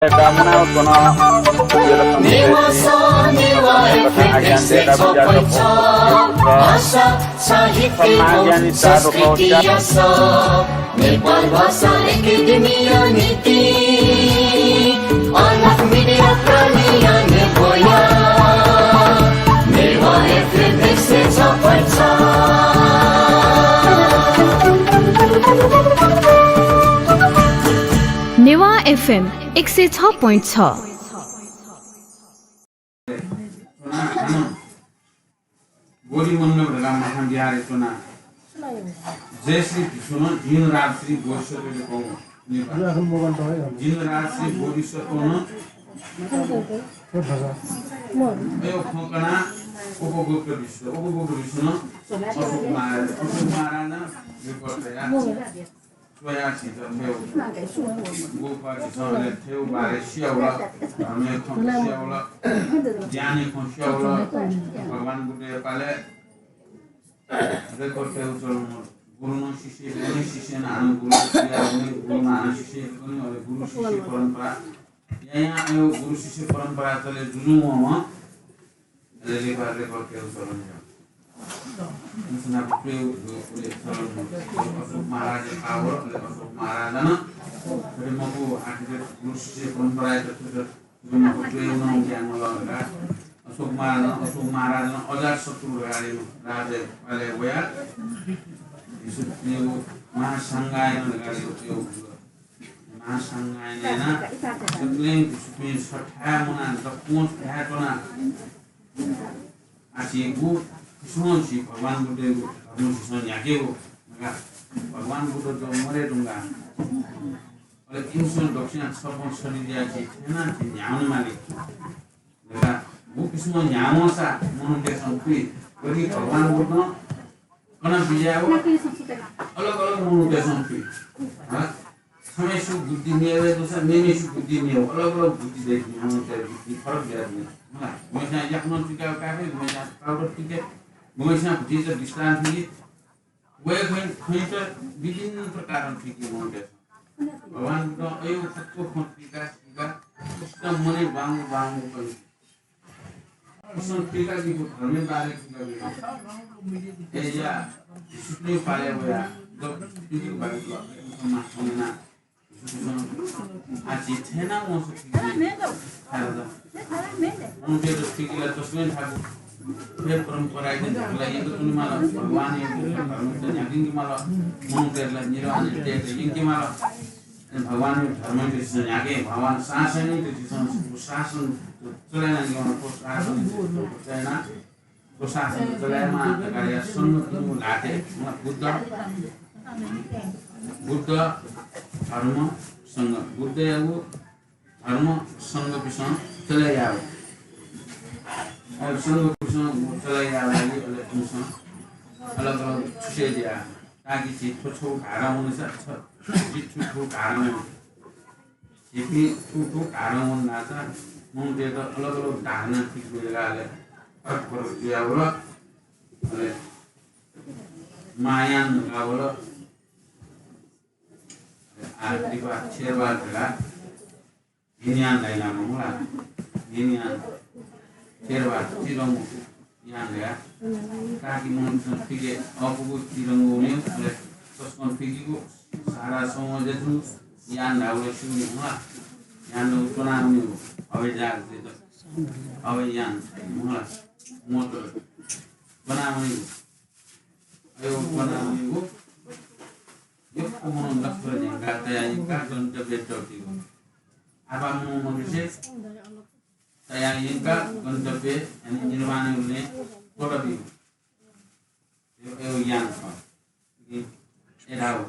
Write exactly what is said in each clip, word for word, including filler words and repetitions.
नेवाः एफएम एक सय छ point छ, भाषा, साहित्य, संस्कृति, नेपाल भाषा एकेडेमीया निंतिं अलख मिडिया प्राणीया नेब्वया नेवाः एफएम एक सय छ point छ। नेवाः एफएम एक सय छ point छ। बोधिमण्डप धकाः महाविहारय् च्वना। जय श्री भिक्षुं जिनराज श्री बोधिसत्वयात कं। जिनराज श्री बोधिसत्वं अयो खँ कनाः उपगुप्त भिक्षु, उपगुप्त भिक्षुं अशोक महाराज, अशोक महाराज विपत्तया स्वयाः झीत थ्यंगु खः, झीसं अले थ्यंगु बारे स्यू ला, धर्मया खँ स्यू ला, ज्ञानया खँ स्यू ला, भगवान बुद्धया पालय् record तयेगु चलन मदु। गुरुं शिष्य, गुरुं शिष्यं हानं गुरु, गुरुं हानं शिष्य, अले गुरु शिष्य परम्परा। यायां अयो गुरु शिष्य परम्परा चले जुजुं वंम्ह अले record, record तयेगु चलन मदु। अशोक महाराज power, अले अशोक महाराजं थथे मखु, आखिर गुरु शिष्य परम्परायात थथे मखु, अशोक महाराजं, अशोक महाराजं अजातशत्रु धकाः राजा पालय् वयाः महासंघायन धकाः महासंघायन यानाः सकलें भिक्षुपिं छथाय् मुनाः दक्वं छथाय् च्वनाः आः झीगु भिक्षुं झी भगवान बुद्धयागु धर्म झीसं न्ह्याकेगु धकाः भगवान बुद्ध जव मरे धुंकाः अले इमिसं दक्वसिनं छपं छलिया झी थेना झी न्ह्यावने माली धकाः व भिक्षुं न्ह्यावंसा मनूतय्सं थुइ। गथे भगवान बुद्धं कना बिज्याःगु अलग अलग मनूतय्सं थुइ। हँ? छम्हेसिगु बुद्धि मेव दुसा मेम्हेसिगु बुद्धि मेव, अलग अलग बुद्धि दइपिं मनूतय् बुद्धि फरक जुयाच्वनी। हँ? गुम्हेस्यां याकनं थुइकाः काये फइ, गुम्हेस्यां powder थुइके, गुम्हेस्यां भतिचा विश्राम थुइके। वय् खँय्, खँय्‌त विभिन्न प्रकारं थुइके मनूतय्सं। भगवान बुद्धं अयो फुक्क खँ थुइकाः सीकाः एकदम मनय् बांगु बांगु कन। इमिसं थुइकादीगु धर्मया बारे थुइकादीगु। अय्‌या भिक्षुपिं पालय् वयाः जब थुइकादीगु बारे थुइकाः इमिसं माथं यानाः आः झी थेना वंसा थुइकादीगु। मनूतय्त थुइके ला तसकं थाकु। थ्व परम्परायात न्ह्याकेला यंकाच्वने माल, भगवानयागु धर्मयात न्ह्याके माल, मनूतय्त ला निर्वाणय् तयेत यंके माल। भगवानयागु धर्मयात झीसं न्ह्याके, भगवान शासनयात झीसं शासन चले यानाः, थ्व शासन चले यानाः, थ्व शासन चले यायेमाः धकाः संघ तुं ल्हातय्, बुद्ध, बुद्ध, धर्म, संघ, बुद्धयागु धर्म संघपिसं चले यायेगु। अले संघपिसं चले यायेगु लागि अले इमिसं अलग अलग छुसे जुयाः ताकि झी थ्व छगू धारां वनेसा छ, झी थुथु धारां वने। झीपिं थुथु धारां वन धाःसा मनूतय्त अलग अलग धारणा थुइके वयेगु अले फरक फरक जुयावल। अले महायान धकाः वल। अले आः लिपा थेरवाद धकाः हिनयान धाइलाःम्ह ला, हिनयान, थेरवाद, तिरंगु यान धयाः। ताकि मनूतय्सं थुइके अःपुगु तिरंगु वनेगु, अले तसकं थुइकेगु सारा समाजय् तुं यान धाःगु ला स्यू नि हला। यान धाःगु च्वना वनेगु, हवाई जहाज जुइत, हवाई यान हला, मोटर च्वना वनेगु। अयो च्वना वनेगु। यक्व मनू लक्ष्य न्यंकाः तयाः यंकाः गन्तव्यय् तःपिं। आपाः मनू मनुष्य तयाः यंकाः गन्तव्यय्, यानि निर्वाणय् हुने तःपिं। अयो, अयो यान खः। अय् धाःगु,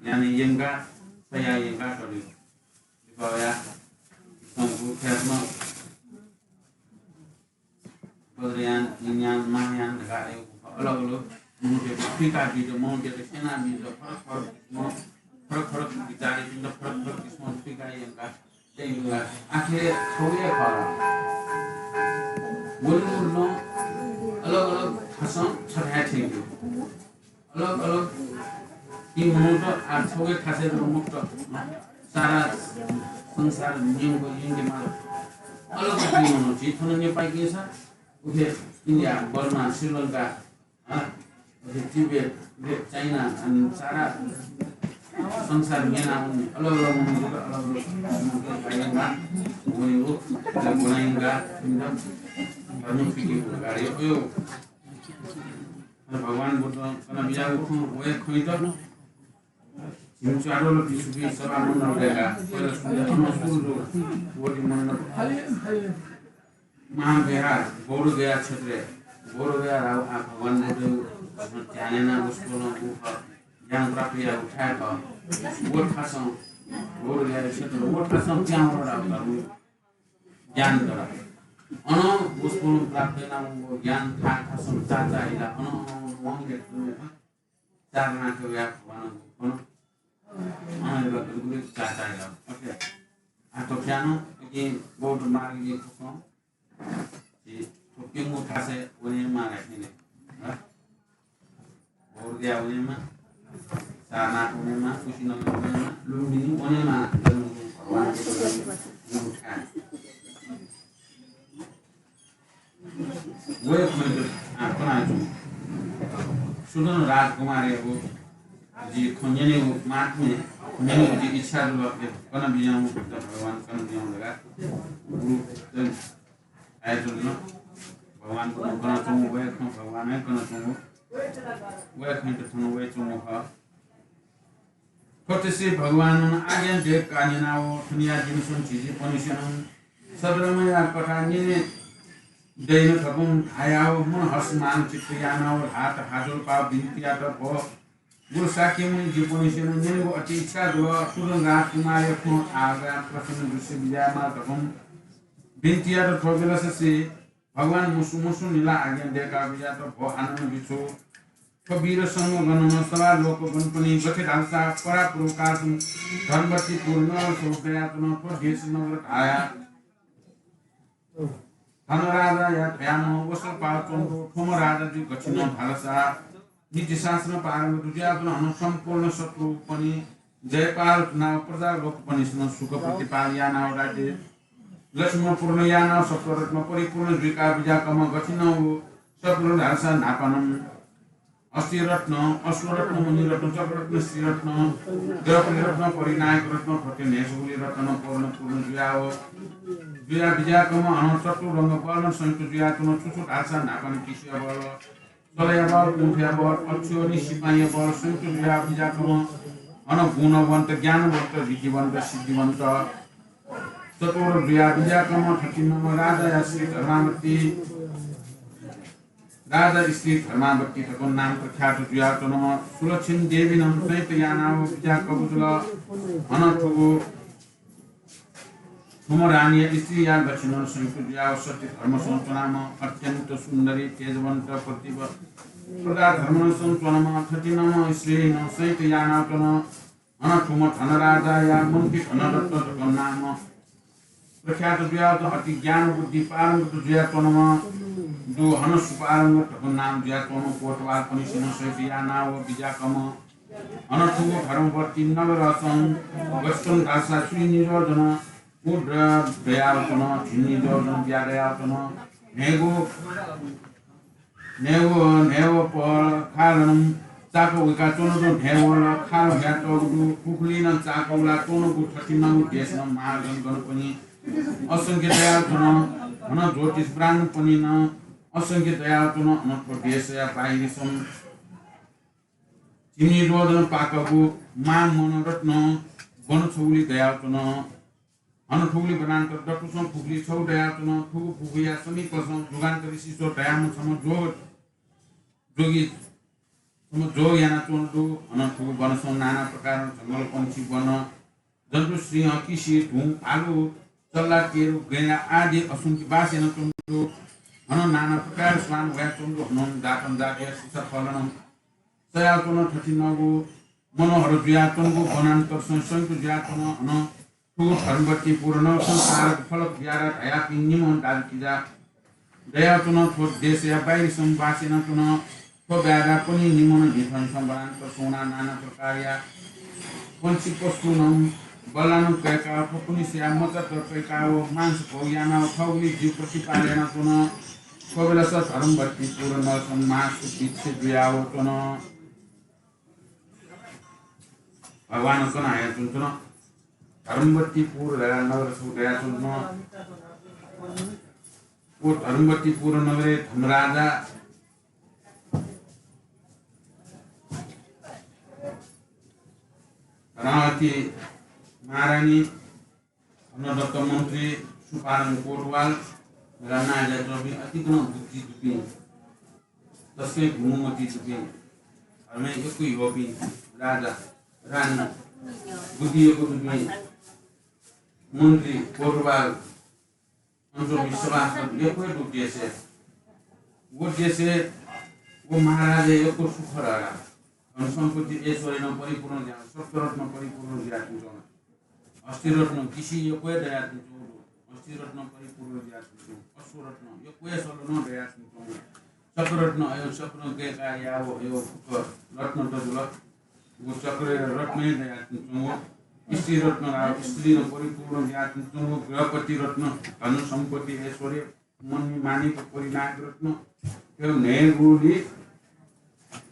यान यंकाः, तयाः यंकाः तःपिं। लिपा वयाः संगु ख्यातम्ह वज्रयान, हिनयान, महायान धकाः अयो अलग अलग मनूतय्त थुइका बीत, मनूतय्त स्यना बीत, फरक फरक किसिमं, फरक फरक विचारपिन्त फरक फरक किसिमं थुइका यंका तयेगु ला आखिर छगू हे खः। वनेगु नं अलग अलग थासं छथाय् थ्यंकेगु। अलग अलग इ मनूत आः छगू हे थासय् जक मखुत। सारा संसार न्यंक यंकेमाल। अलग अलग न्यंक छि थन नेपाल किसा उखे इन्डिया, बर्मा, श्रीलंका, हाँ, उखे तिब्बत, उखे चाइना, अनि सारा संसार न्यना उन्ने अलग अलग मनूत, अलग अलग मनूत, वनी वो, अलग बनाएंगा, इनका धर्म फिटिंग लगाए। यो भगवान बुद्ध कना बिज्याःगु खँ, वया खँ त झिंचारोल पिसुपी सभा मण्डल दय्‌काः पहिला सुरु, अन सुरु दु। वोटि मण्डल महाविहार, बोधगया क्षेत्रय्, बोधगया राव आ भगवान बुद्धया ध्यान यानाः वसपोलं उ खः, ज्ञान प्राप्त याःगु थाय् खः। व थासं, बोधगया क्षेत्र, व थासं ज्ञान वल राव धर्म ज्ञान दरा। अन वसपोलं प्राप्त यानाः व ज्ञान था थासं चाचा हिला, अन, अन, अन, अन, अन, चारणाथ्व या भगवान कोन अनैवा गुरुगुरु चाचा या। ओके। आ तो क्या नो कि बौद्ध मार्ग ये तो कौन? ये तो क्यों उठा से उन्हें मारा ही नहीं। हाँ? बौद्ध या उन्हें मा, सारनाथ उन्हें मा, कुशीनगर उन्हें मा, लुम्बिनी उन्हें मा, जन्म भगवान के उन्हें उठा। वय् खँ, आ, कना च्वं। सुदन राजकुमारयागु जि खँ न्यनेगु मातुमे न्यनेगु जि इच्छा जुल, कना बिज्याहुँ, भगवान कना बिज्याहुँ धकाः गुरु आयोजन भगवान कना च्वंगु, वय् खँ भगवान हे कना च्वंगु, वय् खँ त थन वय् च्वंगु खः। थ्वतेसे भगवानं आज्ञा दय्‌काः न्यनाव थनिया जिमिसं झिंझिंपनिसेनं सद्धर्मया कथा न्यने दइन धकं धायाव मन हर्षमान चित्त यानाव ल्हात हाजोलपाव बिन्ति यात। भो गुरु शाक्यमुनि, जिपनिसेनं न्यनेगु अति इच्छा जुल। सुदन राजकुमारया खँ आज्ञा प्रसन्न दृष्टि बिज्यायेमाल धकं बिन्ति यात। थ्व बेलससे भगवान मुसु मुसु निला आज्ञा दय्‌काः बिज्यात। भो आनन्द भिक्षु, थ्व वीर संघगणं सभा लोकगणपनि गथे धालसा परापूर्वकालसं धनवती पुर नगर स्वरूप दयाच्वन। थ्व देश नगर धाया धनराजाया धयाम्ह वसपोल च्वंगु। थ्वम्ह राजा जि गथिनं धालसा नीतिशास्त्र पारंगत जुयाच्वन। हनं सम्पूर्ण शत्रुपनि जयपाल नाव प्रजा लोकपनिसनं सुख प्रतिपाल यानाव राज्य लक्ष्मी पूर्ण यानाव सत्वरत्न परिपूर्ण जुइका बिज्याकम्ह गथिनं व सत्वरत्न धालसा न्हापानं अष्टरत्न, अश्वरत्न, मुनिरत्न, चक्ररत्न, श्रीरत्न, द्रौपदीरत्न, परिनायकरत्न, थथे न्हय्‌सगुलि रत्न पूर्ण पूर्ण जुयाव जुया बिज्याकम्ह हनं चतुरंग बलं संयुक्त जुयाच्वन। छु छु धालसा न्हापानं किसिया बल, चलया बल, कुंथया बल, अक्षोहिणी सिपाइँया बल संयुक्त जुया बिज्याकम्ह हनं गुणवन्त, ज्ञानवन्त, ऋद्धिवन्त, सिद्धिवन्त, चतुर जुया बिज्याकम्ह थथिंम्ह राजाया स्त्री धर्मावती, राजा स्त्री धर्मावती धकं नाम प्रख्यात जुयाच्वन। सुलक्षणी देवीनं संयुक्त यानाव बिज्याकःगु जुल। हनं थुगु थुम्ह रानीया स्त्रीया लक्षणं संयुक्त जुयाव सती धर्मसं च्वनाम्ह अत्यन्त सुन्दरी तेजवन्त प्रतिभा प्रजा धर्मसं च्वनाम्ह थथिंम्ह स्त्रीनं संयुक्त यानाव च्वन। हनं थुम्ह धनराजाया मन्त्री धनरत्न धकं नाम प्रख्यात जुयाव अति ज्ञान बुद्धि पारंगत जुयाच्वंम्ह दु। हनं सुपारंगत धकं नाम जुयाच्वंम्ह कोतवालपनिसेनं संयुक्त यानाव बिज्याकम्ह हनं थुगु धर्मवती नगरसं गथिनं धालसा श्री निजोधन उद्र दयाव च्वन, झिंनिजोधन बिया दयाव च्वन। न्हय्‌गू न्हय्‌गू, न्हय्‌गू पल खालं चाक उइका च्वंगु दु, न्हय्‌गू ला खालं हुयातःगु दु, पुखुलिं नं चाक उला च्वंगु दु, थथिंगु देशं महाजनगणपनि असंख्य दयाव च्वन। हनं ज्योतिष ब्राह्मणपनि नं असंख्य दयाव च्वन। हनं थ्व देशया बाहिरसं झिंनिजोधन पाकःगु मां मनरत्न वन छगुलि दयाव च्वन। हनं थुगुलि वनान्तर दथुसं पुखुलि छगू दयाव च्वन। थुगु पुखुलिया समीपसं जुगान्त ऋषीश्वर धयाम्ह छम्ह जोग, जोगी, छम्ह जोग यानाच्वंगु दु। हनं थुगु वनसं नाना प्रकारं जंगल पंक्षी वन जन्तु, सिंह, किसि, धुं, भालु, चल्ला, केरु, गैंडा आदि असंख्य बास यानाच्वंगु दु। हनं नाना प्रकार स्वान वयाच्वंगु दु। हनं जातं जातया सीसफलं सयाव च्वन। थथिंगु मनोहर जुयाच्वंगु वनान्तरसं संयुक्त जुयाच्वन। हनं थुगु धर्मवती पुर नगरसं तारक फलक बियारा धयापिं निम्ह दाजुकिजा दयाव च्वन। थ्व देशया बाहिरसं बास यानाच्वन। थ्व बाय्‌बाय्‌पनि निम्हं न्हिथंसं वनान्तरसं वनाः नाना प्रकारया पंक्षी पशुनं बल्लानं कय्काः फुकुनिसिया मचात कय्काः व मांस भोग यानाः थःगुलि ज्यू प्रतिपाल यानाच्वन। थ्व बेलस धर्मवती पुर नगरसं महासुभिक्ष जुयावच्वन। भगवान कना हयाच्वंच्वन। धर्मवती पुर धया नगर छगू दयाच्वंच्वन। व धर्मवती पुर नगरय् धर्मराजा धनावती महारानी, धनदत्त मन्त्री, सुपारंग कोटवाल, राना जातपिं अतिकं बुद्धि दुपिं, तसकं गुणमती दुपिं, धर्मय् यक्व ह्यःपिं राजा, रानी, बुद्धि यक्व दुपिं मन्त्री, कोटवाल, अन च्वंपिं सभासद यक्व हे दु देशय्। व देशय् व महाराजया यक्व सुख दरा। धन सम्पत्ति ऐश्वर्यनं परिपूर्ण जुया, सप्तरत्न परिपूर्ण जुया तुं। हस्तिरत्न किसि यक्व हे दया तुं। हस्तिरत्न परिपूर्ण जुया तुं। अश्वरत्न यक्व हे सलन दया तुं। चक्ररत्न अयो चक्रं कय्काः याव अयो फुक्क रत्न दजुल। व चक्रया रत्नय् दयाच्वंगु स्त्री रत्न ला स्त्रीनं परिपूर्ण जुयाच्वंगु गृहपति रत्न धन सम्पत्ति ऐश्वर्य मणि माणिक परिणाम रत्न। यो न्हय्गुलि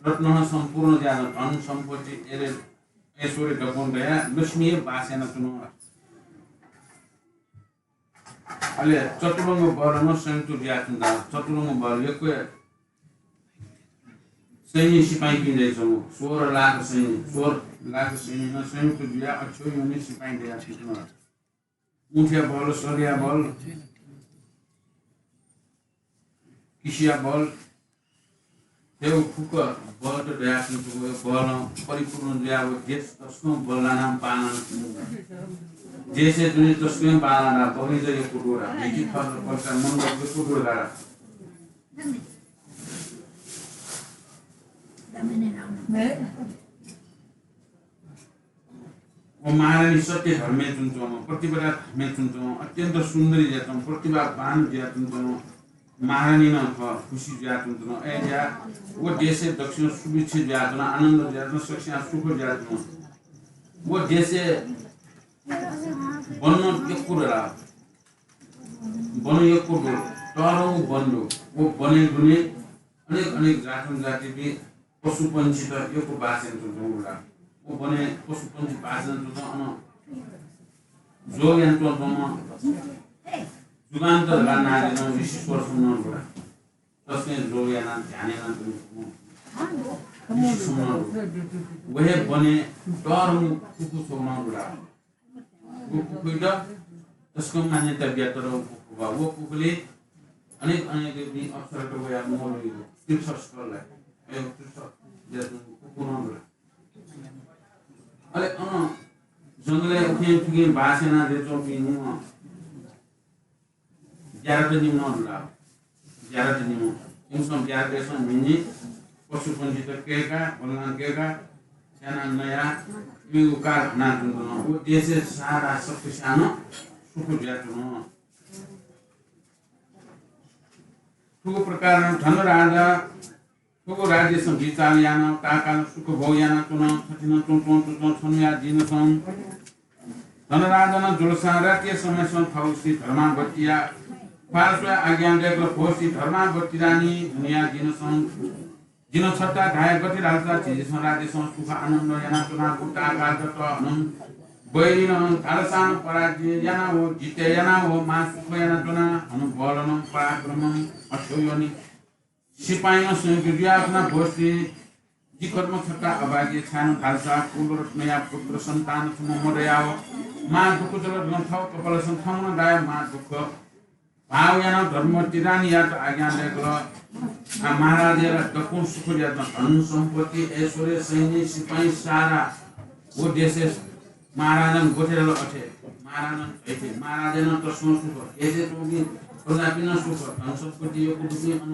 रत्न सम्पूर्ण जुया धन सम्पत्ति एरे ऐश्वर्य दक्वं दया लक्ष्मी बास यानाच्वन। अले चतुरंग बलं संयुक्त जुयाच्वन। चतुरंग बल यक्व सैन्य सिपाहीपिं दयाच्वंगु। सोह्र लाख सैन्य, सोह्र लाख सैन्यनं संयुक्त जुया अक्षौहिणी सिपाही दयाच्वन। ऊँटया बल, सलया बल, किसिया बल, थ्व फुक्क बलत दयाच्वंगु। बलं परिपूर्ण जुया व देश तसकं बल्लानां बांलानाच्वन। देशय् दुने तसकं बांलाना बगैंचा यक्व दु ला, भिंकी थर प्रकार मण्डप यक्व दु ला। व महारानी सत्य धर्मय् च्वंच्वंम्ह, पतिव्रता धर्मय् च्वंच्वंम्ह, अत्यन्त सुन्दरी जुयाच्वंम्ह, प्रतिभावान जुयाच्वंच्वंम्ह महारानी नं खः, खुसी जुयाच्वंच्वन। अय्‌जुया व देशय् दक्वसिनं सुभिक्ष जुयाच्वन, आनन्द जुयाच्वन, सकसियां सुख जुयाच्वन। व देशय् वन यक्व दु ला, वन यक्व दु, तःधंगु वन दु। व वनय् दुने अनेक अनेक जात जातिपिं पशुपंक्षीत यक्व बास यानाच्वंगु ला। व वनय् पशुपंक्षी बास यानाच्वंगु, अन जोग यानाच्वंगु जुगान्त धकाः नां जुयाच्वंगु ऋषीश्वर छम्ह नं दु ला। तसकं जोग यानाः ध्यान यानाच्वंगु ऋषि छम्ह नं दु। व हे वनय् तःधंगु कुकुर छम्ह नं दु ला। व कुकुइत तसकं मान्यता बियातःगु कुकु खः। व कुकुलय् अनेक अनेक अप्सरात वयाः मौलिक तीर्थस्थल, अय् तीर्थ जुयाच्वंगु कुकु नं दु ला। अले अन जंगलय् उखें थुखें बास यानाः जुयाच्वंपिं निम्ह ब्यारात निम्ह नं दु ला। ब्यारात निम्ह। इमिसं ब्यारातय्‌सं न्हिं न्हिं पशुपंक्षीत कय्काः, बल्लां कय्काः, स्यानाः नयाः इमिगु काल हनाच्वंगु नं। व देशय् सारा सकसियां नं सुख जुयाच्वन। थुगु प्रकारं धनराजा थुगु राज्यसं बिचाल यानाः ताःकालं सुख भोग यानाच्वन। थथे नं च्वं च्वं च्वं च्वं छन्हुया दिनसं धनराजा नं जुलसां रातिया समयसं थःगु स्त्री धर्मावतीया ख्वाः स्वयाः आज्ञा दय्‌कल, भो स्त्री धर्मावती रानी, थन्हुया दिनसं जिं छता धाये, गथे धालसा झीसं राज्यसं सुख आनन्द यानाच्वनागु ताःकाः दत। हनं बैरिनं धालसां पराजय यानाः व जित यानाः व महासुख यानाच्वना। हनं बलं पराक्रमं अक्षौहिणी सिपाइँनं संयुक्त जुयाच्वना। भो स्त्री, जि कर्म छता अभागी, छाय्‌नं धालसा कुलरत्नया पुत्र सन्तान छम्ह मदयाव महादुःख जुल। थौं कपालसं थौं नं दायाः महादुःख भाव यानाः धर्मवती रानीयात आज्ञा दय्‌कल। आ, महाराजया ला दक्वं सुख जुयाच्वन, धन सम्पत्ति, ऐश्वर्य, सैन्य, सिपाइँ, सारा व देशय् महाराजं गथे धाल अथे। महाराजं धइथें, महाराजया नं तसकं सुख, देशय् च्वंपिं प्रजापिं नं सुख, धन सम्पत्ति यक्व दुपिं अन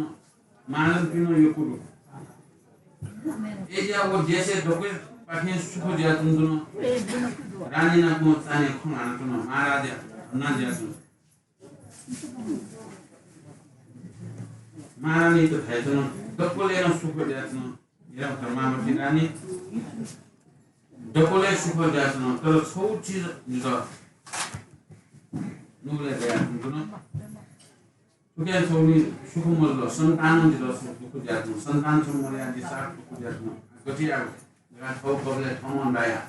महाजनपिं नं यक्व दु। अय्‌जुया व देशय् दक्वपाखें सुख जुयाच्वन। रानी नाप चान्हय् खँ ल्हानाच्वन, महाराजया हना जुयाच्वन। महारानीत धाइच्वन, दक्वलय् नं सुख जुयाच्वन। हेर धर्मावती रानी, यक्वलय् सुख जुयाच्वन, तर छगू चिज जितः नुगलय् दयाच्वन। थुकिया छगू नि सुख मजुल, सन्तानं जितः दुःख जुयाच्वन, सन्तान छम्ह मदयादिसा दुःख जुयाच्वन। गथे यायेगु धकाः थःगु कपालय् थःम्हं दाया।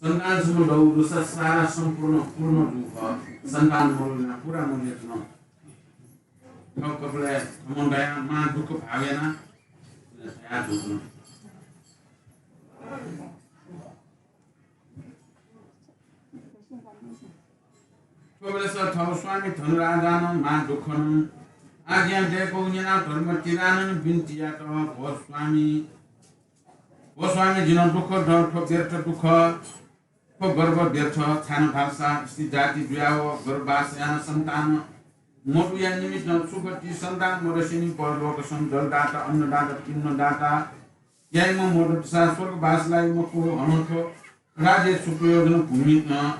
सन्तान छम्ह दउ दुसा सारा सम्पूर्ण पूर्ण जू खः। सन्तान मरुइना पूरा मरुइना च्वन। थःगु कपालय् थःम्हं दाया मां दुःख भाव याना धया धुंकल। थ्वबलय् थःगु स्वामी धनराजानं मां दुःखनं आज्ञा दयेकूगु न्यनाः धर्मतिरानं बिन्ति यात, भो स्वामी, भो स्वामी, जिं दुःख द, थ्व व्यर्थ दुःख, थ्व गर्व व्यर्थ, छाय् धाःसा स्त्री जाति जुयाव गर्भवास यानाः सन्तान मदुया निमित्तं सुगति सन्तान मदसेनि परलोकसं जलदाता, अन्नदाता, पिण्डदाता याइम्ह मदुसा स्वर्गवास लाइ मखु। हनं थ्व राज्य सुप्रयोजन भूमि, अ,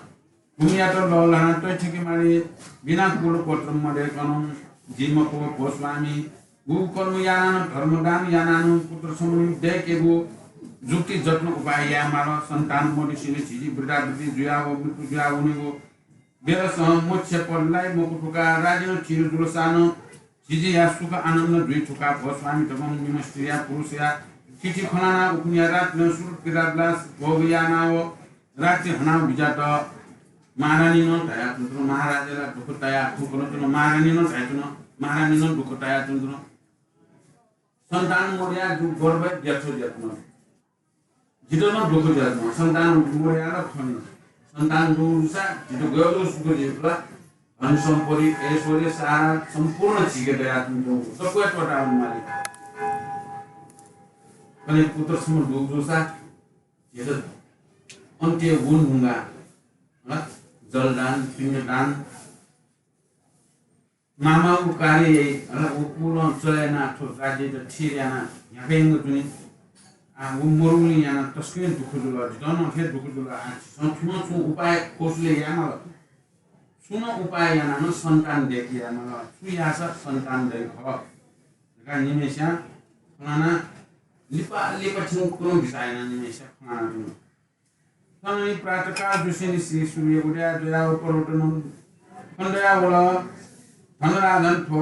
भूमियात लःल्हानाः तैथिके मारे बिना कुलगोत्र मदयेकनं जुइ मखु। भो स्वामी, गुगु कर्म यानानं धर्मदान यानानं पुत्र समूह दयेकेगु जुक्ति जत्न उपाय यायेमाल। सन्तान मदुसेनि झिझी वृद्धावृद्धि जुयाव मृत्यु जुयावनेगु बेलसं मोक्ष पद लाइ मखु धुंकाः राज्यं थिर जुलसानं झिझीया सुख आनन्द जुइ धुंकाः भो स्वामी धकं निम्ह स्त्रीया पुरुषया थिथि खनाना उखुन्हुया रात्रिं सुरु पीडाविलास भोग यानाव रात्रि हनाव बिज्यात। महारानीनं धयाच्वन, महाराजाया दुःख ताया थुकन च्वन, महारानीनं धयाच्वन, महारानीनं दुःख तायाच्वन। सन्तान मदया जू गर्व व्यर्थ जुयाच्वन। जितः नं दुःख जुयाच्वन, सन्तान मदया ला खनी। सन्तान दुसा जितः गय् सुख जुइ ला। धन सम्पत्ति, ऐश्वर्य, सारा सम्पूर्ण झीके दयाच्वंगु दक्वया त्वःतावने माली। अले पुत्र छम्ह दुगु जूसा झीत अन्त्य वने धुंकाः, हँ, जलदान, पिण्डदान, मामागु कार्य याइ, हँ, उ, उलं चले यानाः थ्व राज्ययात थिर यानाः न्ह्याकायंगु जुनि। आ, उ मरुगुलिं यानाः तसकं दुःख जुल, जितः नं थें दुःख जुल। आ, झीसं थुनं छुं उपाय कौशल्य यायेमाल। छुं नं उपाय यानाः नं सन्तान दयेके यायेमाल। छु याःसा सन्तान दइ खः धकाः निम्हय्‌सिनं खँ ल्हानाः लिपा लिपा थ्यंकनं बिचाः यानाः निम्हय्‌सिनं खँ ल्हानाच्वन। थनंलि प्रातःकाल जुसेंलि श्री सूर्य उदय जुयाव पर्वतनं खनेदयावल। धनराजं थ्व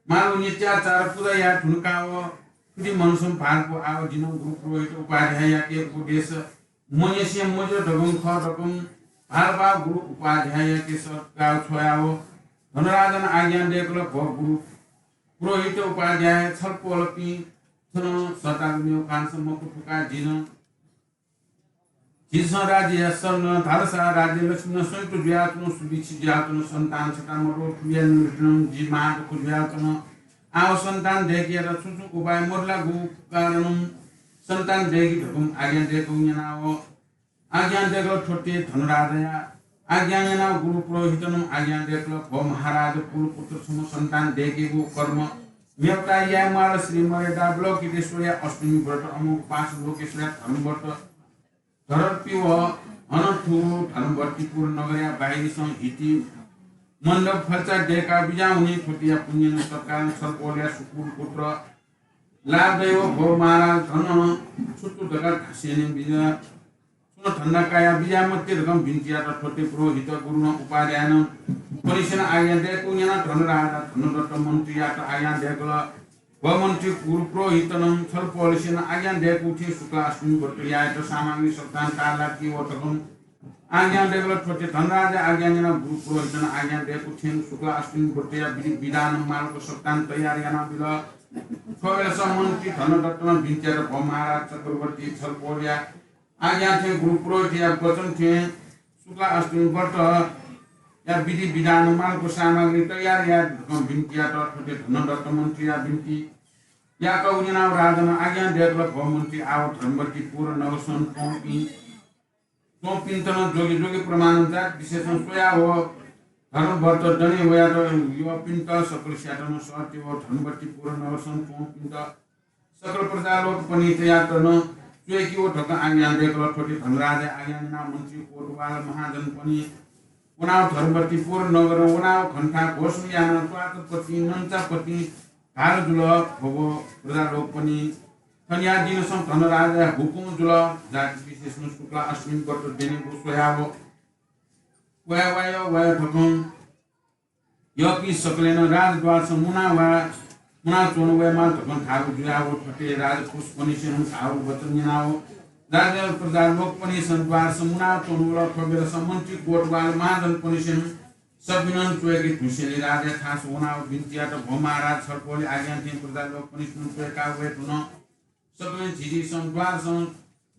मालु नित्याचार पुजा याये धुंकाव थुति मनसं भालपु आव जिं गुरु पुरोहित उपाध्याययाके उपदेश मन्यंसे मज्यू धकं खः धकं भालपाव गुरु उपाध्याययाके सत्कार छ्वयाव धनराजं आज्ञा दयेकल, भो गुरु पुरोहित उपाध्याय, छलपोलपिं थन सदागु मेगु कारणसं मखु धुंकाः जिं झीसं राज्यया शरण धालसा राज्य लक्ष्मीनं संयुक्त जुयाच्वन, सुभिक्षित जुयाच्वन, सन्तान छता मदु, थुकिया निमित्तं जि महादुःख जुयाच्वन। आव सन्तान दयेकेयात छु छु उपाय मदु ला, गुगु कारणं सन्तान दयेके धकं आज्ञा दयेकूगु न्यनाव आज्ञा दयेकल थ्वते धनराजया आज्ञा न्यनाव गुरु पुरोहितनं आज्ञा दयेकल, भो महाराज, कुलपुत्र छम्ह सन्तान दयेकेगु कर्म मेवता यायेमाल। श्री मर्यादा अवलोकितेश्वरया अष्टमी व्रत, अमोघपाश लोकेश्वरया धर्मव्रत, धरत्पिव हनं थुगु धनवतीपुर नगरया बाहिरिसं हिति मण्डप फल्चा दयेका बिज्याहुने। थ्वतिया पुण्यनं सत्कारं छलपोलया सुकुल पुत्र लाभ दयेव, भो महाराज, धन छुतु धकाः धासेने बिज्या छुं धन्दा काया बिज्यामते धकं बिन्ति यात। थ्वते पुरोहित गुरुनं उपाध्यायनं पनिसेनं आज्ञा दयेकूगु न्यनाः धनराजा धनदत्त मन्त्रीयात आज्ञा दयेकल, भो मन्त्री, गुरु पुरोहितनं छलपोलसेनं आज्ञा दयेकूगु थें शुक्ला अष्टमी व्रत यायेत सामग्री सकतां ताःलाकेव धकं आज्ञा दयेकल। थ्वते धनराजा आज्ञा न्यनाः गुरु पुरोहितनं आज्ञा दयेकूगु थें शुक्ला अष्टमी व्रतया विधि विधान मालक सकतां तयार यानाबिल। थ्वबेलसं मन्त्री धनदत्तनं बिन्ति यात, भो महाराज, चक्रवर्ती छलपोलया आज्ञा थें गुरु पुरोहितया वचन थें शुक्ला अष्टमी व्रतया विधि विधान मालक सामग्री तयार याये धकं बिन्ति यात। थ्वते धनदत्त मन्त्रीया बिन्ति याकूगु न्यनाव राजानं आज्ञा दयेकल, भो मन्त्री, आव धनवतीपुर नगरसं च्वंपिं, च्वंपिन्त नं जोगे जोगे प्रमाणं जात विशेषं स्वयाव धर्मव्रत दने वयात यःपिन्त सकलसियात नं सत्य व धनवतीपुर नगरसं च्वंपिन्त सकल प्रजालोकपनि तयात नं च्वय्‌केव धकं आज्ञा दयेकल। थ्वते धनराजा आज्ञा न्यनाः मन्त्री कोतवाल महाजनपनि वनाव धनवतीपुर नगर वनाव घण्टा घोषणा यानाः च्वातपतिं नन्चापतिं धाल जुल, भो भो प्रजालोकपनि थनिया दिनसं धनराजाया हुकुम जुल। जाति विष्णु शुक्ला अष्टमी व्रत देनेगु स्वयाव वया वया वया थकं यःपिं सकलें नं राजद्वारसं मुना वा, मुनाच्वने वयेमाल धकं धाःगु जुयाव थथे राजपुरुषपनिसेनं धाःगु वचन न्यनाव राजा प्रजा लोकपनिसेनं द्वारसं मुनाच्वंवल। थ्व बेलस मन्त्री कोतवाल महाजनपनिसेनं सकलें नं च्वय्के धुंसेंलि राजाया थासं वनाव बिन्ति यात, भो महाराज, छलपोलया आज्ञा थें प्रजा लोकपनिसेनं च्वय्काव वये धुन। सकलें झिझिसं द्वारसं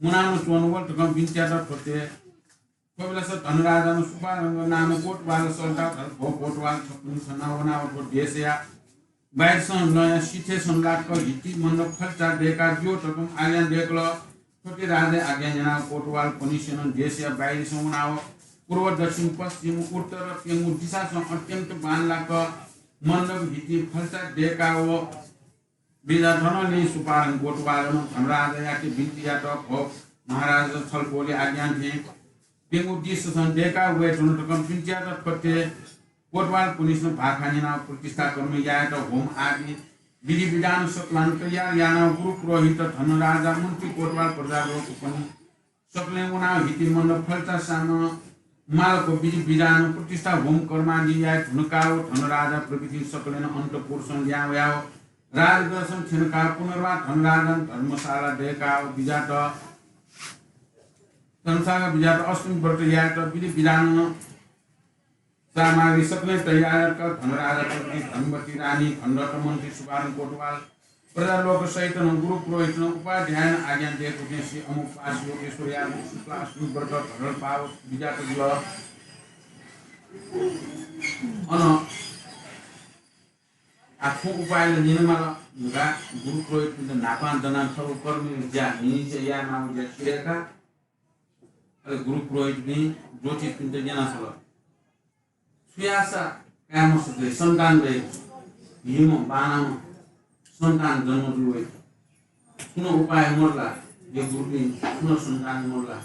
मुनानं च्वंवल धकं बिन्ति यात। थ्व बेलस धनराजानं सुपारंग नाम कोतवाल सःता धाल, भो कोतवाल, छकुनि सना वनाव थ्व देशया बाहिरसं लँया सिथय्सं लाक्क हिति मण्डप फल्चा दय्का ब्यु धकं आज्ञा दय्कल। थथे राजाया आज्ञा न्यनाव कोतवालपनिसेनं देशया बाहिरसं वनाव पूर्व, दक्षिण, पश्चिम, उत्तर प्यंगू दिशासं अत्यन्त बांलाक मण्डप हिति फल्चा दय्काव बिदा। थनंलि सुपारंग कोतवालं धनराजायाके बिन्ति यात, भो महाराज, छलपोलया आज्ञा थें प्यंगू दिशासं दय्काव वये धुन धकं बिन्ति यात। थथे कोतवालपनिसेनं भाखा न्यनाव प्रतिष्ठा कर्म यायेत होम आदि विधि विधान सकलां तयार यानाव गुरु पुरोहित, धनराजा, मन्त्री कोतवाल प्रजा लोकपनि सकलें वनाव हिति मण्डप फल्चा सामान मालक विधि विधान प्रतिष्ठा होम कर्मादि याये धुनकाव धनराजा प्रभृति सकलें नं अन्तःपुरसं लिहां वयाव राजगृहसं थ्यंकाव पुनर्वार धनराजानं धर्मशाला दय्काव बिजात। धर्मशाला बिजात अष्टमी व्रत यायेत विधि विधान सामग्री सकलें तयार यात। धनराजा प्रभृति धनवती रानी, धनरत्न मन्त्री, सुपारंग कोतवाल, प्रजालोक सहित नं गुरु पुरोहित नं उपाध्यायनं आज्ञा दय्कूथें श्री अमुक पास योगेश्वरया शुक्ला अष्टमी व्रत धरल पाव बिजात जुल। अन आखुं उपाय ला न्यनेमाल धकाः गुरु पुरोहितपिन्त न्हापां दनाः थःगु कर्मया ज्या, न्हिनिसं यायेमाःगु ज्या छुयाकाः अले गुरु पुरोहितपिं ज्योतिषपिन्त न्यनाछ्वल। छु याःसा काय् मसः दइ, सन्तान दइ, भिंम्ह बांलाम्ह सन्तान जन्म जुइ वइ। छुं नं उपाय मदु ला? हे गुरुपिं, छुं नं सन्तान मदु ला?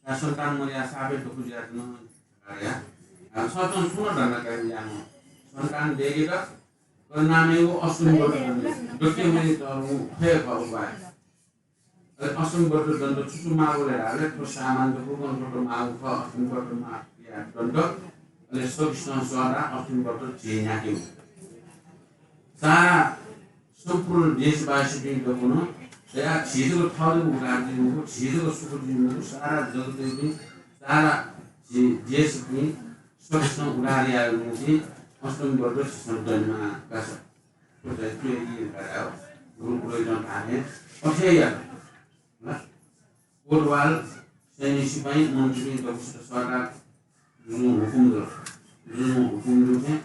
या सन्तान मदयाः सापय् दुःख जुयाच्वन धकाः या। आ, छं छुं नं धन्दा काय् याःम्ह सन्तान दय्केत करुणामय व अष्टमी व्रत दन। दक्व मरि तःगु फय् खः उपाय। अले अष्टमी व्रत दन्त छु छु माःगु ले धाःसा थ्व सामान दक्व व्रत माःगु खः, अष्टमी व्रत माः या दन्त। अले सकसिनं सःता अष्टमी व्रत झी न्ह्याकेगु। सारा सम्पूर्ण देशवासीपिं दक्व नं दया झी जक थः जक उद्धार जुइ मखु, झी जक सुख जुइ मखु, सारा जगतय्‌पिं, सारा झी देशपिं सकसिनं उद्धार यायेगु निंतिं अष्टमी व्रत झीसं दनेमाः का। थ्व चाहिँ थुलि धकाः गुरु पुरोहितं धाःथें अथे यात। ल, कोतवाल सैन्य सिपाइँ मन्त्रीपिं दक्वसित सःताः जुजुं हुकुम दल। जुजुं हुकुम दुथें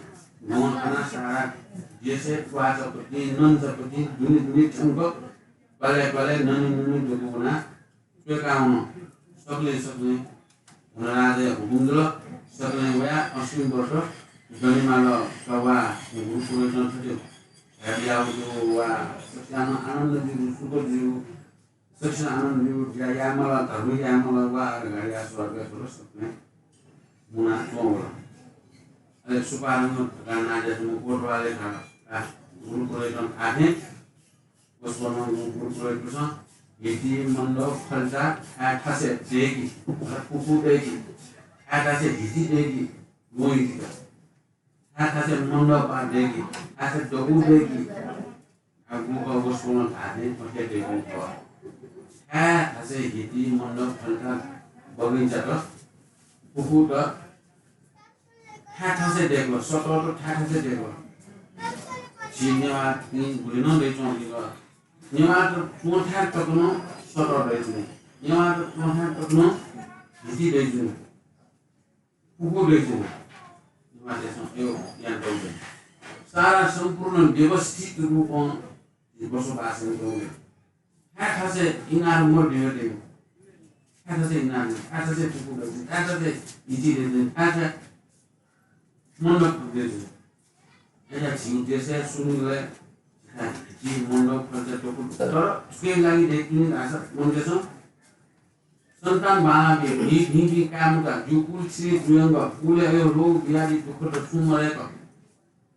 गं थानाः सारा देशय् त्वाःचापतिं, ननिचापतिं, दुने दुने थ्यंक, पालय् पालय्, ननी ननी दक्व वनाः च्वय्काः वन। सकलें सकलें धनराजाया हुकुम दल। सकलें वयाः अष्टमी व्रत दनेमाल। का वा, गुरु पुरोहितं थथे धयाबियागु दु, वा सकसिनं आनन्द जुइगु, सुख जुइगु, सकसिनं आनन्द जुइगु ज्या यायेमाल, धर्म यायेमाल, वा धकाः धयाः स्वर्गय् छ्वल। सकलें मुनाच्वंवल। अले सुपारंग धकाः नां जुयाच्वंम्ह कोतवालं धाल, आ, गुरु पुरोहितं धाःथें वसपोलं गुरु पुरोहितपिन्सं हिति मण्डप फल्चा थाय् थासय् दय्की, अले पुखू दय्की, थाय् थासय् हिति दय्की, गुँहितित। थाय् थासय् मण्डप दय्की, थासय् दबू दय्की। आ, गुरुं वसपोलं धाःथें अथे दय्कूगु खः। थाय् थासय् हिति मण्डप फल्चा बगैंचात, पुखूत, थाय् थासय् दय्कल, सतहत थाय् थासय् दय्कल। झी नेवाःपिं गुलि नं दयाच्वंगु जुल। नेवाःत च्वंथाय् तक नं सतह दयाच्वनी। नेवाःत च्वंथाय् तक नं हिति दयाच्वनी। पुखू दयाच्वनी। नेवाःतय्सं अय् यानातःगु दु। सारा सम्पूर्ण व्यवस्थित रूपं बसोबास यानातःगु दु। थाय् थासय् इनाप मदयेगु, थाय् थासय् इनाप, थाय् थासय् पुखू दय्कल, थाय् थासय् हिति दय्कल, थाय् थासय् मण्डप दय्कल। अय्सा झीगु देशय् सुरुइ हिति मण्डप फल्चा दक्व, तर छुकिया लागि दय्कल धाःसा मनूतय्सं सन्तान बांलाः बी, भिं भिं काय् मचाः, जिगु कुल क्षीण जुइधुंकल, कुलय् अय् रोग व्याधि दुःखत छुं मदय्क।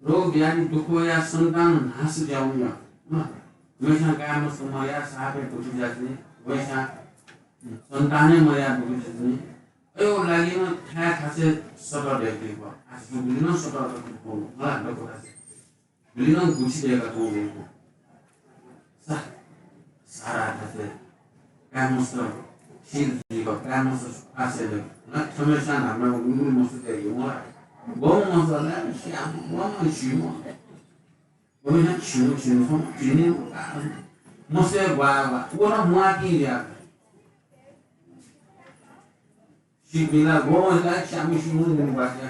रोग व्याधि दुःख वयाः सन्तान नाश जुयावनी। हं? वय्सां काय् मसः मदयाः सापय् दुःख जुयाच्वनी। वय्सां सन्तानय् मर्या दुगु जुनि। अयो लागि नं थाय् थासय् सत दय्‌के फु। आः गुलिनं सत दय्‌के फु। मला दक्व थासय्। गुलिनं गुछि दय्‌का तुं दय्‌के फु। सा-, सारा थासय्। काय्‌मस्त शील जुइक, काय्‌मस्त आशय दय्‌क। न थमेसां धामना गुलगुल मस्त दय्‌के मला। गौ मस्त ला, श्याम, गौ सिम। गौ सिम, सिम, सिम, सिम, मस्त ग्वाः, ग्वाः। वो न मुआकी या। सिमिला गो ला श्यामी सिमु निम्बासिया।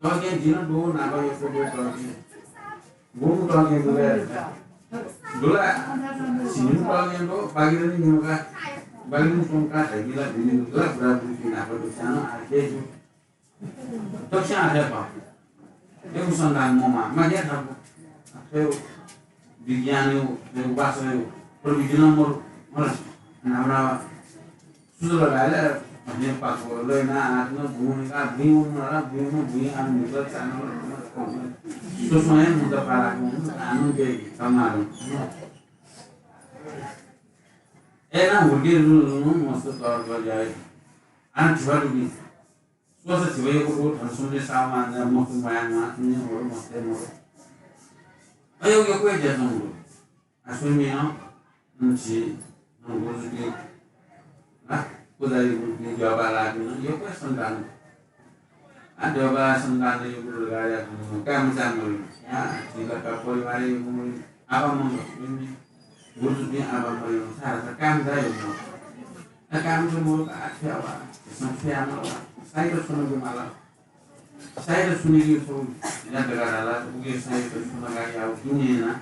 तगे जिन दो नाबा यको दो तगे। गो तगे दो। दुला सिमु तगे दो बागिरनी निम्का। बागिरनी सोमका धगिला बिनी दुला बुरा बुरी नाबा दो सानो आके जो। तक्षा आथे पा। यो सन्तान ममा, मा हे थाकु। यो विज्ञान यो, यो भाषा यो, प्रविधि नम्बर, मला। नामना सुजल गायला, भन्ने पाको, लैना, आत्मा, भूमिका, भूमि, मला, भूमि, भूमि, आम, निकल, चाना, तो समय मुद्दा पाला, आनंद के, समारोह। एना हुर्गे रुनु, रुनु, मस्त तौर पर जाए। आन छिवा दुगी। स्वस छिवा यको दो, धन सुनले सामान जा, मस्त माया मा, सुने मोर, मस्त मोर। अयो यको ज्या जंगु। आ सुने न, न छि, न गुरुजी, ना, पुजारी गुरुजी, ज्याबा लागिन, यको सन्तान। आ ज्याबा सन्तान यको लगाया, काम चाम। आ, जिला का परिवार यको, आबा मंगल, गुरुजी, आबा मंगल, सारा काम जायो। आ काम जो मोर का आख्या वा, संख्या मला, साइड सुनो माला। साइड सुनेगु छौ या दगा डाला, उगे साइड सुनगा या दुनिया ना।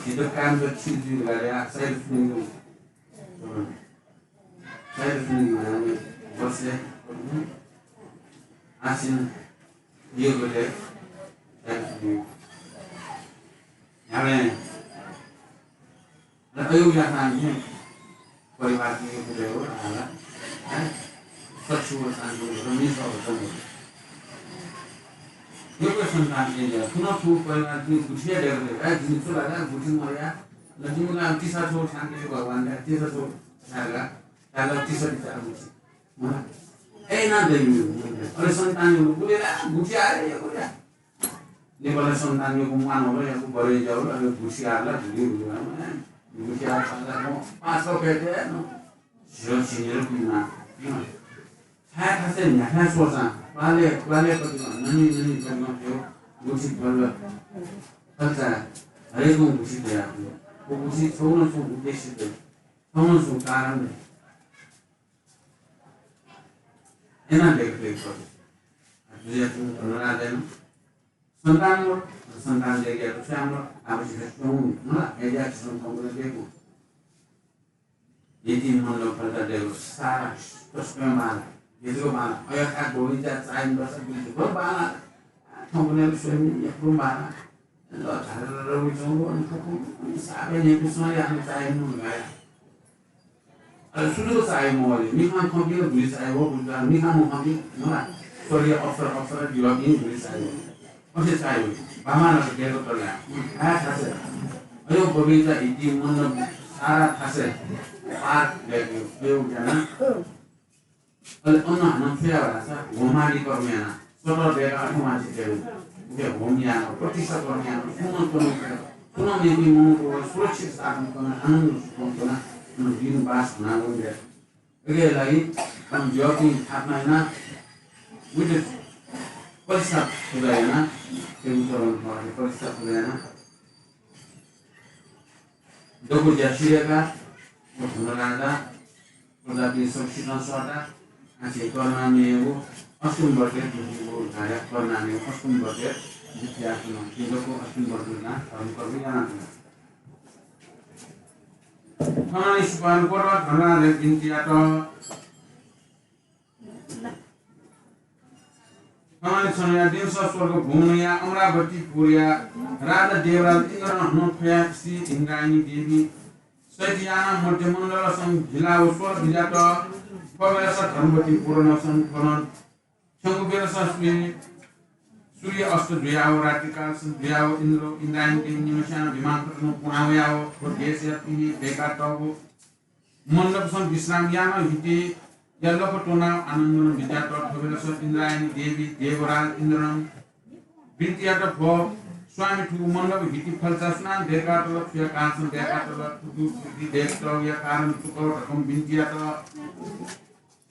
जित काम त छिल जुइ गाड्या, साइड सुनेगु। साइड सुनेगु ना, वर्षे, आसिन, यो गते, साइड सुनेगु। यामे, र अयो याथां नि परिवार के कुरे हो, हाला, है? सच्छु हो, शान्ति हो, र मिस हो, त हो। यो कोई सन्तान के दिया, सुनो सु परिवार के गुठिया दे, है? जिन चुला ला, गुठी मरिया, न जिन ला तिसा छो शान्ति भगवान का, तिसा छो सागा, ताला तिसा तिसा गुठी। ए ना दे, अरे सन्तान यो कुरे ला, गुठिया रे, यो कुरे। नेपालय् सन्तान यक्व म्वान होला, यक्व बढे ज्या होला, अले गुठिया ला, गुठिया ला, गुठिया ला, पाँच सौ पेटे, झिरो झिरो कुइमा। छाय् थासय् न्ह्याथाय् स्वचां, पाले, पाले कति ननी, ननी कति यो गुठी फल, फल्चा, हरेक गुठी दया। वो गुठी छौ न छौ उद्देश्य दे, छौ न छौ कारण दे। एना देख देख कर। जुया तुम धनराज है ना? सन्तान मोर, सन्तान देख गया तो श्याम मोर, आप इसे क्यों, मला, ए जा किसम कम कर देखो। यदि मन लो फलता देखो, सारा तो स्वयं माला, ये जो माला, अया खा गोविंद जा चाय में बसा बिल्कुल माला, थोंकने स्वयं ये माला। ल, झारर उइजंगु, अनि फुक्क, अनि साबे न्ह्यइपुसे याना चाय् नु गाया। अले सुदुर चाय् मवले, मिखां खंपिं गुलि चाय् हो, गुलि चाय्, मिखां मखंपिं, मला, स्वर्गीय अप्सरा, अप्सरा, दिवापिं गुलि चाय् हो। अथे चाय् हो। बामाला देगः तला। हाय् थासय्। अयो बगैंचा इति मन सारा थासय्। पार देगः, अयो ज्याना। अले अन हानं छु याः धाःसा होमादि कर्म याना, सत दय्‌काः अथे मान्छे दय्‌कू। उके होम याना, प्रतिष्ठा कर्म याना, सुनं सुनं, सुनं मेपिं मनूत सुरक्षित शासन कना, आनन्द सुखं कना, अन दिन बास हनावने दय्‌कू। उके लागि अन ज्याःपिं थापना याना, उइके प्रतिष्ठा पुजा याना, तेगु चलन कना, प्रतिष्ठा पुजा याना। दक्व ज्या सिधय्‌काः, व धनराजा, प्रजापिं सकसितं सःताः, आः झी करुणामयगु अष्टमी व्रतय् जुजुगु धाया करुणामयगु अष्टमी व्रतय् जुजुयाच्वन। झी दक्व अष्टमी व्रत जुनाः धर्मकर्म यानाच्वन। थनंनिसें सुपान कोटवा धनराजया बिन्ति यात। थनंनिसें छन्हुया दिनस स्वर्ग भुवनया अमरावतीपुरया राजा देवराज इन्द्रं हनं फया श्री इन्द्रायणी देवी सहित यानाः मध्यमण्डलसं हिला व स्वर बिज्यात। थ्व बेलस धनवतीपुरनसं थन थ्यंगु बेलस श्री सूर्य अस्त जुयाव रात्रिकालसं जुयाव इन्द्र इन्द्रायणी देवी निम्हस्यां विमान कथं पुहां वयाव थ्व देशया तिनि दय्‌कातःगु मण्डपसं विश्राम यानाः हितिया लँपु त्वनाः आनन्दनं बिज्यात। थ्व बेलस इन्द्रायणी देवी देवराज इन्द्रनं बिन्ति यात, भो स्वामी, थुगु मण्डप हिति फल्चा सुनां दय्कातल, थुया कारणसं दय्कातल, थुगु हिति दय्कातःया कारण छु खः धकं बिन्ति यात।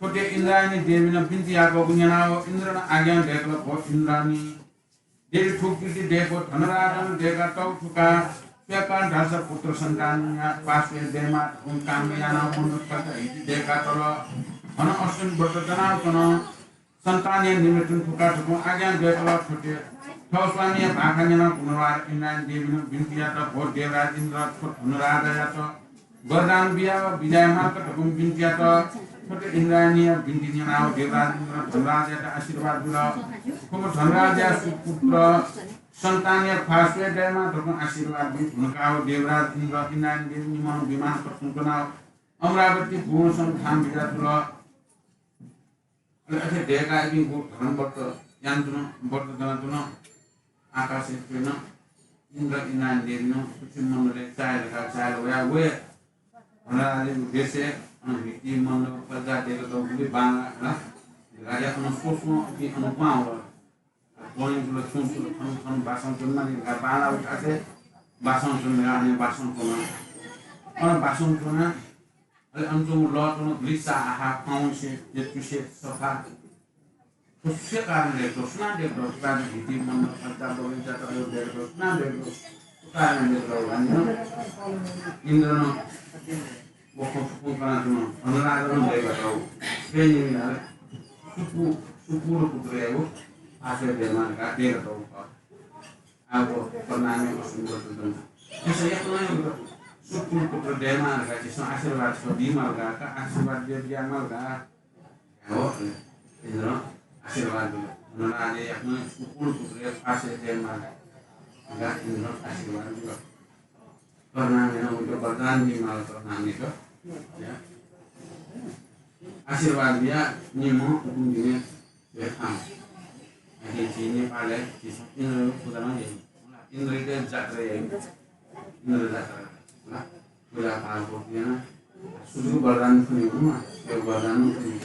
थ्वते इन्द्रायणी देवीनं बिन्ति याःगु न्यनाः इन्द्रनं आज्ञा दय्कल, भो इन्द्रायणी देवी, थुगु कीर्ति दय्कूगु धनराजं दय्कातःगु थुका सुया कारण धाःसा पुत्र सन्तानया पार्श्वय् दयेमा धकं कामना यानाः मण्डप फल्चा हिति दय्कातल। अन अश्विन व्रत दनाव च्वन। सन्तानया निमित्तं थुका धकं आज्ञा दय्कल। थ्वते थः स्वामीया भाखा न्यनाः पुनर्वार इन्द्रायणी देवीनं बिन्ति यात, भो देवराज इन्द्र, थ्व धनराजायात वरदान बियाव बिज्याये माल धकं बिन्ति यात। थ्वते इन्द्रायणीया बिन्ति न्यनाव देवराज इन्द्रं धनराजायात आशीर्वाद बिल। थुम्ह धनराजाया सुपुत्र सन्तानया ख्वाः स्वये दयेमा धकं आशीर्वाद बी धुंकाव देवराज इन्द्र इन्द्रायणी देवी निम्हं विमान कक्षं च्वनाव अमरावती भुवनसं थाहां बिज्यातल। अले अथे दय्काः इपिं धर्मव्रत यानाच्वन, व्रत दनाच्वन। आकाशय् च्वन। इन्द्र इन्द्रायणी देवीनं पृथ्वी मण्डलय् चाये धकाः चायेत वया वये। धनराजाया उद्देश्य अन हिति मण्डप फल्चा दय्कातःगुलिं बांला। राजा अन स्वस्वं इपिं अन क्वहां वल। क्वहां वल, छुं छुं थन थन बासं च्वनेमानि धकाः बांला उठासे बासं च्वने धकाः अन बासं च्वन। अन बासं च्वनाः अले अन च्वंगु लः च्वंगु लिसा आहा पाउँसे यचुसे सफा। थ्व सुया कारण दय्कल, सुनां दय्कल, सुनां हिति मण्डप फल्चा बगैँचा तक दय्कल, सुनां दय्कल, थ्व कारण दय्कल, व न्यन। इन्द्रनं व खँ फुक्कं कनाच्वन, धनराजनं दय्कातःगु। सुकुल, सुकुल पुत्रयागु आश्रय दयेमा धकाः दय्कातःगु खः। आः व परिणामय् अश्विन व्रत दन। झीसं याकनं याकनं सुकुल पुत्र दयेमा धकाः झीसं आशीर्वाद छकः बीमाल का, का आशीर्वाद बिया, बियामाल का। हो, इन्द्रं आशीर्वाद बिल। धनराजया याकनं सुकुल पुत्रया आश्रय दयेमा धकाः इन्द्रं आशीर्वाद बिल। करुणामयनं उइत वरदान बीमाल, करुणामयत। या। आशीर्वाद बियाः निम्हं उकुन्हु दिने हे थां। अथे झी नेपालय् झीसं इन्द्रया पुजा नं याइ। इन्द्रया जात्रा याइ। इन्द्र जात्रा। होला। पुजा पाठ याना। सुधु वरदान फुने हुमा। यो वरदान फुने।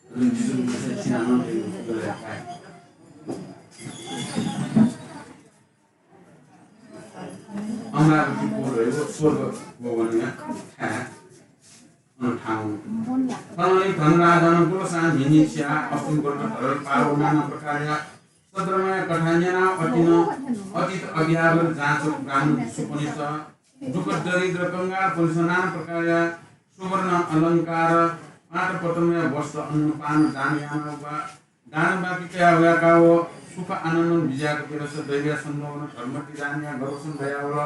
अले जिजु विषय चिनानं यो पुजा याइ। अमरावती पुर रहेको स्वर्ग भवनया थाय् अन थाउँ। थनंलि धनराजानं ग्वसां न्हिन्हि स्याः अश्विन व्रत धरल पाव नाना प्रकारया सद्धर्मया कथा न्यनाव अतिनं अतीत अज्ञावल जाँचक ब्राह्मण भिक्षुपनिस दुःख दरिद्र कंगालपनिस नाना प्रकारया सुवर्ण अलंकार पाटपत्रमय वस्त्र अन्नपान दान यानाव दान बाकी कयाः वयाकाव सुख आनन्दं बिज्याक बेलस दैवया सम्भवनं धर्मवती रानीया गर्भसं दयावल।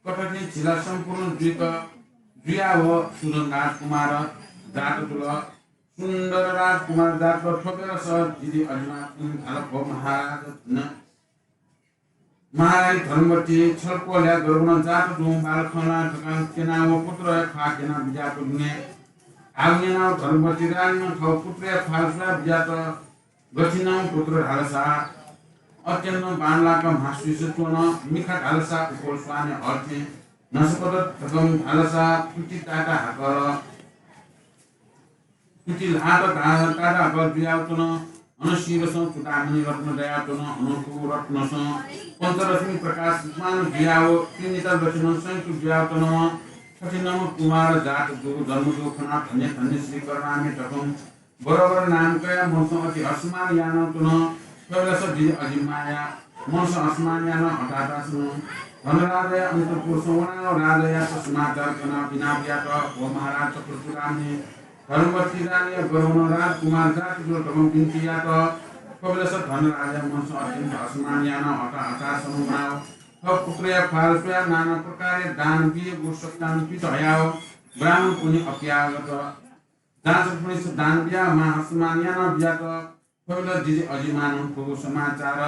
कथं थें झिला सम्पूर्ण जुइक जुयाव सुन्दर राजकुमार जात जुल। सुन्दर राजकुमार जात थ्व बेलस जिजि अजिमा धाल, भो महाराज धन महारानी धर्मवती छलपोलया गर्भनं जात जूगु बालकं ला धकाः क्यनाव पुत्रया ख्वाः क्यनाव बिज्यात दुने। धाःगु न्यनाव धर्मवती रानीनं थव पुत्रया ख्वाः स्वयाव बिज्यात। गथिनं पुत्र धालसा अत्यन्त बांलाक म्हासुइस च्वन, मिखा धालसा उखोल स्वाने हल थें, न्हसपत धकं धालसा तुति ताता हाकल। तुति ल्हात ताता हाकल जुयाव च्वन। अन शिरसं चूडामणि रत्न दयाव च्वन। अन थुगु रत्नसं पञ्चरश्मि प्रकाशमान जुयाव त्रिनेत्र रश्मिनं संयुक्त जुयाव च्वन। थथे नं कुमार जात जूगु जन्म जूगु खनाव धन्य धन्य श्री करुणामय धकं बरोबर नाम कयाव मनसं अति हर्षमान यानाव च्वन। थ्व बेलस जिजि अजिमाया मनसं हर्षमान यानाव हताहतासनं धनराजाया अन्तःपुरसं वनाव राजायात समाचार कनाव इनाप यात, भो महाराज चक्रचूडामणि धर्मवती रानीया गर्भनं राजकुमार जात जुल धकं बिन्ति यात। थ्व बेलस धनराजाया मनसं अत्यन्त हर्षमान यानाव हताहतासनं वनाव थव पुत्रया ख्वाः स्वयाव नाना प्रकारया दान बियागु सत्तानं पित हयाव ब्राह्मणपनि अप्यागत जाँचकपनिस दान बियाव महासम्मान यानाव बिज्यात। थ्व बेलस जिजि अजिमानं थुगु समाचार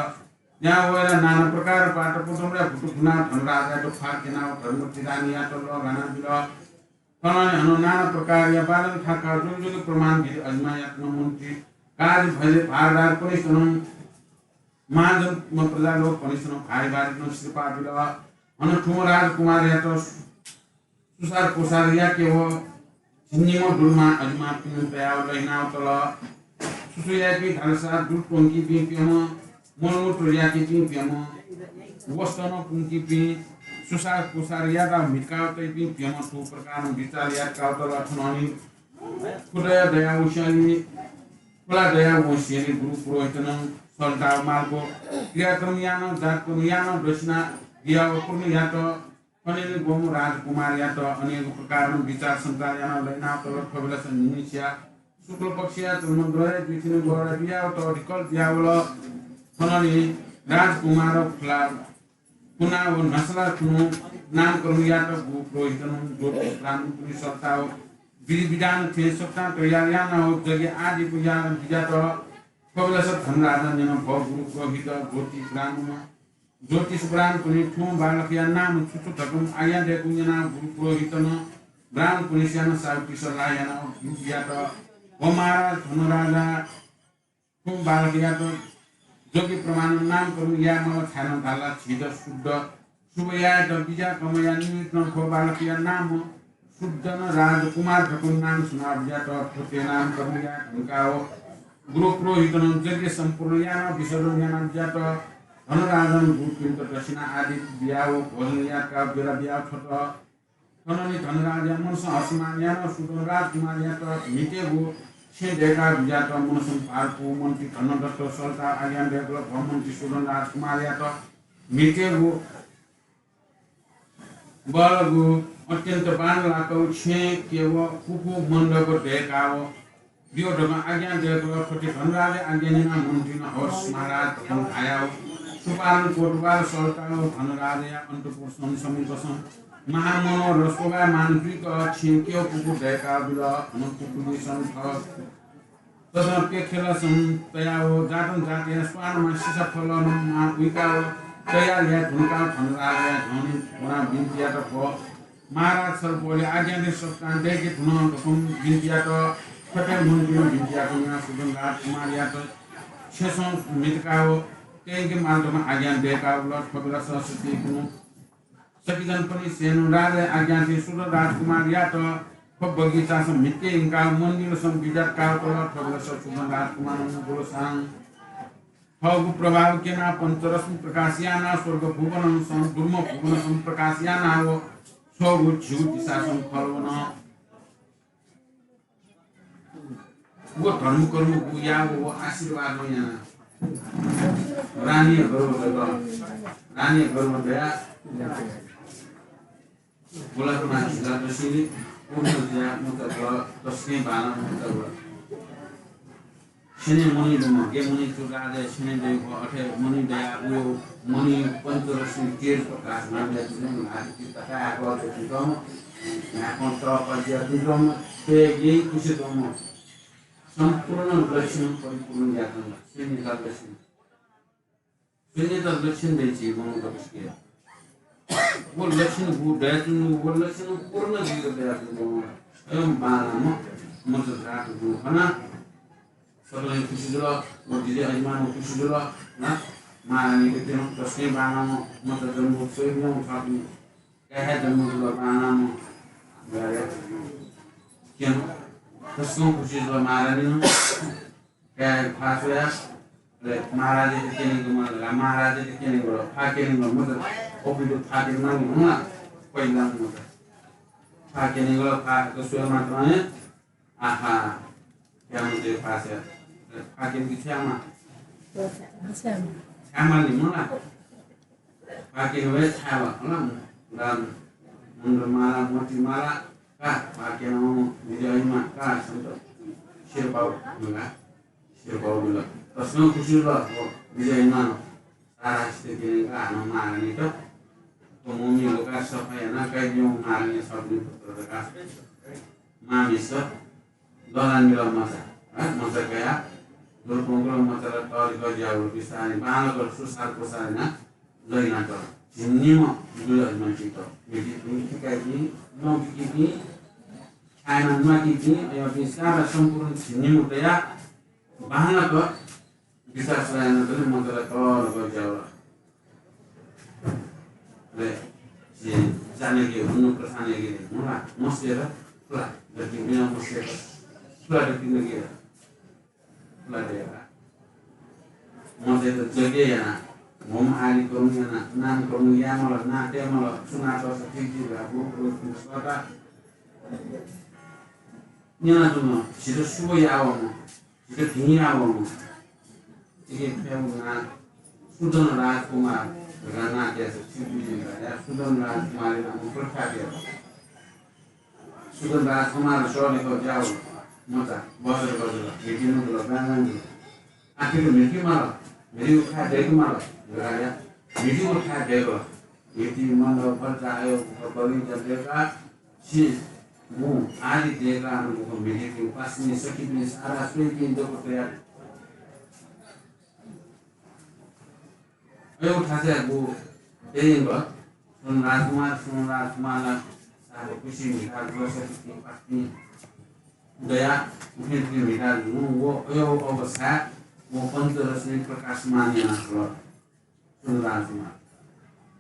न्यनाव वयाव नाना प्रकार पाटपत्रमय भुतु भुनाव धनराजायात ख्वाः क्यनाव धर्मवती रानीयात लः घानाबिल। थनंलि हनं नाना प्रकारया बाजं थाकाव जुगु जुगु प्रमाण जिजि अजिमायात नं मन्त्री काजी भैरव भारदारपनिसनं महाजन प्रजालोकपनिसनं भाइ बारीनं सिरपाः बिल। हनं थुम्ह राजकुमारयात सुसार पुसार याकेव झिंनिम्ह दुर्मां अजिमापिं तयाव लहिनाव तल। सुसु याइपिं धालसा दुर त्वंकीपिं प्यम्ह, मलमूत्र याकीपिं प्यम्ह, वस्त्र नं पुंकीपिं, सुसार पुसार यात म्हितकाव तइपिं प्यम्ह थ्व प्रकारं बिचाल यातकाव तल। थनंलि खुदया दयावंस्यालि, खुला दयावंस्यालि गुरु पुरोहितनं सल्ताव मालको क्रियाक्रम यानं जातकर्म यानं दक्षिणा बियाव पूर्ण यात। थनंलि ग्वम्ह राजकुमारयात अनेक प्रकारं बिचार संचार यानाव लहिनाव तल। थ्व बेलास निमिषया शुक्ल पक्षया चन्द्रमग्रहया दुइथिनि गहरा बियाव तःधिकल बियावल। थनंलि राजकुमार खुला पुनाव नसला खुनु नामकरण यात। गुरु पुरोहितनं ज्योतिष ब्राह्मणपिनि सल्ताव विधि विधान थें सकतां तयार यानाव यज्ञ आदि यानाव बिजात। थ्व बेलास धनराजा न्यन, भो गुरु पुरोहित, ज्योतिष ब्राह्मण, ज्योतिष ब्राह्मणपिनि थुं बालकया नाम छु छु धकं आज्ञा दयेकु न्यनाव गुरु पुरोहितनं ब्राह्मणपिनिस्यानं साहुति सल्लाह यानाव गुरु बियात। भो महाराज धनराजा, थुं बालकयात योग्य प्रमाणं नामकरण यायेमाल, छाय्‌नं धालसा झीत शुद्ध शुभ यायेत बिज्याकःम्हया निमित्तं थ्व बालकया नाम शुद्धनं राजकुमार धकं नाम सनाव बिज्यात। थ्व थें नामकरण याये धुंकाव गुरु पुरोहितनं यज्ञ सम्पूर्ण यानाव विसर्जन यानाव बिज्यात। धनराजानं गुरुपिन्त दक्षिणा आदि बियाव भोजन यातकाव बेला बियाव छ्वत। थनंलि धनराजया मनसं हर्षमान यानाव सुधन राजकुमारयात म्हितेगु छेँ दयेकाव बिज्यात। मनसं भारपू मन्त्री धनदत्त सल्ताव आज्ञा दयेकल, भो मन्त्री सुधन राजकुमारयात म्हितेगु बहलगु अत्यन्त बांलाक छेँ केव पुपू मण्डप दयेकाव बियो धकं आज्ञा दयेकल। थथे धनराजया आज्ञा न्यनाव मन्त्रीनं हवस् महाराज धकं धायाव सुपालं कोटवाल सल्ताव धनराजया अन्तःपुरसं समीपसं महामनोरथ शोभायमान जुइक छेँ केव पुपू दयेकाव बिल। धन पुपूलिसं थः तसं प्यखेलसं तयाव जातं जातया स्वांमाः सिसाफलं माः उइकाव तयार याये धुंकाव धनराजया न्ह्यःने वनाव बिन्ति यात, भो महाराज, छलपोलया आज्ञा थें सकतां दयेके धुन धकं बिन्ति यात। थथे मन्त्रीनं बिन्ति याःगु न्यनाव सुधन राजकुमारयात छेँसं म्हितकाव तयेके माल धकं आज्ञा दयेकाव बिल। थ्व बेलास सतिकुनु सकिजनपिनिसेनं राजाया आज्ञा थें सुधन राजकुमारयात थ्व बगैंचासं म्हितेके यंकाव मन्दिरसं बिज्यातकाव तल। थ्व बेलास सुधन राजकुमारं गुलसां थःगु प्रभाव क्यनाव पञ्चरश्मि प्रकाश यानाव स्वर्ग भुवनसं दुर्म भुवनसं प्रकाश यानाव छगू झिगू दिशासं फल वन। व धर्मकर्म व याःगु व आशीर्वादं यानाव रानीया गर्भ दय्‌कल। रानीया गर्भ दयाव बुलाकमा झिला दसिले पूर्ण जुयाव मचा दल। तसकं बांलाःम्ह मचा वल। छेनय् मणि दुम्ह, गय् मणि थ्व राजाया छेनय् दइगु खः, अथे मणि दयाव व मणि पञ्चरश्मि तेज प्रकाशमान दयाव च्वंम्ह, ल्हातिइ तताया हाकः च्वंम्ह, न्हाय्‌पं तःपा जुयाव च्वंम्ह, थ्वया गय् कुसे च्वंम्ह, सम्पूर्ण लक्षणं परिपूर्ण याकनं शून्यता लक्षण। शून्यता लक्षण दइ झी मनूतय्‌के। व लक्षण बु दयाच्वंगु, व लक्षण पूर्ण जुइक दयाच्वंगु। अय्‌नं बांलाःम्ह मचा जात जूगु खनाः सकलें खुसी जुल, व विजय यजमानं खुसी जुल। ना, महारानीके त्यन तसकं बांलाःम्ह मचा जन्म स्वइब्यं थःपिं काय्‌या जन्म जुल, बांलाःम्ह काय्‌या त्यन। तसकं खुसी जुल महारानीनं। काय्‌या ख्वाः स्वयाः, अले महाराजयात क्यनेगु मन धकाः महाराजयात क्यनेगु ख्वाः क्यनेगु मन, मचा अपिं ख्वाः क्यनेमाःगु हुँ ला, पहिला मचा ख्वाः क्यनेगु ख्वाः स्वये मात्रं हे आहा, क्या मुझे पास है। फाकिन की छ्यामा। छ्यामा नि मला। फाकिन वे छ्यामा, मला। राम, मुंड माला, मोती माला, का, फाकिन विजय मा, का, संत। सिरपाउ, मला। सिरपाउ, मला। तसकं खुसी ल, हो, विजय मा। सारा स्थिति का, हम मारने तो। तो मम्मी लोका सफा है ना, कह दियो मारने सब ने पुत्र का। मामी सब। दलान मिल मचा, है, मचा कयाः दुर्कुंकुल मचा र तरिक ज्याउल बिस्तारै बांलाक सुसार पुसार यानाः लहिनातल। झिंनिम्ह दुई अजमाइपिन्त मिति पिं, किकाइपिं, नौकिपिं, खायेमा न्वाकिपिं, अय्‌पिं सारा सम्पूर्ण झिंनिम्ह तयाः बांलाक बिचाः सल्लाह यानातले मचा र तरिक ज्याउल। अले झी जानकी हुनु प्रधानयाके मुला मस्येर खुला दति बिना मुसे, सुला दति नगे, सुला देगा। मजय्‌त जगे याना, होम आदि करुण याना, नाम करुण यामल, ना तेमल, सुनात सती जी ला, गु, गु, गु, सता। न्यना जुन, झीत सुव यावम, झीत भिं यावम। इके फेउ ना, सुदन राजकुमार, धकाः नां त्यास, छिउ बिजिन या, सुदन राजकुमार नाम प्रख्यात या। सुदन राजकुमार सर निको जाओ, मचा, बजर बजर, भेटिनु दुल, गांगां दुल। आखिर मृत्यु माल, मृत्यु खा देख माल, गाया, मृत्यु खा देख, मृत्यु मंडल बल जायो, बलिं जब देखा, छि, मु, आदि देखा, अनुभव मृत्यु पासनी सखी भी सारा स्वीकृति दो को तैयार। अयो थासय् बु तेइगः, सुन राजकुमार, सुन राजकुमार ला सारा खुसी मिता ग्रह सखी पासनी दया उठे उठे मिता नु वो अयो अवस्था वो पंचरश्मि प्रकाशमान याना खल। सुन राजकुमार।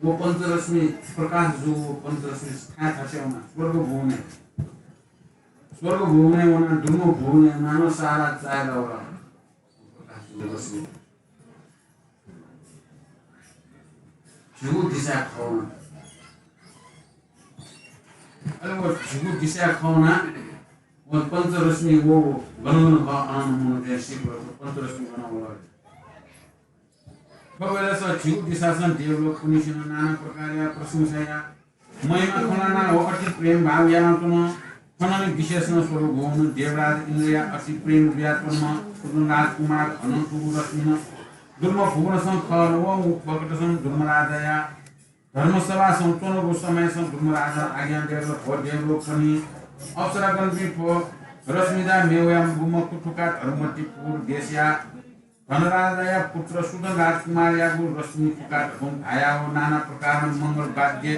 वो पंचरश्मि प्रकाश जू वो पंचरश्मि थाय् थासय् वना स्वर्ग भुवनय्। स्वर्ग भुवनय् वना दुम्ह भुवनय् नानो सारा चाय् दवला। प्रकाश जू रश्मि। झिगू दिशाय् खवना। अले व झिगू दिशाय् खवना, व पंचरश्मि वो गन गन खः अन मनूतय् सिक पंचरश्मि गन वल। थ्व बेलस झिगू दिशासं देवलोकपनिसेनं नाना प्रकारया प्रशंसाया महिमा खनाना व अति प्रेम भाव यानातुन। थननि विशेषण स्वरूप भुवन देवराज इन्द्रया अति प्रेम जुयातुन सुदन राजकुमार हनं तुगु रश्मिन दुर्म भुवनसं खः न व मुख बकटसं दुर्मराजाया धर्मसभासं च्वनागु समयसं दुर्मराजां आज्ञा दयेकल, भो देवलोकपनि अप्सरागणपिं, थ्व रश्मिदा मेवया गुम्ह कुथुका धर्मवतीपुर देशया धनराजाया पुत्र सुदन राजकुमारयागु रश्मि कुका धुन धाया व नाना प्रकारं मंगल वाद्य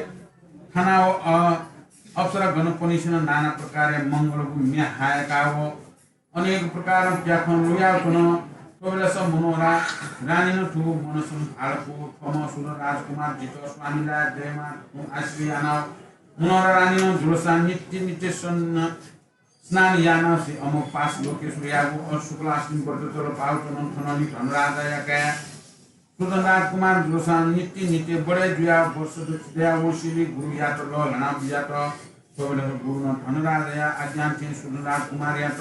थाना व अ, अप्सरागणपनिसेनं नाना प्रकारया मंगलगु म्ये हायका व अनेक प्रकारं प्याखं लुयातुन। थ्व बेलस मनोहरा रानीनं थुगु मनसं भालकु थ्वम्ह सुदन राजकुमार जितः स्वामी लाये दयेमा धुन आशिष याना। मनोहरा रानीनं जुलसां नित्य नित्य सन्न स्नान याना सि अमोघपाश लोकेश्वरयागु अ शुक्लाष्टमी व्रत चल पावचनं थननि धनराजाया काय् सुदन राजकुमार जुलसां नित्य नित्य बडे जुया वर्ष दया वंसिली गुरुयात लःल्हाना बियात। थ्व बेलस गुरुनं धनराजाया आज्ञा थें सुदन राजकुमारयात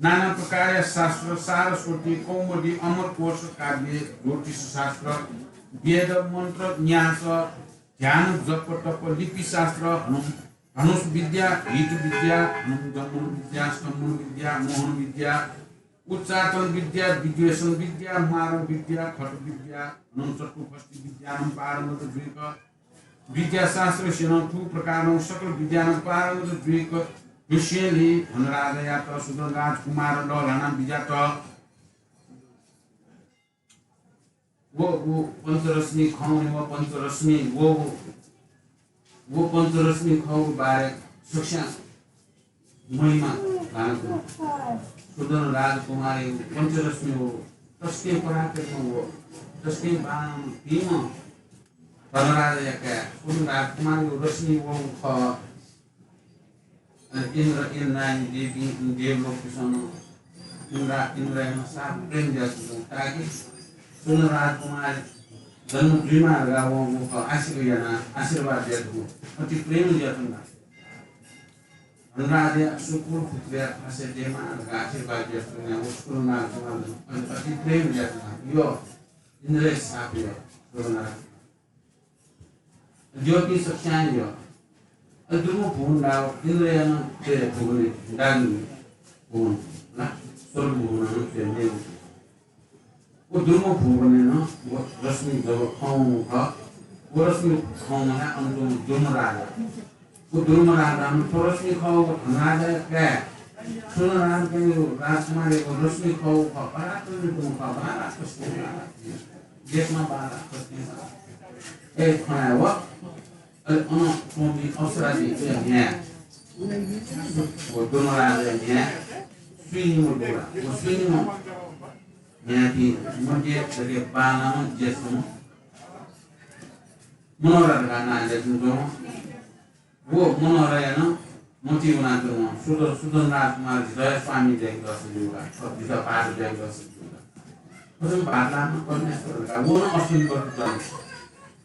नाना प्रकारया शास्त्र, सारस्वती, कौमुदी, अमरकोश, काव्य, ज्योतिष शास्त्र, वेद, मन्त्र, न्यास, ध्यान, जप, तप, लिपि शास्त्र, हनुम, धनुष विद्या, हित विद्या, हनुम दमन विद्या, स्तम्भन विद्या, मोहन विद्या, उच्चाटन विद्या, विद्वेषण विद्या, मारण विद्या, खट विद्या, हनुम चतुःफष्टि विद्यानं पारंगत जुइक विद्याशास्त्र स्यनं थु प्रकारं सकल विद्यानं पारंगत जुइक जुसेंलि धनराजायात सुदन राजकुमार लःल्हाना बिज्यात। व, व पंचरश्मि खंगु, व पंचरश्मि, व, व, व पंचरश्मि खंगु बारे सकस्यां महिमा भान कु। सुदन राजकुमार पंचरश्मि व तस्के पराक्रम व तस्के बाण तीन धनराजाया काय् सुदन राजकुमार रश्मि व खः। अले इन्द्र, इन्द्रायणी देवी, देवलोकपिसं इन्द्र, इन्द्रयानं साप प्रेम जुयाच्वंगु ताकि सुदन राजकुमार जन्म जुइमा धकाः वंगु खः आशिक यानाः आशीर्वाद जुयाच्वंगु, अति प्रेम जुयाच्वंगु। धनराजया सुकुल पुत्रया थासय् दयेमा धकाः आशीर्वाद जुयाच्वंगु। व सुदन राजकुमार अति, अति प्रेम जुयाच्वंगु। यो इन्द्रया साप यो सुदन राजकुमार। ज्योतिष सकस्यां यो। अले दुम्ह भुवन दाव इन्द्रयानं ते भुवन दागु भुवन ला स्वर्ग भुवन ते नेगु। व दुम्ह भुवनय् नं व रश्मि जब खंगु खः, व रश्मि खंगु ला अन दुम्ह राजा। व दुम्ह राजानं थ्व रश्मि खंगु धनराजाया काय् सुदन राजकुमारया रश्मि खंगु खः, पराक्रमी दुम्ह खः, बांलाक तस्के, देशमा बांलाक तस्के। ए खनाय् व अले अन च्वंपिं अप्सरापिं न्ह्याः। व दुम्ह राजाया न्ह्याः स्वीनिम्ह दु ला। व स्वीनिम्ह न्ह्याःपिं मध्ये दकले बांलाम्ह ज्येष्ठम्ह मनोहरा धकाः नां जुयाच्वंगु। व मनोहरायानं मतिइ वनाच्वन, सुध-, सुधन राजकुमार झीत हे स्वामी जुयाके दस ज्यू का, थ्व झीत भाःत जुयाके दस ज्यू का। थ्व चाहिँ भाःत लाःम्ह परमेश्वर का, व नं अश्विनी व्रत दनि।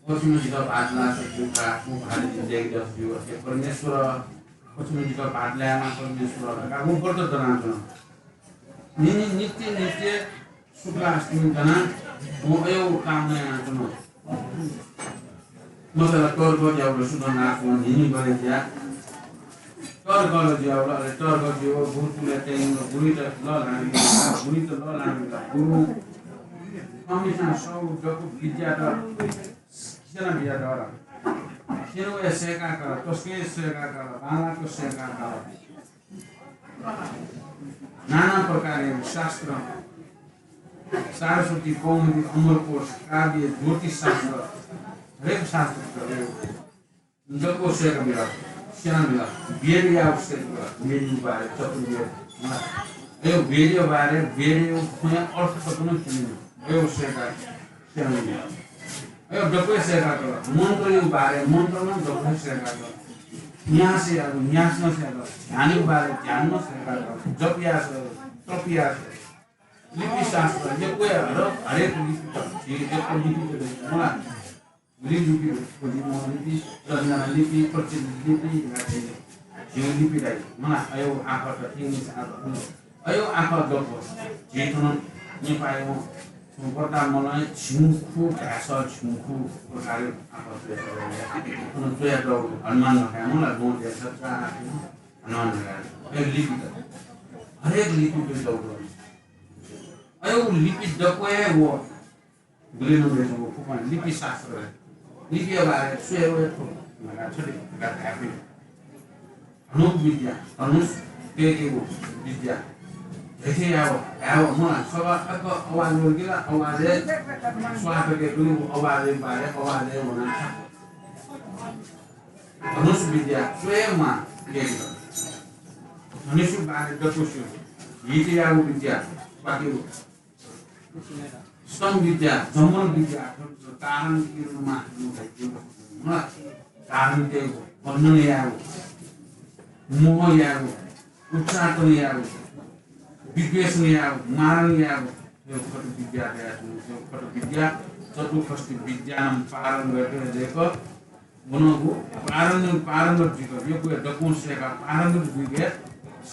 व छम्ह झीत भाःत लाःसा ज्यू का, व भाःत झीत जुयाके दस ज्यू, अथे परमेश्वर, व छम्ह झीत भाःत लायेमाः परमेश्वर का, व व्रत दनाच्वन। नि-, नि-, नित्य, नित्य शुक्लाष्टमी दनाः वं अय् कामना यानाच्वन। मखु ला, तर्क जुयावल, सुधन राजकुमार न्हिनिबलय् जुया। तर्क ला जुयावल, अले तर्क जुयाव गुरुकुलय् तयेवल, गुरुइत लःल्हानाबिल, गुरुइत लःल्हानाबिल। गुरु थःम्हस्यां सःगु दक्व विद्यात स्यना बियादत। स्यनेवं सय्‌का काल, तसकं सय्‌का काल, बांलाक सय्‌का काल। नाना प्रकारया शास्त्र, सारस्वती, कौमुदी, अमरकोश, काव्य, ज्योतिष शास्त्र, हरेक शास्त्र दक्व सय्‌का बिल, स्यना बिल। वेदया सय्‌का बिल, वेदया बारे, चतुर्वेद। अय् वेदया बारे, वेदया थ्वया अर्थ तक नं स्यना बिल। अय् सय्‌का स्यना बिल। अय् दक्व सय्‌का काल। मन्त्रया बारे, मन्त्र नं दक्व सय्‌का काल। न्यासया, न्यास नं सय्‌का काल। ध्यानया बारे, ध्यान नं सय्‌का काल। जपया, तपया, लिपि शास्त्र, यक्व हर-, हरेक लिपि त, झी यक्व लिपि त, मला। गुलि लिपि, गुलि मौर्य लिपि, रचना लिपि, प्रचलित लिपि, झी लिपि दाइ। मला, अय् आखः त, English आखः, अय् आखः दक्व। झी थन नेपाःया छुं पर्दा मलय् झिंखु भाषा, झिंखु प्रकारया आखः च्वया दु। अन च्वया दु हनुमान धकाः, मला, गौंतय् सच्चा हनुमान धकाः। अय् लिपि त। हरेक लिपि च्वया दु। अय् लिपि दक्व हे व गुलि नं दय्‌कं व फुक्कं लिपि शास्त्र, लिपिया बारे स्वये व फुक्कं धकाः छुटे धकाः धायेफु। धनुष विद्या, धनुष तयेकेगु विद्या। धैथें याव, याव, मला, सगः अक आवाज वल कि ला, आवाजय् स्वाहा तयेकेगु, आवाजया बारे, आवाजय् वना। धनुष विद्या स्वये माः, धनुष बारे दक्व स्यू। हित याव विद्या, बाकी स्तम विद्या, जम्बल विद्या, तारण किरण मा, तारण ते बन्धन याव, मोह याव, उच्चाटन याव, विद्वेषण याव, मारण याव, यो खट विद्या दया, यो खट विद्या, चतुष्षष्टि विद्यानां पारंगत दय्‌क वनागु पारंग-, पारंगत जुइक, यक्व दक्वं सय्‌का पारंगत जुइक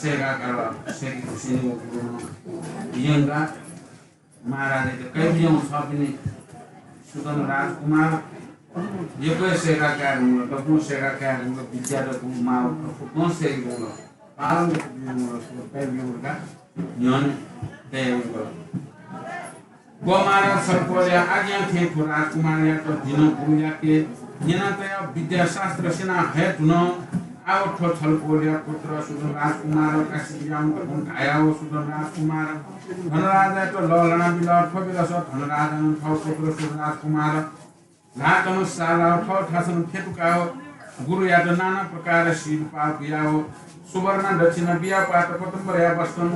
सय्‌का काल, सय्‌के घुसेंनि व गुरुं यंकाः महाराजयात कयाबिज्याहुँ। थःपिनि सुधन राजकुमार यक्व सय्‌का काये धुंकल, दक्वं सय्‌का काये धुंकल, विद्या दक्वं माःगु फुक्कं सय्‌के धुंकल, पारंगत जुइ धुंकल, कयाबिज्याहुँ धकाः न्ह्यःने तये धुंकल। व महाराज छलपोलया आज्ञा थें थ्व राजकुमारयात जिं गुरुयाके न्यना तयाव विद्याशास्त्र स्यना हये धुन। आव थ्व छलपोलया पुत्र सुधन राजकुमार काशीयाम्ह धकाः धायाव सुधन राजकुमार धनराजायात लःल्हानाबिल। थ्व बेलस धनराजां थव पुत्र सुधन राजकुमार ल्हातं सालाव थव थासं फ्यतुकाव गुरुयात नाना प्रकार सिरपाः बियाव सुवर्ण दक्षिणा बियाव पाटपटम्बरया वस्त्रं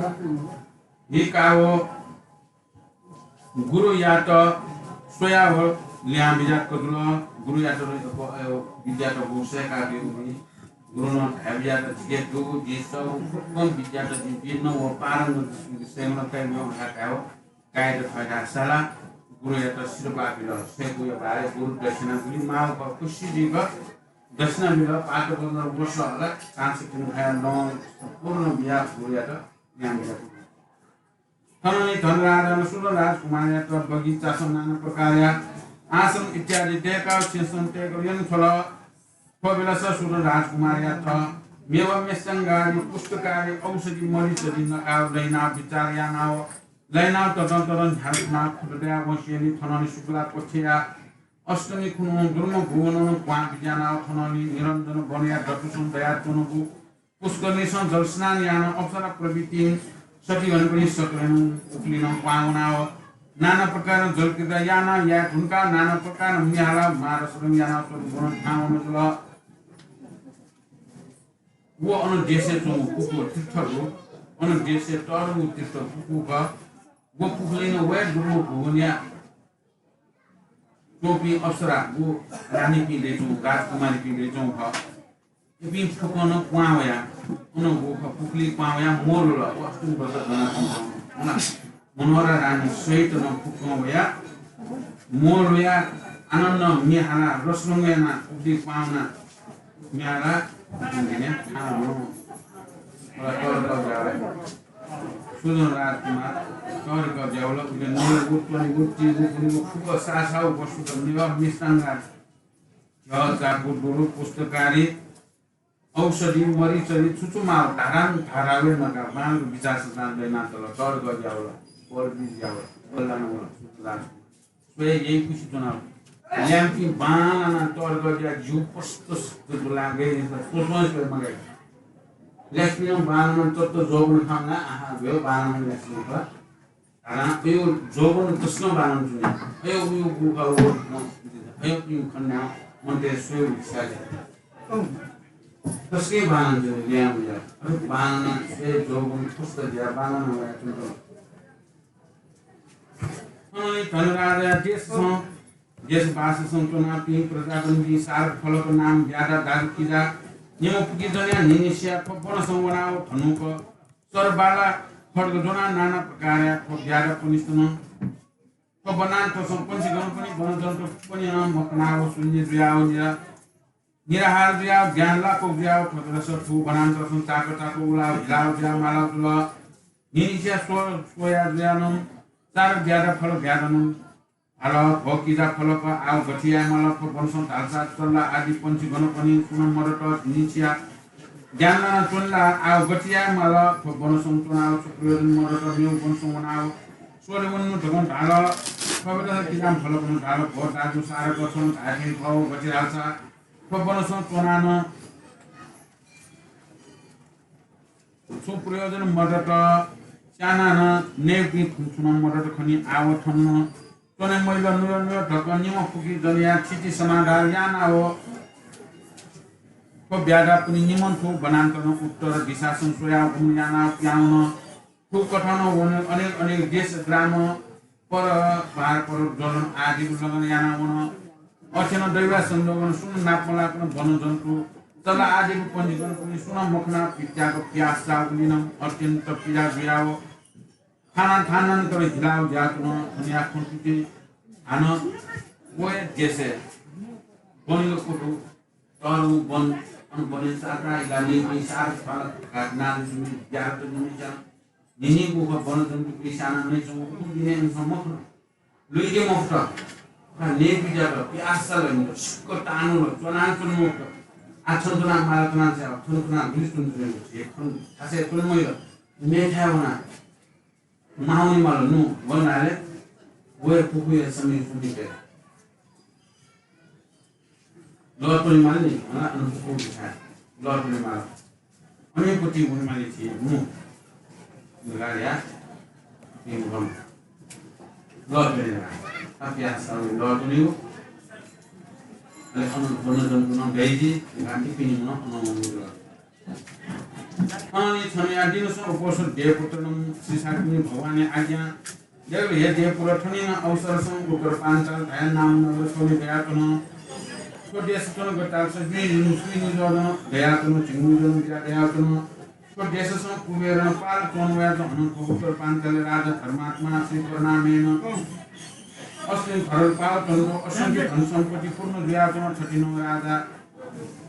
हिकाव गुरुयात स्वयाव ल्याहां बिज्यात जुल। गुरुयात व विद्यात व सय्‌का ब्यूगुलिं गुरुं नं धाये बिज्यात, जिके दुगु जिं सःगु फुक्कं विद्यात जिं बियादीन, व पारंगत जुइगु सेमल कयाबिज्याहुँ धकाः धायेव काय्‌यात थथे धाःसा ला गुरुयात सिरपाः बिल। सय्‌काया बारे गुरु दक्षिणा गुलि माःगु खः खुसि जुइक दक्षिणा बिल। पाटपटम्बर वस्त्र हल, कांस्या किंखाया लं सम्पूर्ण बियाः गुरुयात ल्याहां बिज्यात। थनंलि धनराजां सुधन राजकुमारयात बगैंचासं नाना प्रकारया आसन इत्यादि दय्‌काव छेँसं तय्‌क यंछ्वल। थ्व बेलस सुधन राजकुमारयात मेवा मेसंगादि पुस्तकादि औषधि मरिचधि नकाव लहिनाव बिचाः यानाव लहिनाव ततं ततं न्ह्यानाव खुत दयाव वंसेंलि थनंलि शुक्ला पक्षया अष्टमी खुन्हु दुर्लभ भुवनं क्वहां बिज्यानाव थनंलि निरञ्जन वनया दथुसं दयाच्वंगु पुष्करिणीसं जलस्नान यानाव अप्सरा प्रभृतिं सखीगणपिनि सकलें उखुन्हुं क्वहां वनाव नाना प्रकारं जलक्रीडा यानाव याये धुंकाव नाना प्रकारं म्ये हालाव मारसरं यानाव स्वयम्भूनं थाहां वनाजुल। व अन देशय् च्वंगु पुखू तीर्थ दु, अन देशय् तःधंगु तीर्थ पुखू खः। व पुखुलिं नं वये दुर्लभ भुवनया च्वंपिं अप्सरा व रानीपिं दय्‌च्वंगु, राजकुमारीपिं दय्‌च्वंगु खः। इपिं फुक्कं क्वहां वयाः अन गुफा पुखुलिइ क्वहां वयाः मोल वल। व अष्टमी व्रत दनाच्वंपिं मनोहरा रानी सहित नं फुक्कं वयाः मोल वयाः आनन्दं म्ये हालाः रसरंग यानाः उबलय् क्वहां वनाः म्ये हालाः सुजन राजकुमार तःधिकः जुयावल। उबलय् नइगु, त्वनेगु, तीगु, पुनेगु फुक्क साःसाःगु वस्तुत नइगु, मिष्टांगार, झ्याः, चाकु, दुरु, पुस्तकारी, औषधि, मरिचरि, छु छु माःगु धारां धारां वये नकाः बांलाक बिचाः सचां दयेमाः तल। तःधिकः जुयावल, बल बिज्यावल, बल्लां वल, सुजन राजकुमार। स्वये यइकुसे च्वनाव। ल्याय्म्हपिं बांलानाः तःधिकः जुयाः जिगु पस्त दुलां गय् स्वस्वं स्वये मगाइ। ल्याय्म्हपिं बांलानाः तत्त जोगुन खाना आहा गयो बांलानाः ल्याय्म्हपिं। धारां अयो जोगुन तसकं बांलानाच्वनी। अयो उयो गुफा वो। अयो उयो खन्या मन्ते स्वये साजे। तसकं बांलानाच्वनी ल्याय्म्ह जुयाः। अयो बांलानाः स्वये जोगुन पस्त जुयाः बांलानाः वयाच्वंत। अन धनराजा देशसं, देशबाससं च्वनापिं प्रजाजनपिं सारक फलक नाम ब्याधा दाजुकिजा निम्ह पुकिजनया न्हिनिसिया थ्व वनसं वनाव धनुक सरबाला खड्ग ज्वनाः नाना प्रकारया थ्व ब्याधापनिस्त नं थ्व वनान्तरसं पंक्षीगणपनि वनजन्तुपनि नं मखनाव शून्य जुयाव निरा निराहार जुयाव ज्ञान लापक जुयाव थ्व जलस थ्व वनान्तरसं चाक चाक उलाव हिलाव जुयाव मालाव जुल। न्हिनिसिया स्व-, स्वया जुयाव नं सारक ब्याधा फलक ब्याधा नं हाल। भो किजा फलक आव गथे याये माल थ्व वनसं धालसा चल्ला आदि पंक्षीगणपनि सुं नं मदत। न्हिनिसिया ज्ञान लानाच्वने ला आव गथे याये माल थ्व वनसं च्वनाव छु प्रयोजन मदत मेव वनसं वनाव स्वले वनेनु धकं धाल। थ्व बेलस किजा फलकनं धाल, भो दाजु सारक छं धायेथें खः गथे धालसा थ्व वनसं च्वनाव नं छुं प्रयोजन मदत, स्यानाव नं नयेपिं थुं छुं नं मदत खनी। आव थन नं च्वने मजिल, नुगः नुगः धकं निम्ह पुकिजनया थिति समाधान यानाव थ्व ब्याधापनि निम्हं थ्व वनान्तरं उत्तर दिशासं स्वयाव गमन यानाव पिहां वन। थुकथं नं वन अनेक अनेक देश ग्राम पर पहाड पर्वत ज्वलन आदिगु लगन यानाव वन। अथे नं दैव संजोगं सुं नं नाप मलाकं वनजन्तु चल्ला आदिगु पंक्षीगणपनि सुं नं मखनाव पित्याक पियास जाःगुलिं नं अत्यन्त पीडा जुयाव थानां थानान्तर हिलाव जुयाच्वन। थनया खँ तुति हानं व देशय् वनेगु कुतु तःधंगु वन, अन वनय् साता इला नइपिं सारक फलक नाजुपिं ब्याधापनि नं न्हिनिगू खः वनजन्तुपिं स्यानाव नइच्वंगु उखुन्हु दिनय् इमिसं मखन। लुइके मफुत। का नयेपिं जुयात पियास जाल इमित, सिक्क तानु च्वनाच्वने मफुत। आः छन्त च्वनाः माला च्वनाः छाय्, थन च्वनाः गुलि च्वने च्वने मफुत। हे खन थासय् च्वने मजिल। मेथाय् वनाः माः वने माल नु, वनाले व हे पुखुया समीप समीपय् लः त्वने माल नि, अन, अन पुखुया लः त्वने माल। अनेपति वने माल थें नु। गाड्या, पिं गन। लः त्वने माल। अभ्यास अब लः त्वने हो। अले अन वनजन्तु नं गइजी, गान्धी पिनि मन अन वने लः। अनंलि छन्हुया दिनसं उपोषण देवपुत्रनं श्री शाक्यमुनि भगवानया आज्ञा दयेबलय्, हे देवपुत्र, थनिं नं अवसरसं उत्तर पाञ्चाल धाया नाम नगर स्वने दयाच्वन। थ्व देश च्वनगु तालसं स्वीनिजं दयाच्वन, झिंगुनिजं बिदा दयाच्वन। थ्व देशसं कुबेरं पाल च्वना वयाच्वन। अनंलि थ्व उत्तर पाञ्चालय् राजा धर्मात्मा श्री करुणामयनं अश्विनी धरल पाल च्वंगु असंख्य धन सम्पत्ति पूर्ण जुयाच्वन। थथिंगु राजा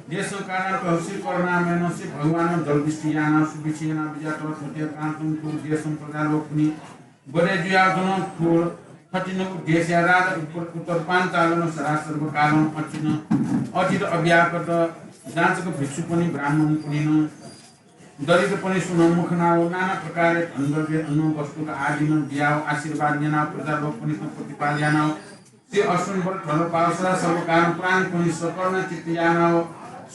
देशं कालान्तरं श्री करुणामयनं श्री भगवानं जलवृष्टि यानाः सुभिक्षे यानाः बिज्यात। थथे कालान्तरं थ्व देशं प्रजा लोकपनि बढे जुयाच्वन। थ्व थथिंगु देशया राजा उप-, उत्तर पाञ्चालं सदा सर्वकालं अथिन, अथित अभ्यागत जाचक भिक्षुपनि ब्राह्मणपनिनं दरिद्रपनि सुं नं मखनाव नाना प्रकारया धनद्रव्य अन्न वस्तुत आदि नं बियाव आशीर्वाद न्यनाव प्रजा लोकपनित प्रतिपाल यानाव श्री अश्विनी व्रत धर्मपाल सदा सर्वकालं प्राणीपनि सकरुणा चित्त यानाव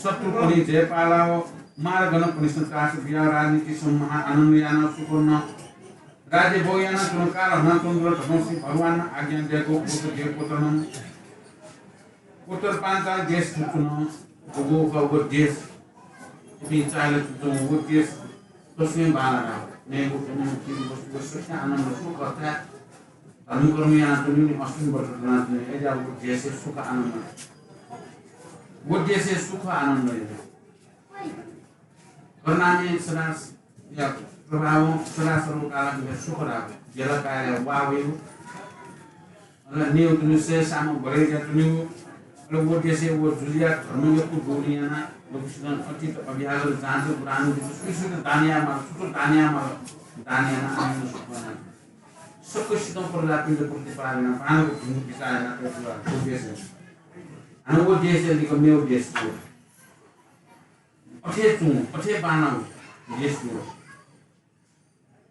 शत्रुपनि जय पालाव मारगणपनिसं त्रास बियाव राजनीतिसं महा आनन्द यानाव सुकरुणं राज्य भोग यानाच्वन। काल हनाच्वंगु धकं श्री भगवानं आज्ञा दयेकूगु देवपुत्रनं उत्तर पाञ्चाल देश थुकथं च्वंगु खः। व देश इपिं चाःहिला च्वंगु व देश तसकं बांलाः। नयेगु वस्तु वस्तु आनन्द सुख अर्थात् धर्मकर्म यानाच्वनीगु अश्विनी व्रत यानाच्वनीगु अज्याःगु देशय् सुख आनन्द। व देशय् सुख आनन्द। करुणामय सदा या प्रभाव सदा सर्वकाल सुख राव। बेला काले वावयु अला नेउ तुनु से साम बरे या तुनु। अला वो देशे वो जुलिया धर्म यक्कु बोलियाना लोकसिन अतीत अभ्यागत जाँच पुराण सुसुत दानिया मार सुसुत दानिया मार दानियाना आनंद सुख बना। सकसित प्रजापिंड प्रतिपालना पानको भिंगु विचार याना प्रति वो देशे। अन वो देशे लिक मेउ देश। अथे तुं अथे बाना देश।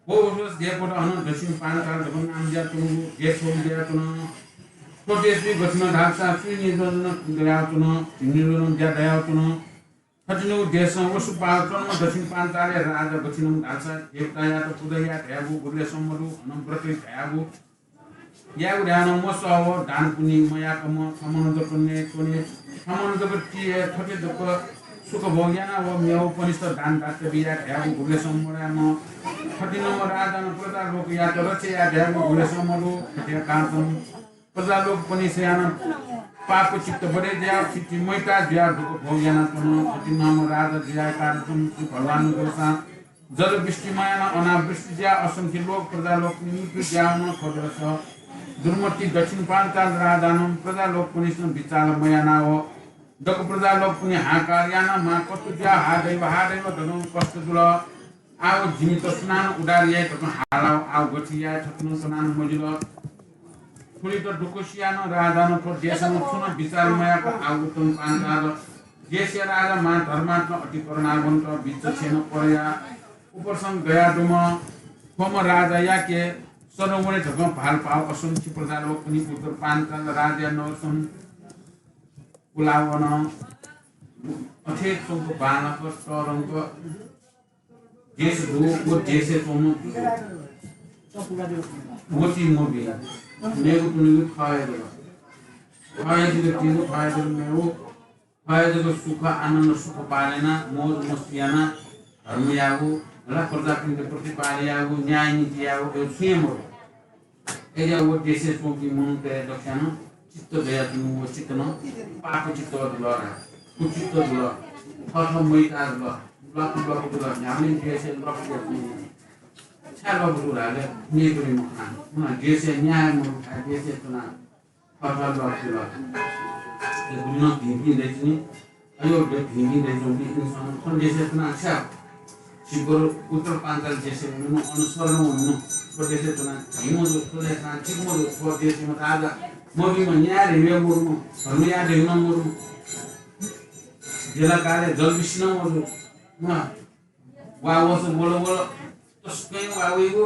वो उद्वस देवकोटा हन दक्षिण पांचाल धकं नाम ज्या तुं देश हो ज्या तुं। थ्व देशय् गथिन धालसा सुइ निजन दया तुं, निजन ज्या दया तुं। थतिनु देशं वसु पाल तुं दक्षिण पांचालय् राजा गथिन धालसा देवतायात पुजा या धयागु गुबलेसं मदु, हन व्रत धयागु यागु ध्यान मसः व दान पुण्य मयाकम्ह छमन जक ने त्वने, छमन जक तिये थथे जक सुख भोग याना व मेव पनिष्ठ दान दातव्य या धयागु गुबलेसं मदयाम्ह। थतिनं राजानं प्रजा लोकयात रक्षा या धयागु गुबलेसं मदु। थथे कारणं प्रजा लोक पनिष्ठ याना पाप चित्त बढे ज्या स्थिति मैता ज्या दुःख भोग याना तुन। थतिनं राजा ज्या कारणं श्री भगवान दोषा जल वृष्टि मयाना अनावृष्टि ज्या असंख्य लोक प्रजा लोक मृत्यु ज्या वन। थोदरस दुर्मति दक्षिण पांचाल राजानं प्रजा लोक पनिष्ठ विचार मयाना व दक प्रजा लोक पुनि हाकार याना मा कष्ट ज्या हा दैव हा दैव धनं कष्ट जुल। आव जिमित सुनान उद्धार याये धकं हालाव आव गति याये थकनं सुनान मजिल। थुलित दुःख सियानं राजानं थ्व देशनं छुन विचार मयाक आव उत्तम पांचाल देशया राजा मा धर्मात्मा अति करुणावन्त बिच्च छेन परया उपरसं गया दुम। थ्वम्ह राजा याके सदवने धकं भाल पाव असंख्य प्रजा लोक पुनि उत्तर पांचाल राजा नवसं पुलावन। अथे चौक बालक तरंक देश दु, वो देशे चौन दु। वो ती मोबी। मेगु तुनिगु थये दु। थये दु तीगु थये दु मेगु। थये दु सुख आनंद सुख पालेना, मौज मस्ती याना, धर्म यागु, हला प्रजापिंड प्रतिपाल यागु, न्याय नीति यागु, यो छुये मरु। एजा वो देशे चौकी मनुते दक्षान चित्त गया तुनु वो चित्त न पाप चित्त दुल, कुचित्त दुल, थथ मैता दुल, लक लक दुल, न्यामने देशे लक लक दुल। छा लक दुल, ले नेगुरी मखना। मुना देशे न्याय मरु, देशे तुना। थःथः लक लक। गुलिनं भिंपिं दइचिनि, अयो भिंपिं दइचिनि, इन्सान थन देशे तुना छ्या। सिबर उत्तर पांचाल देशे वनेनु, अन शरण वनेनु, थ्व देशे तुना भिंगु दु, थ्व देशे तुना चिकमु दु, थ्व देशे तुना राजा, मभिंगु न्याय रे मरुगु, धर्म याये धइगु मरुगु। बेला काले जल बिसिनं मरुगु। वा वस वल वल, तस्कैं वा वइगु,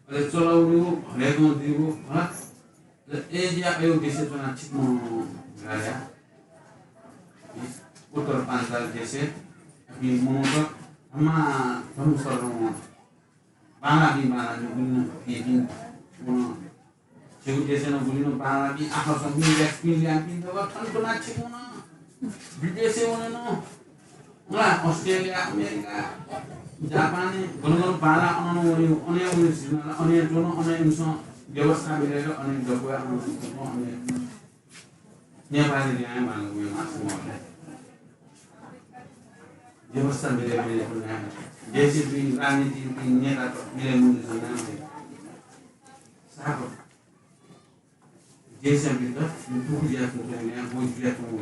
अले चलौनिगु, हरेकं दिगु, हँ? अले ए ज्या अयो देशे च्वना छिकमं गाया। उत्तर पांचाल देशे, अपिं मनूत, अमा धर्म सर्वं। बांलाबी बांलाबी गुलिनं, पिपिं, गुण। झीगु देशय् नं गुलिनं बांलाःपिं आखः संपिं याक्पिं ल्यापिं जक थन च्वनाः छिकु नं विदेशय् वनेनु। ला, अस्ट्रेलिया, अमेरिका, जापानय् गन गन बांलाः अन नं वने, अन हे वने झीसं ला, अन हे च्वनु, अन हे इमिसं व्यवस्था मिलेर अन हे दक्वय् अन हे नेपाली न्याय मानव व्यवस्था मिले मिले देशय् दुई राजनीतिक नेता मिले मुनि जनाले। साहब, देशया भित्र दुःख ज्या तुं न्याय बोझ ज्या तुं।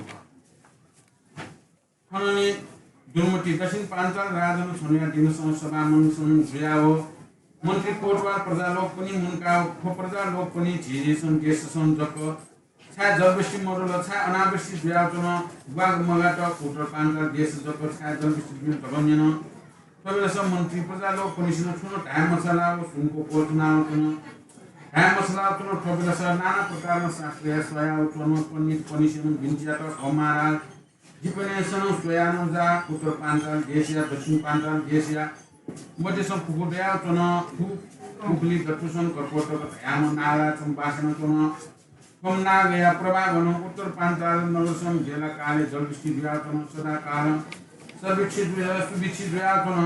खनने दुर्मति दक्षिण पांचाल राजानं छन्हुया दिनसं सभा मनसं जुयाव मन्त्री कोटवार प्रजालोकपनि मुनकाव थ्व प्रजालोकपनि झीझीसं देशसं जक छाय् जलवृष्टि मदुल, छाय् अनावृष्टि जुयाच्वन, ग्वाग मगात, उत्तर पांचाल देश जक छाय् जलवृष्टि जुल धकं न्यन। थ्व बेलस मन्त्री प्रजालोकपनिसेनं छुं धाये मछालाव सुम्क क्वःछुनाव च्वन। धाये मछालाव च्वन। थ्व बेलस नाना प्रकारं शास्त्रया स्वयाव च्वन। पण्डितपनिसेनं बिन्ति यात, "ओ महाराज, जिपनिसेनं स्वयानं जा, उत्तर पांचाल देशया, दक्षिण पांचाल देशया मध्यसं फुकु दयाव च्वन। थ्व उखुली दथुसं कपोतक धयाम्ह नागा चम्पासनं च्वन।" थ्व नागया प्रभावनं उत्तर पांचाल नगरसं बेला काले जलवृष्टि जुयाच्वन। सदाकालं सुभिक्षित जुया, सुभिक्षित जुयाच्वन।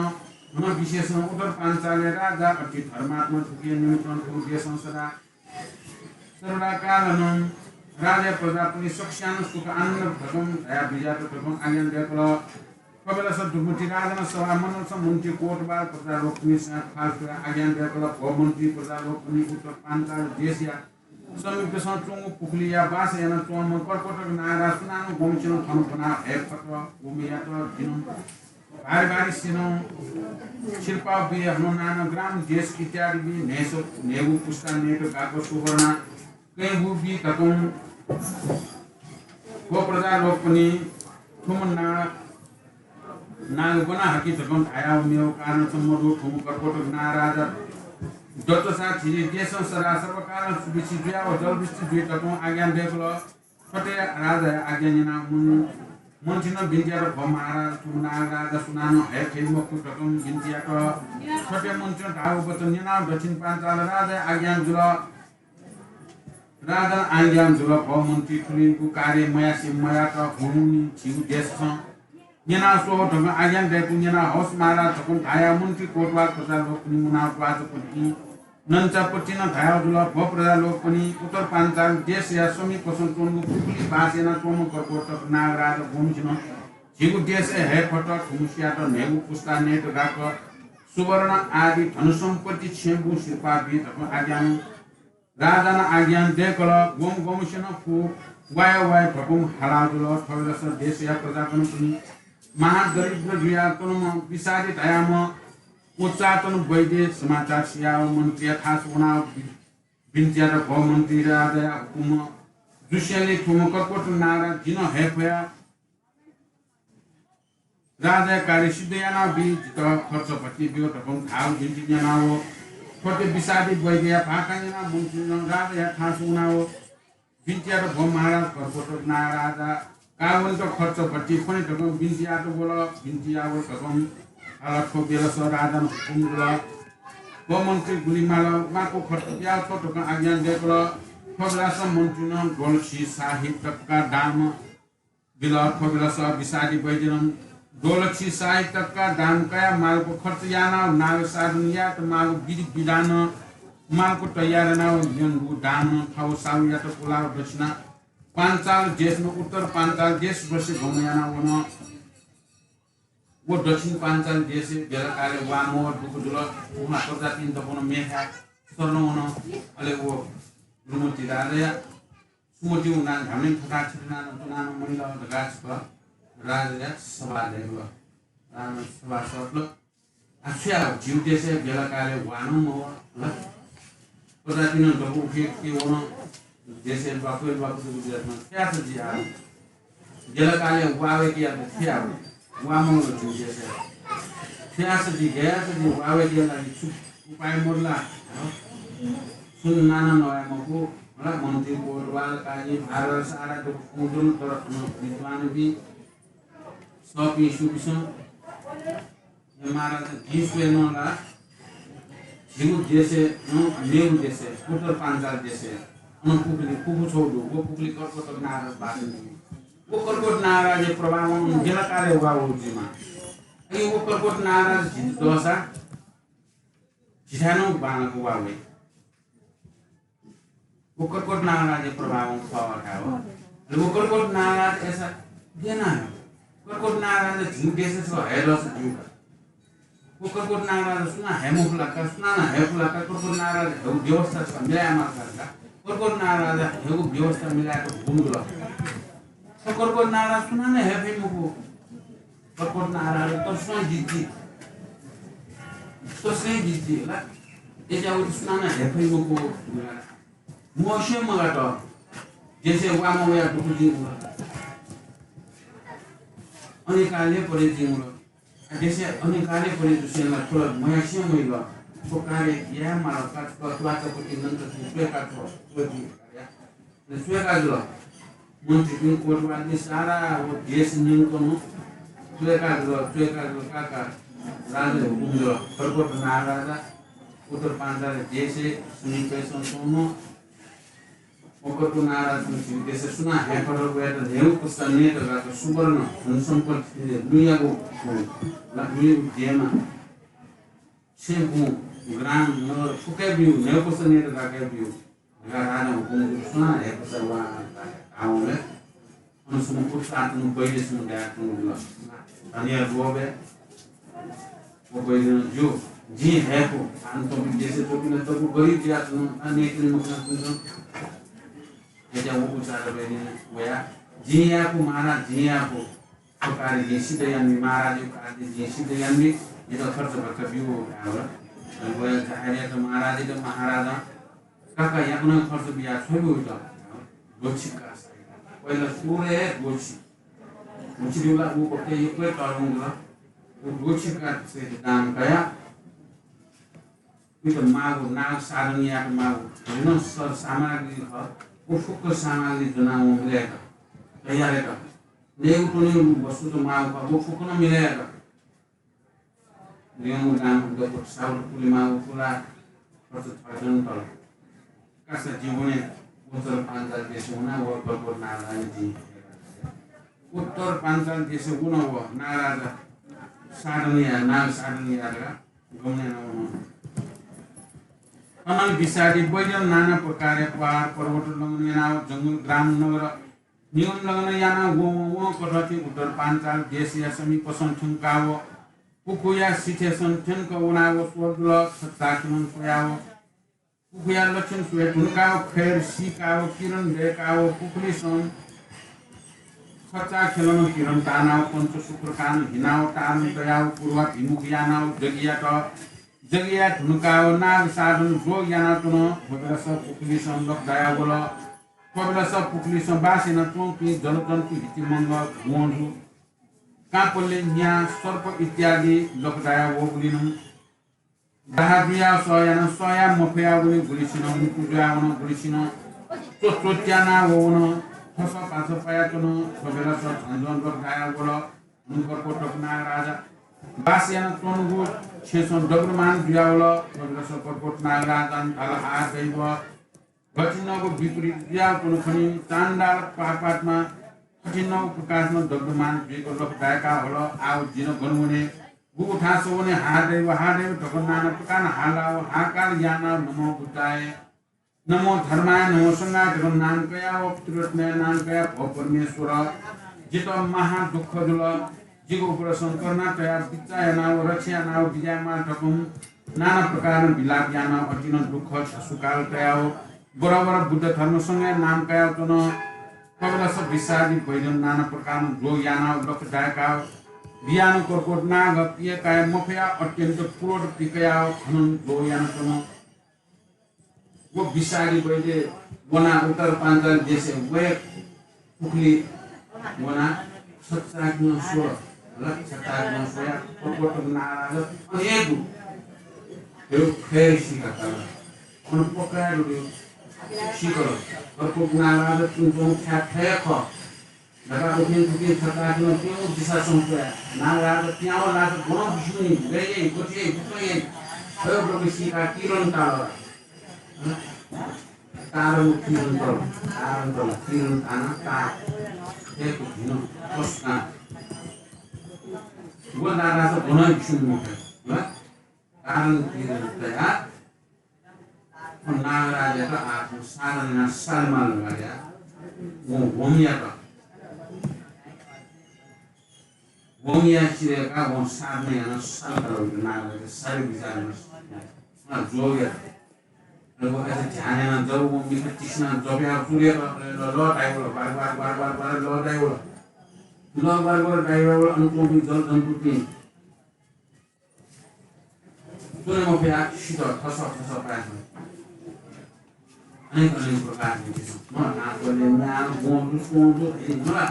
हनं विशेषं उत्तर पांचालया राजा अति धर्मात्मा थुकिया निमित्तं थ्व देशं सदा सर्वकालनं राजा प्रजापति सकस्यानं सुख आनन्द धकं धया बिज्यात धकं आज्ञा दयकल। थ्व बेलस दुमुति राजानं सभा मण्डलस मन्त्री कोटवाल प्रजालोकपिनिसं थासुया आज्ञा दय्‌कल। भो मन्त्री प्रजालोकपिनि, उत्तर पाञ्चाल देशया समीपसं च्वंगु पुखुलिया बास यानाच्वंम्ह कर्कोटक नागराज सुनानं गुम्हसिनं थन ब्वना हये फत। गुम्हयात जिं भारी भारी सिनं सिरपाः बिये हनं नाना ग्राम देश इत्यादि बी न्हय्‌स-, न्हय्‌गू पुस्ता नयेत गाक्क सुवर्ण कैगू बी धकं। भो प्रजालोकपिनि, थुम्ह ना-, नाग ब्वना हकि धकं धायाव मेव कारणस मदु। थुम्ह कर्कोटक नागराज दतसा झी देशं सदा सर्वकालं सुभिक्षित जुयाव जलवृष्टि जुइ धकं आज्ञा दय्‌कल। थथे राजाया आज्ञा न्यनाव मन-, मन्त्रीनं बिन्ति यात, भो महाराज, थुम्ह नागराज सुनानं हये फइ मखु धकं बिन्ति यात। थथे मन्त्रीनं धाःगु वचन न्यनाव दक्षिण पाञ्चाल राजाया आज्ञा जुल। राजां आज्ञा जुल, भो मन्त्री, थुलिंगु कार्य मयासें मयात हुं नि झीगु देशसं न्यनाव स्वः धकं आज्ञा दय्‌कूगु न्यनाव हवस महाराज धकं धायाव मन्त्री कोटवाल प्रजालोकपिनि मुनाव त्वाःचापतिं नन्चापतिं नं धायाव जुल, भो प्रजालोकपिनि, उत्तर पाञ्चाल देशया समीपसं च्वंगु पुखुलि बास यानाच्वंम्ह कर्कोटक नागराज गुम्हसिनं झीगु देशय् हये फत। थुम्हसियात न्हय्‌गू पुस्ता नयेत गाक्क सुवर्ण आदि धनसम्पत्ति छेँबुँ सिरपाः बी धकं आज्ञा नं राजानं आज्ञा दय्‌कल। गुम्ह गुम्हसिनं फु वाये वाये धकं हालाव जुल। थ्व बेलस देशया प्रजागणपिनि महादरिद्र जुयाच्वंम्ह विषादी धायाम्ह उच्चाटन वैद्य समाचार सियाव मन्त्रीया थास वनाव बि-, बिन्ति यात, भो मन्त्री, राजाया हुकुम जुसेंलि थुम्ह कर्कोटक नागराज जिं हये फया। राजाया कार्य सिद्ध यानाव बी, जितः खर्च भति ब्यु धकं धाःगु बिन्ति न्यनाव थथे विषादी वैद्यया भाखा न्यनाव मन्त्रीनं राजाया थास वनाव बिन्ति यात, भो महाराज, कर्कोटक नागराजा कावन्त खर्च भति फ्वने धकं बिन्ति यात वल। बिन्ति याव धकं हाल। थ्व बेलस राजानं हुकुम जुल, भो मन्त्री, गुलि माल माक्व खर्च बियाव छ्व धकं आज्ञा दय्‌कल। थ्व बेलस मन्त्रीनं द्वलछि साहिब तकका दाम बिल। थ्व बेलस विषादी वैद्यनं द्वलछि साहिब तकका दाम कयाव मालको खर्च यानाव नाग साधन यायेत माःगु विधि विधानं मालको तयार यानाव यंगु दामनं थव साहुयात पुलाव दक्षिणा पाञ्चाल देशनं उत्तर पाञ्चाल देश बसे गमन यानाव वन। व दक्षिण पाञ्चाल देशय् बेलाकालय् वाःम्ह दुःख जुल। उमा प्रजातिनि दबुन मेथाय् शरण वन। अले व दुमुति राजाया सुमति उनाः न्ह्याम्हने थकाः छितनानं तुनानं मनिल धकाः छकः राजाया सभा दय्‌कल। राजां सभा सःतल। आ, छु याये, झीगु देशय् बेलाकालय् वाः नं मवः, हला। प्रजातिनं दबू उखे उखे वन, देशय् ल्वापु ल्वापु जूगु जुयाच्वन। छु याये जि आः? बेलाकालय् वाः वय्‌के यात छु याये? वाः मवः झीगु देशय्। छु याये जि, गय् याये जि, वाः वय्‌के यात ला, छु उपाय मदु ला? हला। सुनानं नवाये मखु, हला। मन्त्री कोटवाल, काजी, भारत सारा दबू कुंदुल, तर विद्वानपिं सःपिं सुपिसं, हे महाराज, जिं स्वये नं ला, झीगु देशय् नं मेगु देशय्, उत्तर पाञ्चाल देशय्, अन पुखुलि, पुखु छगू दु, व पुखुलि कर्कोटक नागराज बास यानाच्वनी। व कर्कोटक नागराजया प्रभावं बेलाकालय् वाः वःगु जुइमाः। अले व कर्कोटक नागराज झीत दःसा, झीथाय् नं बांलाक वाः वइ। व कर्कोटक नागराजया प्रभावं थ्व वाः धायेवं। अले व कर्कोटक नागराज अय्‌सा गय् याना हये? कर्कोटक नागराज झीगु देशय् छगः हये दःसा ज्यू का। व कर्कोटक नागराज सुनां हये मफु ला का, सुनानं हये फु ला का, कर्कोटक नागराज हयेगु व्यवस्था छकः मिलाये माल का। कर्कोटक नागराज हयेगु व्यवस्था मिलायेत हुकुम जुल। थ्व कर्कोटक नागराज सुनानं हये फइ मखु। कर्कोटक नागराज तसकं जिद्दी। तसकं जिद्दी हला। अय्‌सा वयात सुनानं हये फइ मखु। म्वःसे मगात। देशय् वाःम्ह वयाः दुःख जुइगु। अनिकालय् परे जुइगु। आ, देशय् अनिकालय् परे जुसें ला थ्व ला मयासें मयाल। थ्व कार्य याये माल का, थ्व त्वाःचापति नन्त थ्व स्वयेका थ्व, थ्व जि कार्य। अले स्वयेका जुल। मन्त्रीपिं कोटवालपिं सारा व देश न्यंकनं स्वयेका जुल, स्वयेका जुल, का, का। राजाया हुकुम जुल। कर्कोटक नागराजा उत्तर पाञ्चाल देशय् समीपय् च्वंम्ह व कर्कोटक नागराजं झीगु देशय् सुनां हये फत वयात न्हय्‌गू पुस्ता नयेत गाक्क सुवर्ण धनसम्पत्ति लुँयागु, लुँयागु देमा छेँ बुँ ग्राम नगर फुक्कं ब्यु, न्हय्‌गू पुस्ता नयेत गाक्क ब्यु धकाः राजां हुकुम जूगु। सुनां हये फत वा धाःवंबलय् छम्ह उत्साह च्वंम्ह वैद्य छम्ह दयाच्वंगु दु। धनिया ग्वःबे व वैद्यं ज्यू, जिं हयेकू, आः थ्व देशय् च्वंपिं दक्व गरीब जुयाच्वन, आः नयेत्वने मखनाच्वंगु। अय्‌जुयाः व उत्साह वैद्यं वयाः जिं यायेकू महाराज, जिं यायेकू। थ्व कार्य जिं सिद्ध यानाबी, महाराजया कार्य जिं सिद्ध यानाबी, जितः खर्च भचा ब्यु धाल। वया जाहेर यात महाराजयात, महाराजं काका याकनं खर्च बिया छ्वयेगु हुइत। द्वःछि कासा। पहिला सुरुइ हे द्वःछि। द्वःछि दिउला उ बक्के यक्व तःधंगु दु। उ द्वःछि कासा दान कयाः उइत माःगु नाग साधन यायेत माःगु भिन्न सर सामग्री खः। व फुक्क सामग्री ज्वनाः वं मिले यात। तयार यात। नयेगु त्वनेगु वस्तुत माःगु खः। व फुक्क नं मिले यात। ल्यंगु दाम दक्व साबुत पुलेमाःगु पुला खर्च थज्याःगु तल। कासा जिं वने उत्तर पाञ्चाल देशय् वनाः व पर्वत नागराजां जिं उत्तर पाञ्चाल देशय् वन व नागराजा साधन याये, नाग साधन याये धकाः गमन यानाः वन। अनं विषादी वैद्यं नाना प्रकारया पहाड पर्वत लंघन यानाः जंगल ग्राम नगर निगम लंघन यानाः वं वं वं कथं थें उत्तर पाञ्चाल देशया समीपसं थ्यंकाः व पुखुया सिथय्‌सं थ्यंक वनाः व स्वदुल। छचाःखेलं स्वयाः व पुखुया लक्षण स्वये धुंकाः व खय्‌र सीकाः व किरण दय्‌काः व पुखुलिसं छचाःखेलं किरण तानाः व पञ्चसूत्र कानं हिनाः व तारं तयाः व पूर्वाभिमुख यानाः व जगियात जगिया धुंकाः व नाग साधन जोग यानाच्वन। थ्व बेलस पुखुलिसं लखदाया वल। थ्व बेलस पुखुलिसं बास यानाच्वंपिं जलजन्तु हितिमंगः ग्वंजु काँपले न्या सर्प इत्यादि लखदाया वःगुलिनं दाहा जुयाः सह यानाः सह याये मफयावंगुलिं गुलिसिनं मुकु जुयावन, गुलिसिनं च्वच्वत्याना ववन, थस पाछ पायाच्वन। थ्व बेलस झन झन लखदाया वल। हुनुकर पर्वत नागराजा बास यानाच्वंगु छेँसं दग्धमान जुयावल। थ्व बेलस पर्वत नागराजां धाल, आ दैव, गथिंनगु विपरीत जुयाच्वन खनी। चाण्डाल पापात्मा थथिंनगु प्रकारनं दग्धमान जुइक लखदाय्‌का हल। आः जिं गन वने? गुगु थासं वने? हा दैव, हा दैव धकाः नाना प्रकारनं हालाः व हाहाकार यानाः नमो बुद्धाय, नमो धर्माय, नमो संघाय धकाः नां कयाः व पितृरत्नया नां कयाः भो परमेश्वर, जितः महादुःख जुल। जिगु उपरसं करुणा तयाः बिचाः यानाः व रक्षा यानाः व बिज्यायेमाः धकाः नाना प्रकारनं विलाप यानाः अतिनं दुःख झसुकाल तयाः व बरबर बुद्ध धर्म संघया नां कयाच्वन। थ्व बेलस विषादी वैद्यं नाना प्रकारनं जोग यानाः व लखदाय्‌काः बियानं पर्वत नाग पियकाये मफयाः अत्यन्त क्रोध पिकयाः व खनन जोग यानाच्वन। व विषादी वैद्य वनाः उत्तर पाञ्चाल देशय् वये पुखुली वनाः छचाःखेलं स्वल। ल, छचाःखेलं स्वयाः पर्वत नागराज अनेक हे खय्‌र सीकाकाल। अन पक्का दु सीकल। पर्वत नागराज तुं तुं थ्या थ्या खः। धकाः उखें थुखें छचाःखेलं प्यंगू दिसासं स्वयाः नागराज प्यां व लात गनं बिस्युं याइ, गय् याइ, गथे याइ, गुकथं याइ, अय् ब्वलय् सीकाः किरण ताल। तारं किरण तल, तारं तल, किरण तानाः ताः थें भिन तसुकाः व लात गनं बिस्युं मफे। तारं किरण तयाः थ्व नागराजयात आत्म साधना यानाः सालेमाल धकाः वं वंयात। वंया चिरय्‌काः वं साधना यानाः सालेमाल नागराजयात सारे विचार यानाः जोग यात। अले व अथे ध्यान यानाः जब वं मिखा तिसिनाः जप याः सुरु यात, अले ल, ल धाइवल, बार, बार, बार, बार, बार ल धाइवल। ल, बार, बार धाइवल, अन च्वंपिं जलजन्तुपिं च्वने मफयाः सित, थस थस पाय्‌छ्वं। अनेक अनेक प्रकारपिं खिसं। म नापले म्यां, गोंदु, सोंदु, हे मला।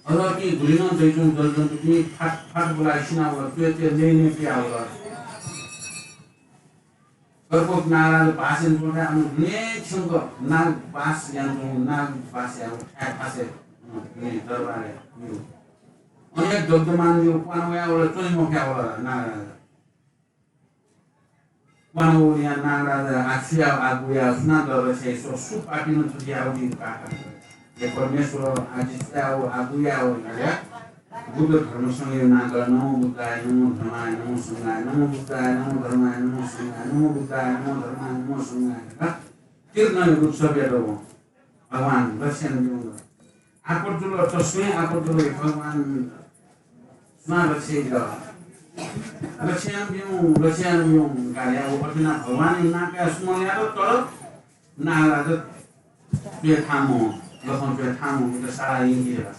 अले ती गुलिनं दइच्वंगु जलजन्तुपिं फात फात बुलाः सिनावल, त्वय्‌त्वय् नये नये पियावल। पर्वत नागराज बास यानाच्वंगु थाय् अन न्हय्‌छ्यंक नाग बास यानाच्वंगु, नाग बास याःगु थाय् थासय्, अँ, दरबारय्। अनेक दग्धमान जुयाः क्वान वयावल, च्वने मफयावल नागराज। क्वान वःगुलिं नागराज आः छु याये, आः गु याये, सुनां दरबार स्याइ, स्व, सु पापिनं थथे याये जुइ धकाः। हे परमेश्वर, आः जि छु याये, आः गु याये धकाः बुद्ध धर्म संघया नां कयाः नमो बुद्धाय, नमो धर्माय, नमो संघाय, नमो बुद्धाय, नमो धर्माय, नमो संघाय, नमो बुद्धाय, नमो धर्माय, नमो संघाय धकाः तीर्थं जप यात वं। भगवान दर्शन ब्यूगु। आपत जुल, तसकं आपत जुल, हे भगवान, सुनां रक्षा याइ? रक्षा यानाब्यु, रक्षा यानाब्यु धकाः व अथे यानाः भगवानया नां कायाः स्मरण यात, तर नागराजा च्वय् थाहां मवं, लखं च्वय् थाहां मवं, इमित सारा यंकी ला।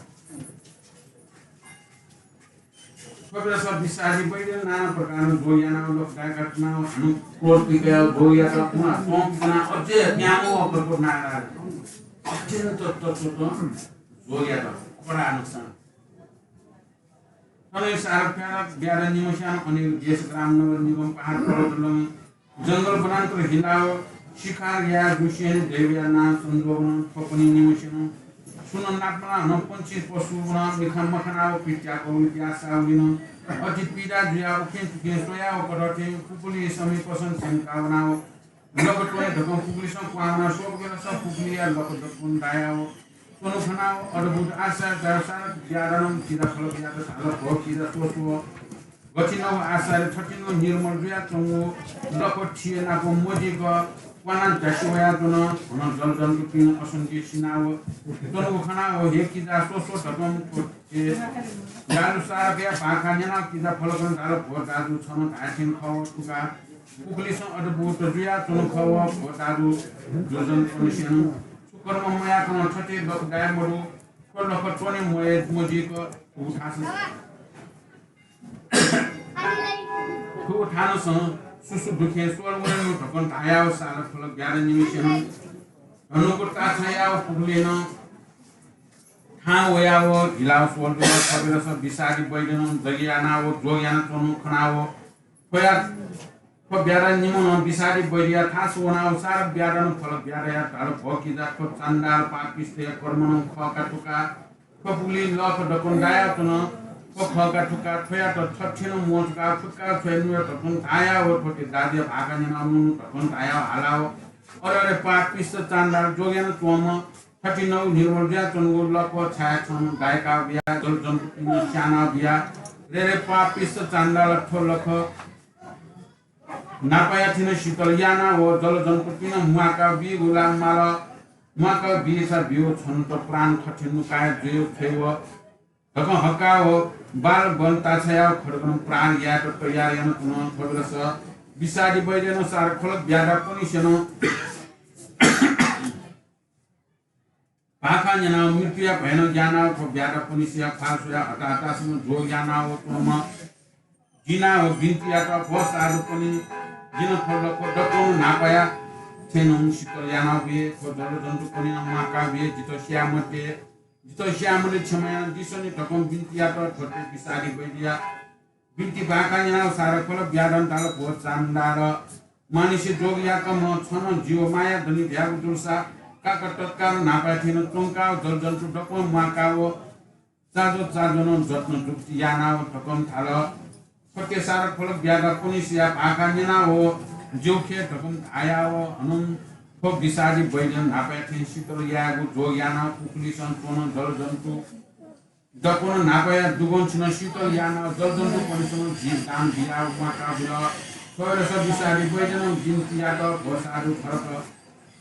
थ्व बेलस विषादी वैद्यं नाना प्रकारं जोग यानाः लख दाय्काः च्वनाः हानं क्रोध पिकयाः जोग यात। उहाँ च्वंपिं कनाः अझै प्याहां मवः कतःगु नागराजा। अत्यन्त तच्वतं जोग यात, कडा नसां। थन सारक प्यारक ब्याधं निम्हस्यां अनेक देश ग्राम नगर निगम पहाड पर्वत लमं जंगल वनान्तर हिलाव शिकार याये जुसेंलि दैवया नां संजोगनं थ्व पनिं निम्हस्यां सुनं नापलाः नं पंक्षी पशुनं मिखा मखनाव पित्याक वलि प्यासा वलिनं अति पीडा जुयाव उखें थुखें स्वयाव कथं थें पुखुली समीपसं थ्यंका वनाव लख त्वने धकं पुखुलीसं क्वहां वनाः स्वःगु बेलस पुखुलीया लख दक्वं दायाव च्वनु खनाव अद्भुत आश्चर्य जायाव सारक ब्याधनं किजा फलकयात धाल, भो किजा स्वस्व। गथिंगु आश्चर्य थथिंगु निर्मल जुयाच्वंगु लख थिय् नाप मजिक क्वानाः जासि वयाच्वन। हनं जलजन्तुपिं असंख्य सिनाव च्वंगु खनाव हे किजा स्वस्व धकं थ्व हे जादु सारकया भाखा न्यनाव किजा फलकनं धाल, भो दाजु, छं धाःथें खः, थुका पुखुलीसं अद्भुत जुयाच्वन खः, भो दाजु। दुर्जनपनिसेनं छु कर्म मयाकनं थथे लख दाये मदु, थ्व लख त्वने मवये मजिक थुगु थासं, थुगु थानसं सु सु दुखें स्वल वनेनु धकं धायाव सारक फलक ब्याधं निम्हस्यां धनुको ताछायाव पुखुलीनं थाहां वयाव हिलाव स्वल जुल। थ्व बेलस विषादी वैद्यनं जग यानाव जोग यानाच्वंगु खनाव थ्वया, थ्व ब्याधं निम्हं विषादी वैद्यया थासं वनाव सारक ब्याधनं फलक ब्याधयात धाल, भो किजा, थ्व चाण्डाल पापिष्ठया कर्मनं खः का थुका। थ्व पुखुली लख दक्वं दायाच्वन, थ्व खः का थुका। थ्वयात थथेनं म्वःचुकाव फुक्काव छ्वये नु धकं धायाव थ्वके दाजुया भाखा न्यनाव नु धकं धायाव हालाव अरे अरे पापिष्ठ चाण्डाल, जोग यानाच्वंम्ह, थथिंगु निर्मल जुयाच्वंगु लख छाय् छं दाय्काव बिया, जलजन्तुपिं स्यानाव बिया। रे रे पापिष्ठ चाण्डाल, थ्व लख नापाया थें शीतल यानाव जलजन्तुपिं म्वाकाव बीगु ला माल। म्वाकाव बीसा ब्यु, छन्त प्राण थथिंगु काय् जुयाव छ्वयेव धकं हक्काव बाल बन ताछायाव खड्गनं प्रहार यायेत तयार यानाच्वन। थ्व बेलस विषादी वैद्यनं सारक फलक ब्याधपनिसेनं भाखा न्यनाव मृत्युया भयनं ग्यानाव थ्व ब्याधपनिसेया ख्वाल स्वयाव हताहतासनं जोग यानाव च्वंम्ह जिनाव बिन्ति यात, भो साधुपनि, जिं थ्व लख दक्वं न्हापाया थें नं शीतल यानाव बिये, थ्व जलजन्तुपनिं नं म्वाकाव बिये, जितः स्याये मते, जितः स्याये मते, क्षमा यानादिसँ नि धकं बिन्ति यात। थ्वते विषादी वैद्यया बिन्ति भाखा न्यनाव सारक फलक ब्याधं धाल, भो चाण्डाल, मानिसे जोग याकम्ह छं नं जीव माया दनि धयागु दुसा काक तत्कालं न्हापाया थें नं च्वंकाव जलजन्तु दक्वं म्वाकाव चाजो चाजोनं जत्न जुक्ति यानाव धकं धाल। थ्वते सारक फलक ब्याधपनिसेया भाखा न्यनाव ज्यू खः धकं धायाव हनं थ्व विषादी वैद्यं न्हापाया थें शीतल यायेगु जोग यानाव पुखुलीसं च्वन जलजन्तु दक्वं न्हापाया दुगं छिनं शीतल यानाव जलजन्तुपनिसेनं जीव दान बियाव म्वाकाव बिल। थ्व बेलस विषादी वैद्यनं बिन्ति यात, भो साधु भरत,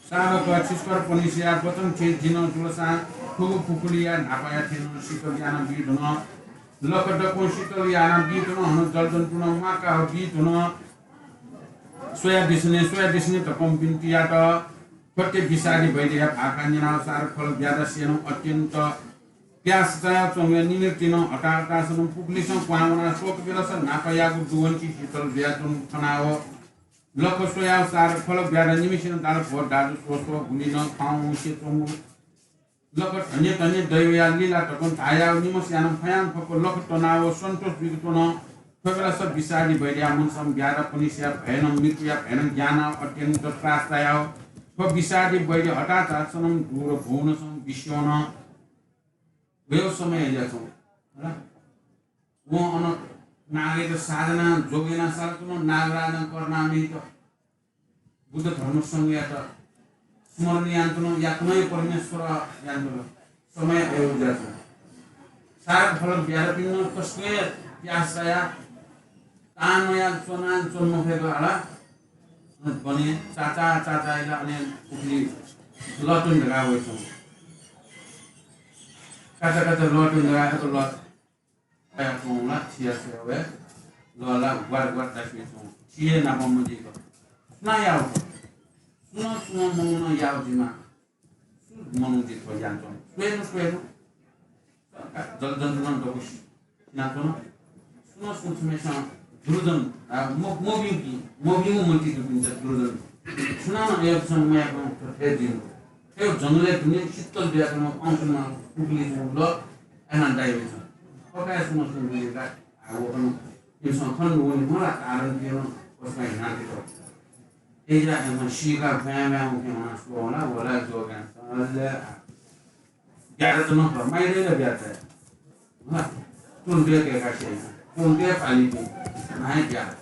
साधक छिस्करपनिसेया वचन थें जिं नं जुलसां थुगु पुखुलीया न्हापाया थें नं शीतल यानाबी धुन। लख दक्वं शीतल यानाबी धुन, हनं जलजन्तुं नं म्वाकाव बी धुन। स्वयादिसँ नि, स्वयादिसँ नि धकं बिन्ति यात। थ्वते विषादी वैद्यया भाखा न्यनाव सारक फलक ब्याधसेनं अत्यन्त प्यास चायाच्वंगुया निमित्तिनं हताहतासनं पुखुलीसं क्वहां वनाः स्वःगु बेलस न्हापायागु दुगं नं शीतल जुयाच्वंगु खनाव लख स्वयाव सारक फलक ब्याधं निम्हस्यां धाल, भो दाजु, स्वस्व, गुलिं नं खं वंसे च्वंगु लख धन्य धन्य दैवया लीला धकं धायाव निम्हस्यां नं फयांफक्व लख त्वनाव सन्तोष जुयाच्वन। थ्व बेलस विषादी वैद्यया मनसं ब्याधपनिसेया भयनं मृत्युया भयनं ग्यानाव अत्यन्त त्रास चायाव थ्व विषादी वैद्य हताहतासनं दूर भुवनसं बिस्युं वन। गयो समय जुयाच्वं, हला? वं अन नागयात साधना जोग यानाः साल च्वन, नागराजां करुणामयत बुद्ध धर्म संघयात स्मरण यानाच्वन, याकनं परमेश्वर यानाच्वन। समय अयो जुयाच्वन। सारक फलक ब्याधपिं नं तसकं प्यास चायाः तां नयाः च्वनाः च्वने मफय्क हला। अन बने चाचा चाचा इला अने उखुली लतुन धकाः वइच्वन। काचा काचा लः तुं दया, अथे लः। या तुं ला, थिया सेवा, लः ला, ग्वार ग्वार दासिया तुं। थिया नाप मजिक। सुनां याव। सुनां, सुनां मनूनं याव जिमा। सु मनू जित यान तुं। स्वयेनु, स्वयेनु। जलजन्तुनं दबुस। ना तुं। सुनां सुं छम्हय्‌सं दुर्जन, आ, म-, मभिंकी, मभिंगु मतिइ दुपिन्त दुर्जन। सुनानं अय्‌सं मयाकं थथे जिन। थ्व जंगलय् दुने शीतल जुयाच्वंम्ह पाउँसुम्ह उकिली जुल, अय्‌नं दाइ वइच्वन। थःकाय् सुनां सुं वइका, आ, वकनं इमिसं खन वने मला, कारण के नं, वसकां हिनादिल। अय्‌जा इमिसं सीका ब्वाँय् ब्वाँय् उखे वना स्वला, वला जोगान, अले ब्यारा त नं खः, माइरे ला ब्यारा त। हँ, तुं दे के का से, तुं दे पाली दे, नाय ब्यारा।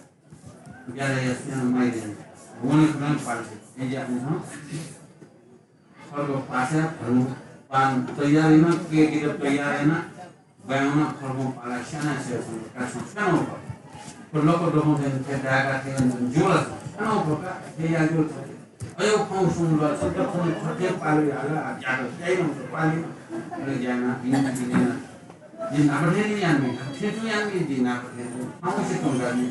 ब्यारा या से माइरे, वने कुन पाली दे। ए जा, हँ। खर्ग पासा, हँ, पान तयार याना, के के तयार याना, ब्वाँय् वना खर्ग पाला स्याना से, का छं स्याना हो। तो लोक दोकों से, से डाका से, जोला स्याना हो का, से या जोला। अय् खँ सुं ला, छन्त खँ थथे पालि हाला, ज्यादा ज्याइ नं पालि, अले ज्याना, बिन्ति बिनेना। जि नापथें नि यानमि, थें तुं यानमि, जि नापथें तुं। खँ से तुं गामि।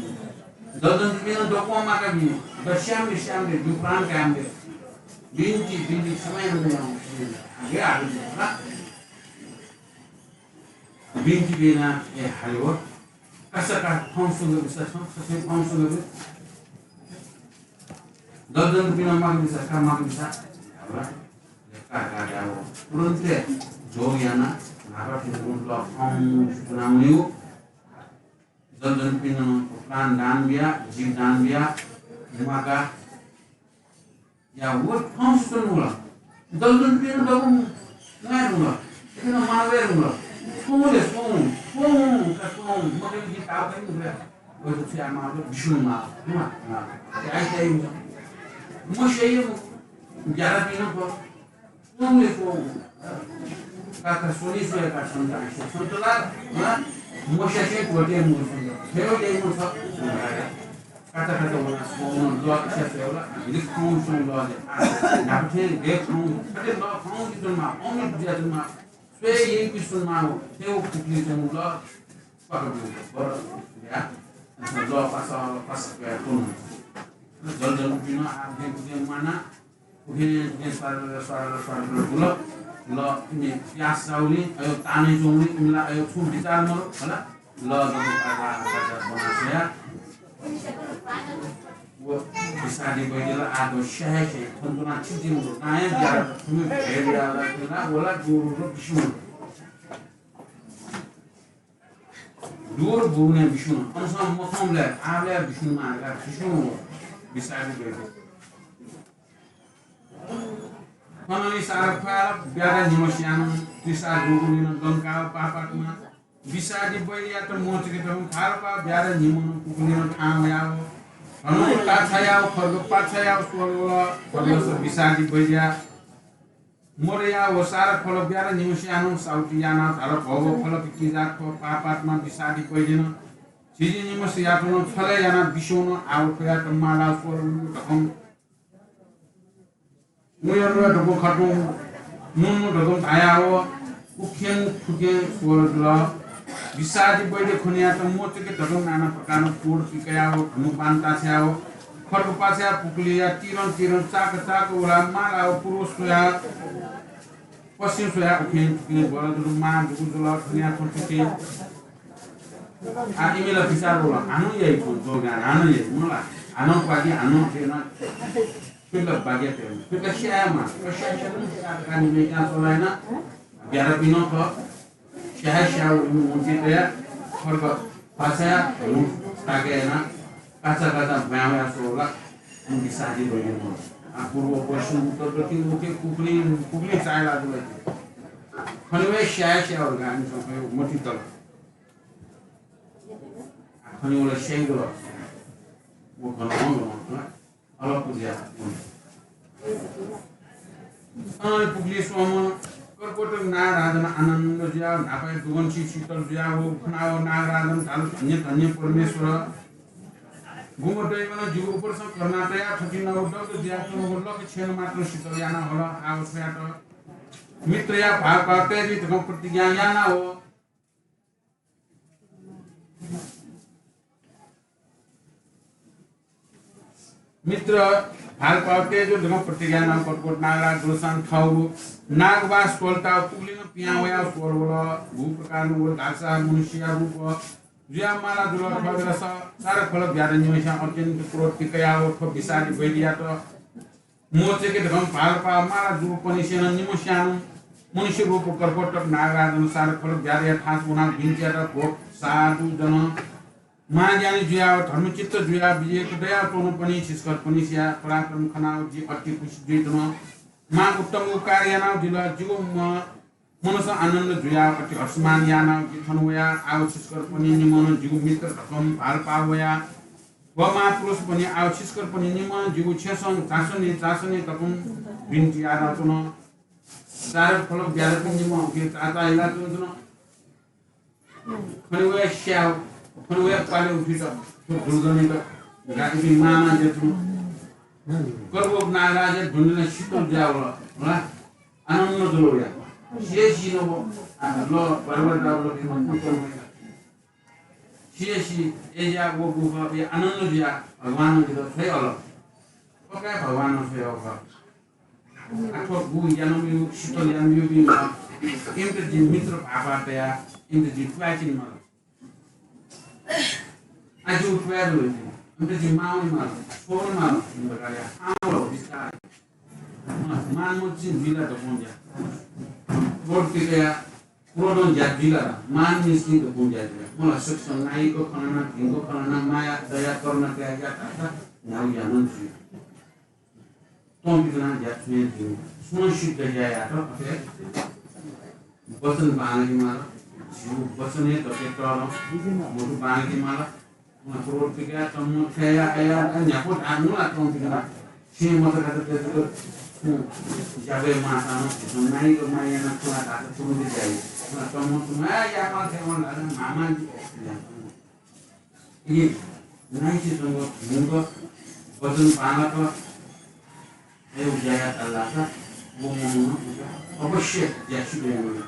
ददन बिन दक्वं माका बि, दस्याम बिस्याम बे, दुपान काम बे। बिन्ति, बिन्ति समय यान बे याम। आगे आगे बे, ला। बिन्ति बिना ए हालिव। कासा का खँ सुंगु बिसा, खँ सुंगु खँ सुंगु बि। ददन बिना माग बिसा, का माग बिसा। का, का, का, का, तुरन्ते जोग याना, नापा फिर उन ल खँ सुनाउनिउ। ददन बिना प्राण दान बिया, जीव दान बिया, माका या वो खँ सुनाउला। दलदल बिना दबुं नाय रुंगला। इतना मानवे रुंगला। सोंले सों, सों, का सों, मगे की ताव कहीं रुंगला। वो तो छुया मार, विष्णु मार, मार, मार। क्या क्या ये मुझे। मशे ये मु-, ग्यारह बिना पर। सोंले सों। का, का सोनी सोया का संता, संतला, हाँ? मशे से कोटे मुझे संता। फेरो ये मुझे। काचा काचा वना स्वंगु लः इच्छा स्वयेबलय्, हिलि खँ सुं लः दे। आ, न्हापा थें गय् खँ, थथे लः खँ जुजुमा, अमृत जुजुमा, स्वये यइपिं सुनमा हो, थें व खुकुली च्वंगु लः, पाक ब्यूगु बर, या, लः पासा, पासा कया तुं। जल जल उपिं, आ, उपिं, उपिं माना, उखें, उखें स्वारल, स्वारल, स्वारल बुल। ल, इमि प्यास जाउलिं, अयो ताने च्वंगुलिं, इमिला अयो छुं बिचाः मरु, हला? ल, जब आगा, आगा, आगा, बना छया। वो, बिसादी बैदिल, आ, दो, शहे, शहे, थन तुना छिजिम, दो, नाया, बिया, थुमि, भे, बिया, ला, ला, वला, गुरु, रो, विष्णु। दूर बुने विष्णु, अनसं मखंबलय्, आबलय् विष्णु मार्गा, विष्णु हो, बिसादी बैदिल। थनंलि सारा ख्वाल ब्यादा निम्हसियानं त्रिसा दुगुलिनं लंकाः पापात्मा बिसादी बैयात मोचके तकं खालपा ब्यादा निम्हनं कुकुलिनं थां वयाव। हनं पाछायाव खर्ग पाछायाव स्वल खर्गस बिसादी बैया मोरया व सारा खल ब्यादा निम्हसियानं साउति यानाव धाल भव खलक किजा ख्व पापात्मा बिसादी बैदिन। झिजि निम्हसियातनं छलय् यानाव बिस्युनं आव ख्वयात माला स्वल धकं मुया मुया धकं खतुं, नुनु धकं धायाव, उखें फुकें स्वल जुल। बिसादी बैद्य खनियात मोचके धकं नाना प्रकारं पोड पिकयाव, धनु बान्ता छ्याव, खर्ग पाछ्या पुकलिया तिरं तिरं चाक चाक उला मालाव पूर्व स्वया, पश्चिम स्वया उखें फुकें बल जुल मा दुगु जुल खनिया खतुके। आ, इमिला बिचाः वल, हानं याइ थ्व जोगान, हानं याइ, मला, हानं क्वाकि, हानं थेना, फिर ला बागे थेना, फिर ला स्यायेमा, फिर ला स्याये, स्याये, स्याये, का निम्हय् का चलायेना, ब्यादा पिनं ख, स्याये, स्याये, उन्ति तया, खर्ग पाछाया, हनु, ताके याना, काचा काचा ब्वाँय् वया स्वला, उनकी शादी भइगु। आ, पूर्व, पश्चिम, उत्तर, दक्षिण, उखे कुकुली, कुकुली चाय् लागु ला। खनिवे स्याये, स्याये, उनका, उनका, मति तल। खनिवला स्याइगु व घन हंगु हं अलग पुज्या। अनंलि पुकली स्वम्ह कर्कोटक नागराजन आनन्द जुयाव न्हापाया दुगंछि शीतल जुयाव खनाव नागराजन धाल, धन्य धन्य परमेश्वर। गुम्ह दैवनं जिगु उपरसं करुणा तयाव थथिंगु दग्ध जुयाच्वंगु लख छेँनं मात्र शीतल याना हल। आव स्वयात मित्रया भालपाः तये जुइ धकं प्रतिज्ञा याना व मित्र भालपाः तये जुइ धकं प्रतिज्ञा याना कटकोट नागराज दुलसां थःगु नागबास त्वलताः पुगुलिं पिहां वयाः स्वल वल। गु प्रकारं वल धाःसा मनुष्यया रूप जुयाः माला जुल। थ्व बेलस सारखलक ब्यात निम्हस्यां अत्यन्त क्रोध पिकयाः व थ्व विषादी वैद्ययात मोचय्के धकं भालपाः माला जूपनिसें निम्ह स्यां नं मनुष्य रूप कटकोट नागराजं सारखलक ब्यातया थासय् वनाः बिन्ति यात, भो साधु जन, महाज्ञानी जुयाः व धर्मचित्त जुयाः विवेक दयाच्वंपनि छिसकरपनिसिया पराक्रम खनाः जि अति खुसी जुइधुन। मां उत्तम उपकार यानादिल। जिगु म-, मनस आनन्द जुयाः अति हर्षमान यानाः जि थन वयाः आः छिसकरपनि निम्हं जिगु मित्र धकं भालपाः वयाः व महापुरुषपनि आः छिसकरपनि निम्हं जिगु छेँसं झासँ नि, झासँ नि धकं बिन्ति यानाच्वन। सारखलक ब्यातपिं निम्हं उखे चाचा हिलाच्वंच्वन। खने वया स्याः, खने वया पाले उठित, थ्व दुर्जनयात गातिपिं मामा जेतुन। कटकोट नागराजया धुनेला शीतल जुयावल, होला? आनन्द जुल वया। सिया सी नव, आ, ल, बराबर दाउ ल, बिमा कुतल वया। सिया सी, ए ज्या व बुख, ए आनन्द जुया, भगवान जितः छ्वये अल। पक्का भगवान छ्वये अल। आः थ्व गु यानामयु, शीतल यानामयु बिमा, इमित जि मित्र भाःपाः तयाः, इमित जि त्वाय् चिने माल। आः जिगु त्वाय् दु, इमित जि माः वने माल, छ्वः वने माल, इमित गाया, आः वल, बिस्तार। मान मचिं जुइला धकं ज्या। क्रोध पिकयाः क्रोधं ज्या जुइला, मान मचिं धकं ज्या जुइला। मला सकसिनं नाइक खनाना, भिंक खनाना, माया, दया, करुणा कयाः ज्या धाःसा न्ह्यागु ज्या नं जुइ। त्वंपिं नं ज्या छुं हे जुइ। सुं सिद्ध ज्या यात, अथे वचन बांलाके माल। जिगु वचनय् दकलय् तःधं मधु बांलाके माल। क्रोध पिकयाः तमं थ्वया अया न्ह्याक्व धाःगु ला त्वंपिं नं। छेँ मचा कात तेतुक ज्याबय् माःसां नं नाइक माया यानाः थुला धाःसा तुरुन्त ज्या याइ। तमं तुं, ए, याकः थें वन धाःसा म्हाःम्हां जि। इगे नाइसे च्वंक न्हूक वचन बांलाक अय् ज्या यात धाःसा व मनूनं अवश्य ज्या सिद्ध यानावनी।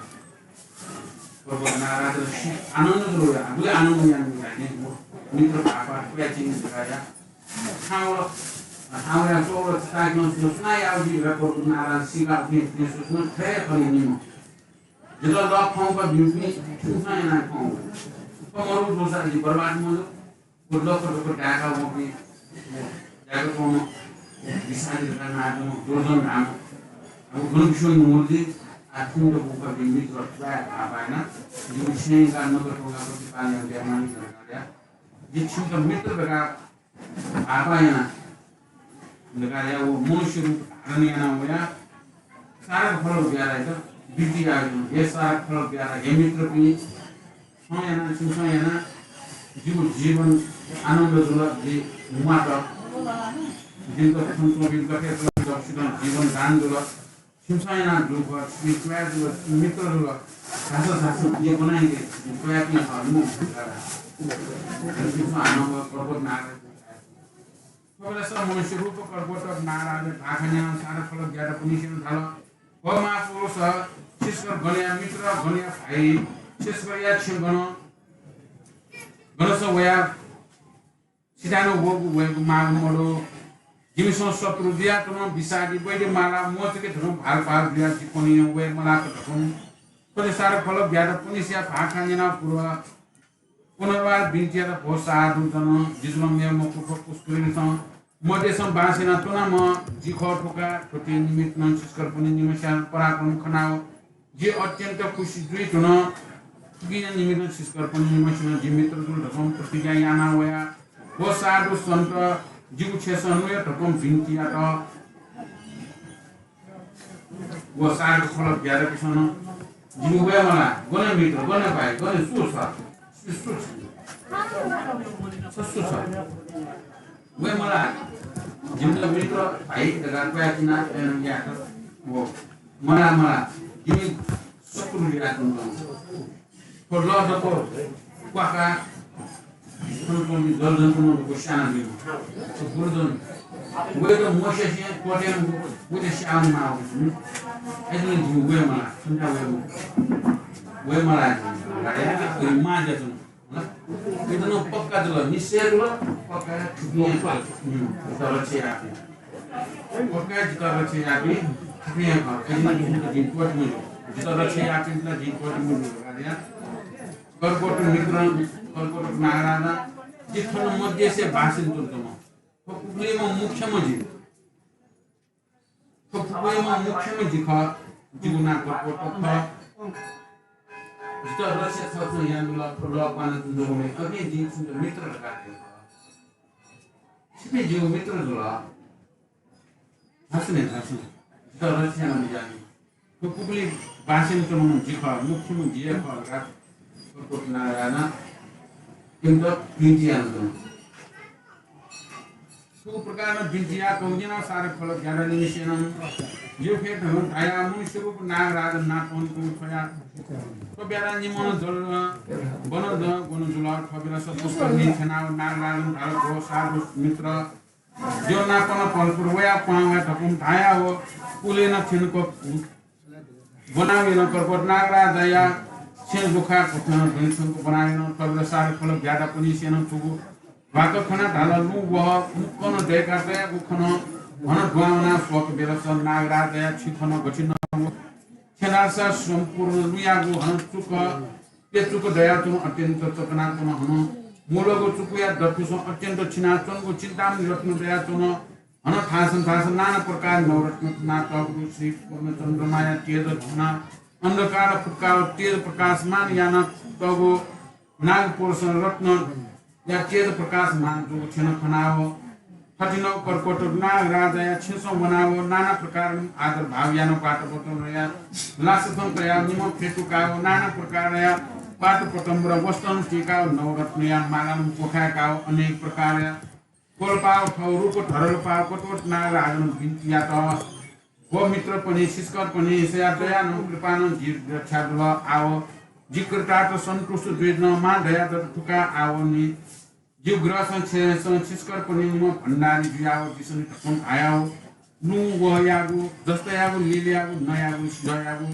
कटकोट नागराजं आनन्द जुल, गुलि आनन्द यानावनी। मित्र भाःपाः त्वाय् चिने धकाः या। हां वल, हां वयाः स्वल, छताकि नं सुनां याः जुइ धकाः कटकोट नागराजं सीकाः उखें थें सुनां थ्वय् खनी निम्ह। जितः लः खंक ब्यूपिं छिमिसं यानाः खंक। थ्व मरु जूसा जि बर्बाद मजू। व लख लख दाय्का वंपिं, दाय्का च्वंम्ह, विषादी धकाः नां तःम्ह दुर्जन धाःम्ह, अब गन बिस्युं न्हूगु जुइ, आः छिमित बुखा बिमि त्वाय् भाःपाः याना, जिमि छेँय् का नगरपालिका प्रतिपाल यानाः मालिक धकाः या। जि छिमित मित्र धकाः भाःपाः याना धकाः या। व मनुष्य रूप धारण यानाः वयाः सारखलक ब्यातायात बिन्ति याःगु, हे सारखलक ब्याता, हे मित्रपिं, छं यानाः, छिमिसं यानाः जिगु जीवन आनन्द जुल, जि म्वात। जिमित खंच्वंपिं गथे च्वंपिं दक्वसितं जीवन दान जुल। छिमिसं यानाः दुःख, छिमि त्वाय् जुल, छिमि मित्र जुल। झासँ, झासँ, जि ब्वनाइके, जि त्वाय्पिं खः, मखु। छिमिसं हानं व कटकोट नागराज। थ्व बेलस मनुष्य रूप कटकोट नागराजं भाखा न्यनाः सारखलक ब्यातापिनिसें धाल, भो महापुरुष, छिसकर गनया मित्र, गनया भाइ, छिसकरया छेँ गन, गनस वयाः सिधानं वःगु वयेगु माःगु मदु। जिमिसं शत्रु जुयाच्वंम्ह विषादी वैद्य माला मोचय्के धुन भालपाः जुयाः जि कन्हय् वये मलात धकं थ्व सारखलक ब्यातापिनिसेया भाखा न्यनाः पुर पुनर्वार बिन्ति यात, भो साधु जन, जि जुलं मेम्ह पुष्करिणीसं मदेशं बास यानाच्वनाम्ह जि खः धकाः थुकिया निमित्तं छिसकरपनि निम्हस्यां पराक्रम खनाव जि अत्यन्त खुसी जुइ धुन। थुकिया निमित्तं छिसकरपनि निम्हस्यां जि मित्र जुल धकं प्रतिज्ञा याना वया। भो साधु सन्त, जिगु छेँसं न्वया धकं बिन्ति यात। व सारखलक ब्यातापिसं नं जिमि वये मला, गन मित्र, गन भाइ, गन सु छ? सु, सु छ? सु, सु छ? वये मला, जिमित मित्र, भाइ धकाः क्वयाः चिना, अ, यात। व मला, मला, जिमि शत्रु जुयाच्वंगु। थ्व लः दक्व क्वाकाः थन च्वंपिं जलजन्तुं नं दक्व स्यानादीगु। थ्व गुरुजन वयात म्वस्यासें त्वःते मखु, वयात स्याये माःगु। अय्‌जूगुलिं जिं वये मला, सुन्ता वये मला। वये मला जिं। गाडे, उइ मां ज्याचुन। होला? इदन पक्का जुल, निश्चय जुल, पक्का थुपिं खः। हम्म, जितः रक्षा याःपिं। पक्का जितः रक्षा याःपिं थुपिं खः। अय्‌जूगुलिं जितः जिं त्वःते मज्यू। जितः रक्षा याःपिन्त ला जिं त्वःते मज्यू। गाडे, कर्कोटक मित्र, कर्कोटक नागराजा, जि थन मध्यसे बास यानाच्वनाच्वंम्ह। थ्व पुखुलीम्ह मुख्यम्ह जि। थ्व पुखुलीम्ह मुख्यम्ह जि खः, जिगु नां कर्कोटक खः। जितः रक्षा छकः यानादिल, थ्व लः क्वानाच्वनाच्वंगुलिं अकिं जिं छिमित मित्र धकाः धाये खः। छिपिं जिगु मित्र जुल। धासँ नि, धासँ नि। जितः रक्षा यानादिल नि। थ्व पुखुली बास यानाच्वनाम्ह जि खः, मुख्यम्ह जि हे खः धकाः कर्कोटक नागराजां इमित बिन्ति यानाच्वन। थुगु प्रकारं बिन्ति याः कौगिना सारे फल ब्याधा निमिसेनं जिगु खँ धयाः मुनि स्वरूप नागराज नापं तुं छ्वया। थ्व ब्याधा निम्हं जल वन वन जुल। थ्व बेला सत्पुष्करणी थ्यनाव नागराजं धाल, भो साधु मित्र, जिं नापं परस्पर वया क्वहां वया धकं धाया व पुलेन थ्यंक ब्वनाव याना। कर्कोटक नागराजया छेँ गुखा क्वथनं दुने थ्यंक ब्वनाव याना। थ्व बेला सारे फल ब्याधापनिसेनं थुगु ध्वाखा खना धाल, लुँ वहः मुक्कं दय्‌का तयागु खन। हनं दुहां वनाः स्वःक बेलस नागराजया छि खन गथिनं व छेँ धाःसा सम्पूर्ण लुँयागु हनं चुक प्यचुक दयाच्वन, अत्यन्त चकनाच्वन। हनं मूलगु चुकया दथुसं अत्यन्त छिनाच्वंगु चिन्तामणि रत्न दयाच्वन। हनं थासं थासं नाना प्रकार नवरत्न नातःगु श्री पूर्णचन्द्रमाया तेज छिना अन्धकार फुक्काव तेज प्रकाशमान यानातःगु नागपुरुषं रत्नया तेज प्रकाशमान जूगु छेँ खनाव थथिनव कर्कोटक नागराजया छेँसं वनाव नाना प्रकार आदर भाव यानाव पाटपटम्बरया लासथं कयाव निम्ह प्यचुकाव नाना प्रकारया पाटपटम्बर वस्त्रं तिकाव नवरत्नया मालानं पोखाय्‌काव अनेक प्रकारया कोलपाव थव रूप धरलपाव कर्कोटक नागराजनं बिन्ति यात, भो मित्रपनि, छिसकरपनि, सया दयानं कृपानं जि रक्षा जुल। आव जि कृतार्थ सन्तुष्ट जुइदन मां दया दत थुका आवनि। जिगु ग्रहसं छेँसं छिसकरपनि निम्ह भण्डारी जुयाव जिसनि धकं धायाव लुँ वहःयागु, जस्तयागु, लीलयागु, नँयागु, सिधःयागु,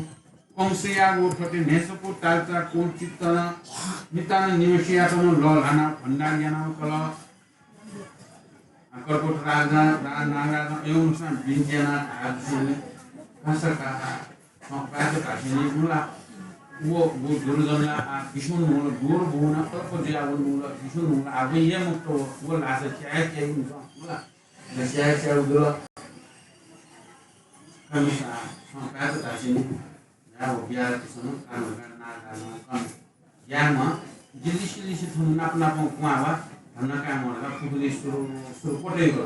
कंसयागु, थथे न्हय्‌सकू तालचा कों चित्तनं मितानं निम्हसियातनं लःल्हानाव भण्डारी यानाव कल। आ, कर्कोटक राजा, रा-, नागराजं अय्‌नं बिन्ति यानाः धाःदिसेंलि, खसका, थौं पाय्‌त धासेंलि, उला, व, व दुर्जन ला, आ, बिस्युं नं उला, दुर बुं नं, अल्प जुयावन उला, बिस्युं नं उला, आ, व हे मुक्त व, व लासा स्याये स्याये उला, उला, स्याये स्याये उला। कमिसा, थौं पाय्‌त धासेंलि, या व बियार किसनं, कान धकाः नागराजं कन। याःम्ह, जि लिसे लिसे थन नाप नापं क्वहां वा, धन्दा काय् मदुगु, पुखुली सुरु, सुरु क्वतय्‌गु।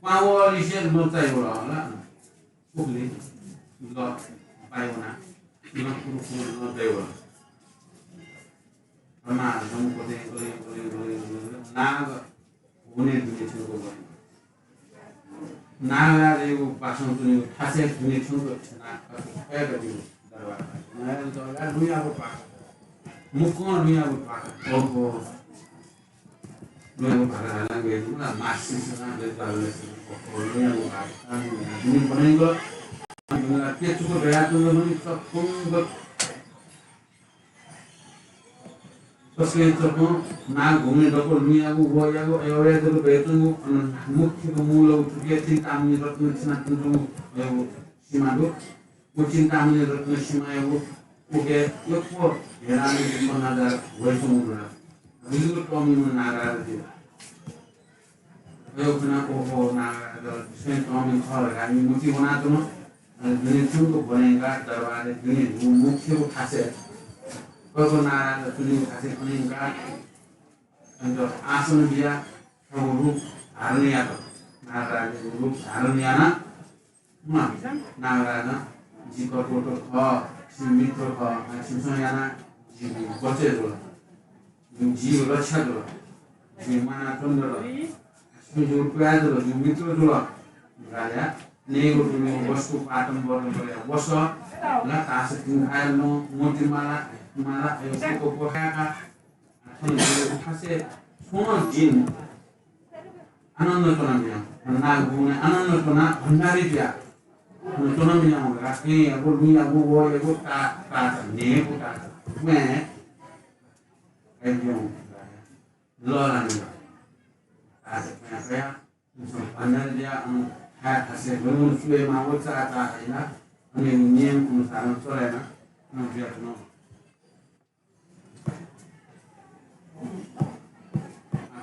क्वहां वःलिसे लँ चाइ वल, हला। पुखुली, लँ पाइ वना, लँ कुरु कुरु लँ चाइ वल। ब्रह्मा जम क्वतय् गले, गले, गले, गले, गले, नाग हुने दुने थ्यंक वल। नागराजयागु बासं च्वनीगु थासय् दुने थ्यंक नाग कति कयागु दरबार। नागराज दरबार लुँयागु बास। मुक्कं लुँयागु बास। ओहो। लुँयागु बास हालां गय् दुगु ला मासिसं गय् दुगु ला। ओहो, लुँयागु बास। दुने बनय्‌क। दुने प्यचुक गया तुं दुने चक्कुंग तसकं चकं नाग घुमे दक्व लुँयागु, वयागु, अय्‌वया जक दयाच्वंगु, अन मुख्यगु मूलगु थुकिया चिन्तामणि रत्न छिनाच्वंगु अय्‌व सिमा दु। व चिन्तामणि रत्न सिमायागु उके यक्व हेरामि पन्ना हजार वइच्वंगु दु। उजुगु तःमिम्ह नागराज दु। अय्‌व खनाः ओहो नागराज स्वयं तःमि खः धकाः मतिइ वनाच्वन। अले दुने थ्यंक ब्वनेका दरबारय् दुने व मुख्यगु थासय् कय्‌क नागराज च्वनीगु थासय् अनेका अनत आसन बियाः थःगु रूप धारण यात। नागराजयागु रूप धारण यानाः नागराजं जि कर्कोटक खः, छिमि मित्र खः, छिमिसं यानाः जिगु बचय् जुल। जिगु रक्षा जुल। जिं म्वानाच्वने दत। छिपिं जिगु पुलाय् जुल, जिगु मित्र जुल। राजा, नयेगु दुनेगु वस्तु पाटम्बर, वस्तु ला तास तिंखाय् नं मोती माला, माला, अय्‌व पोको पोखाय्‌का। थन जिगु थासय् स्वम्ह जिं आनन्द च्वना बिया। नाग गुने आनन्द च्वना भण्डारी जुया। च्वनामिनावंगु ला, थेंयागु, लुँयागु, वहःयागु ता-, ताःचा, न्हय्‌गू ताःचा। वं हे, अय्‌जूगु ला, लःल्हानाः। ताःचा कयाः, कयाः, इमिसं भण्डारी जुयाः, अन थाय् थासय् गन गन सुले माः व चाःचाः यानाः, अन नियम अनुसारं चले यानाः, अन जुयाच्वन।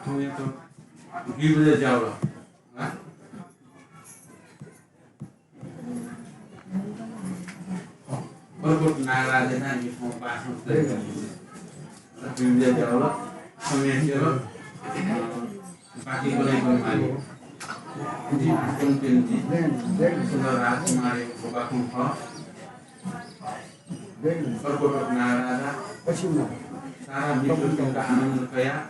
थौंयात दुई बजे ज्यावल। पर्वत नागराजया नां निखं बाखं दुई बजे ज्यावल। समय केल। बाकी बनाइ बनाइ माली। जी, आक्रमण पेन्ती। सुन्दर राजकुमारी बाखं खः। पर्वत नागराजा। सारा मित्रपिन्त आनन्द कयाः।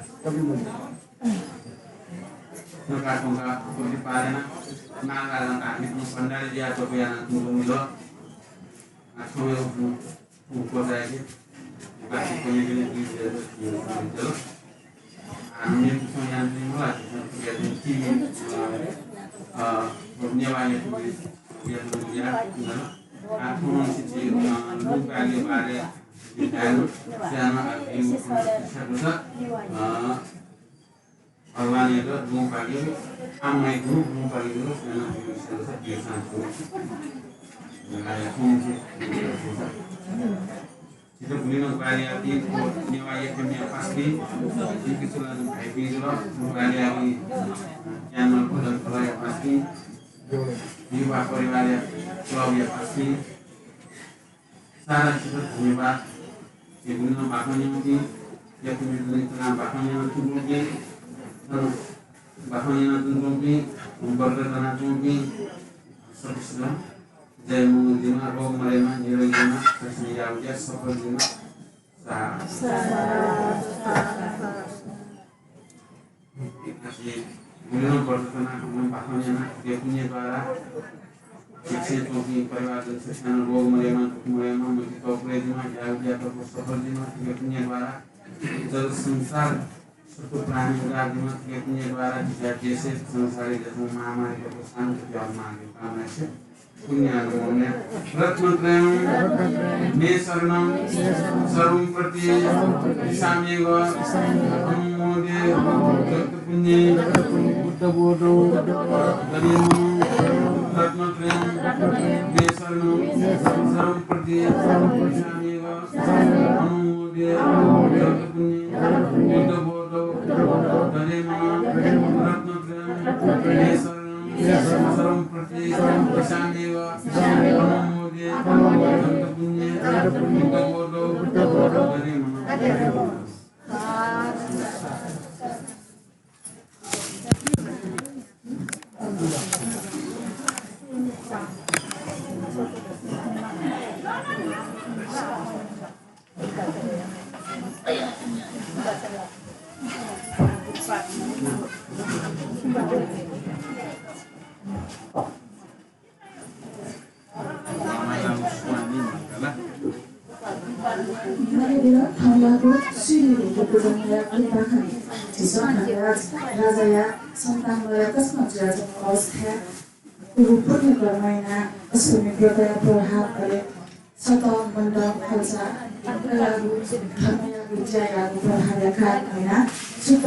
नका थुंका प्रतिपालना नागराजां धार्मिक भण्डारी जुयाः तप यानाः तुं मिल। आ, समय उठ्नु, उनको जायके। बाकी कोने कोने दुई बजे, दुई बजे। आ, मेपिसं याना जुइ मला, जुइ जुइ, अ, अ, नेवाः यात जुइ जुइ जुइ जुइ जुइ। आ, थौं सिति, अ, लुँ पागि बारे ज्ञान, ज्ञान, आ, बिउ, अ, भगवानयात लुँ पागि, आम्हय्‌गु लुँ पागि, ज्ञान, बिउ, ज्ञान, बिउ, ज्ञान, बिउ। आ, थौं सिति, जितः गुलिनं ग्वाहालि याःपिं व नेवाः एफएमया पासापिं, जिमिके सुलाजं भाइपिं जुल, ग्वाहालि याःपिं ज्ञानमय भजन खलःया पासापिं, युवा परिवारया क्लबया पासापिं, सारा छितः धन्यवाद। झी गुलिनं बाखं न्यंपिं, यक्व मिलय् च्वनाः बाखं न्यनाच्वंपिं, बाखं न्यनाच्वंपिं, व्रत दनाच्वंपिं, सकसितं जय मंगल जुइमा, रोग मदयेमा, निरोगी जुइमा, सकसिनं याःगु ज्या सफल जुइमा। साधु। गुलिनं व्रत दनाः, गुलिनं बाखं न्यनाः, थुकिया पुण्य द्वारा, भिक्षाय् च्वंपिं परिवारजन सकसिनं रोग मदयेमा, दुःख मदयेमा, मतिइ तःपुरे जुइमा, याःगु ज्या तःपुरे सफल जुइमा, थुकिया पुण्य द्वारा, जग संसार सत्त्व प्राणी उद्धार जुइमा, थुकिया पुण्य द्वारा झीसं देशय् संसारय् जक महामारी तःपुरे शान्ति जुइमा, कामना यासें पुण्यानुमोदने। रत्नत्रयं मे शरणं सर्वं प्रतिदिशाम्यघम्। अहं मोदे जगत्पुण्ये बुद्धबोधो दधे मम। रत्नत्रयं मे शरणं सर्वं प्रतिदिशाम्यघम्। अहं मोदे जगत्पुण्ये बुद्धबोधो दधे मम। रत्नत्रयं मे शरणं सर्वं प्रतिदिशाम्यघम्। अहं मोदे जगत्पुण्ये बुद्धबोधो दधे मम। नगेदिन थौंयागु स्वीदुगु बुद्धजनया बाखं झीसं धनराज राजाया सन्तान वया तसकं जुयाच्वंगु अवस्थाय् उगु पुण्य कर्म यानाः अश्वमी व्रतया प्रभाव, अले सत मण्डप खल्चा कयागु धर्मयागु ज्यायागु प्रभावया कारणं यानाः शुद्ध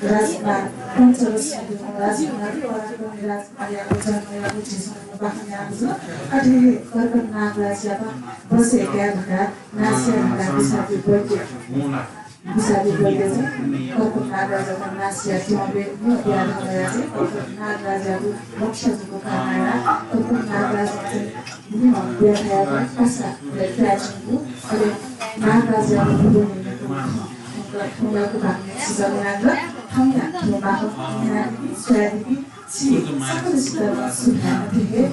राजकुमार पञ्चरत्न राजकुमार पराक्रमी राजकुमारयागु जन्मयागु झीसं बाखं न्यनागु जुल। अथे हे कर्कट नागराजयात वशय् काये धकाः नाश याये धकाः विषादी वैद्य विषादी वैद्यं कर्कट नागराजयात नाश याये त्वंबलय् न्यँ बियाः धयाः चाहिँ कर्कट नागराजयागु रक्षा जूगु कामना यानाः कर्कट नागराजं चाहिँ निम्हं ब्याहा यायेत पासा, अले, नागराजयागु भुवनय् थौंयागु बाखं सिजल यानाः थौंया थ्व बाखं न्यनादीपिं, स्वयादीपिं झी सकलसित सुभाय्। अथे हे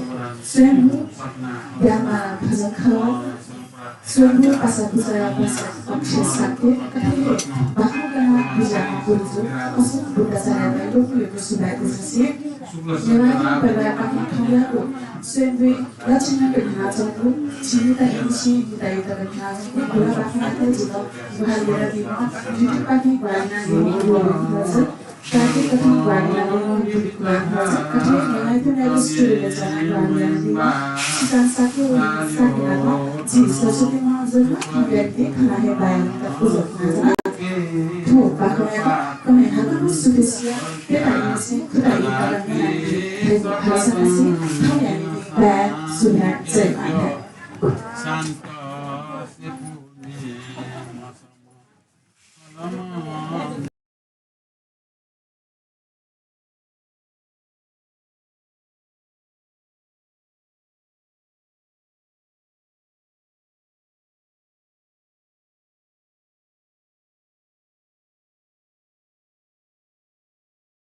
स्वयम्भू ब्याहा भजन खलः, स्वयम्भू पासा पुचःया पासा अक्षय शाक्य, अथे हे बाखं कनाः बिज्याःम्ह गुरुजु अशोक बुद्धाचार्ययात यक्व यक्व सुभाय् देछासें नेवाः परिवारपाखें थौंयागु स्वयम्भूइ लक्ष्मीयात न्ह्यानाच्वंगु, झी निता इमिसं निता इमित न्ह्यानाच्वंगु गुलि बाखं यानाः जितः ग्वाहालि यानादीम्ह, थुकिपाखें ग्वाहालि यानादीम्ह गुरुजु साथै कथं ग्वाहालि यानादीम्ह दिलीप कुमार भोजन, अथे हे मेलाइथ्यंगु स्टुडियोय् च्वनाः ग्वाहालि यानादीम्ह सुशान्त शाक्य व निमिषा शाक्यनापं झी स्वछुति महोत्सवय् थौंकन्हय् थन हे बाय् यानाः उजं कनाच्वना। थ्व बाखंयात कन्हय् हाकनं सुथसिया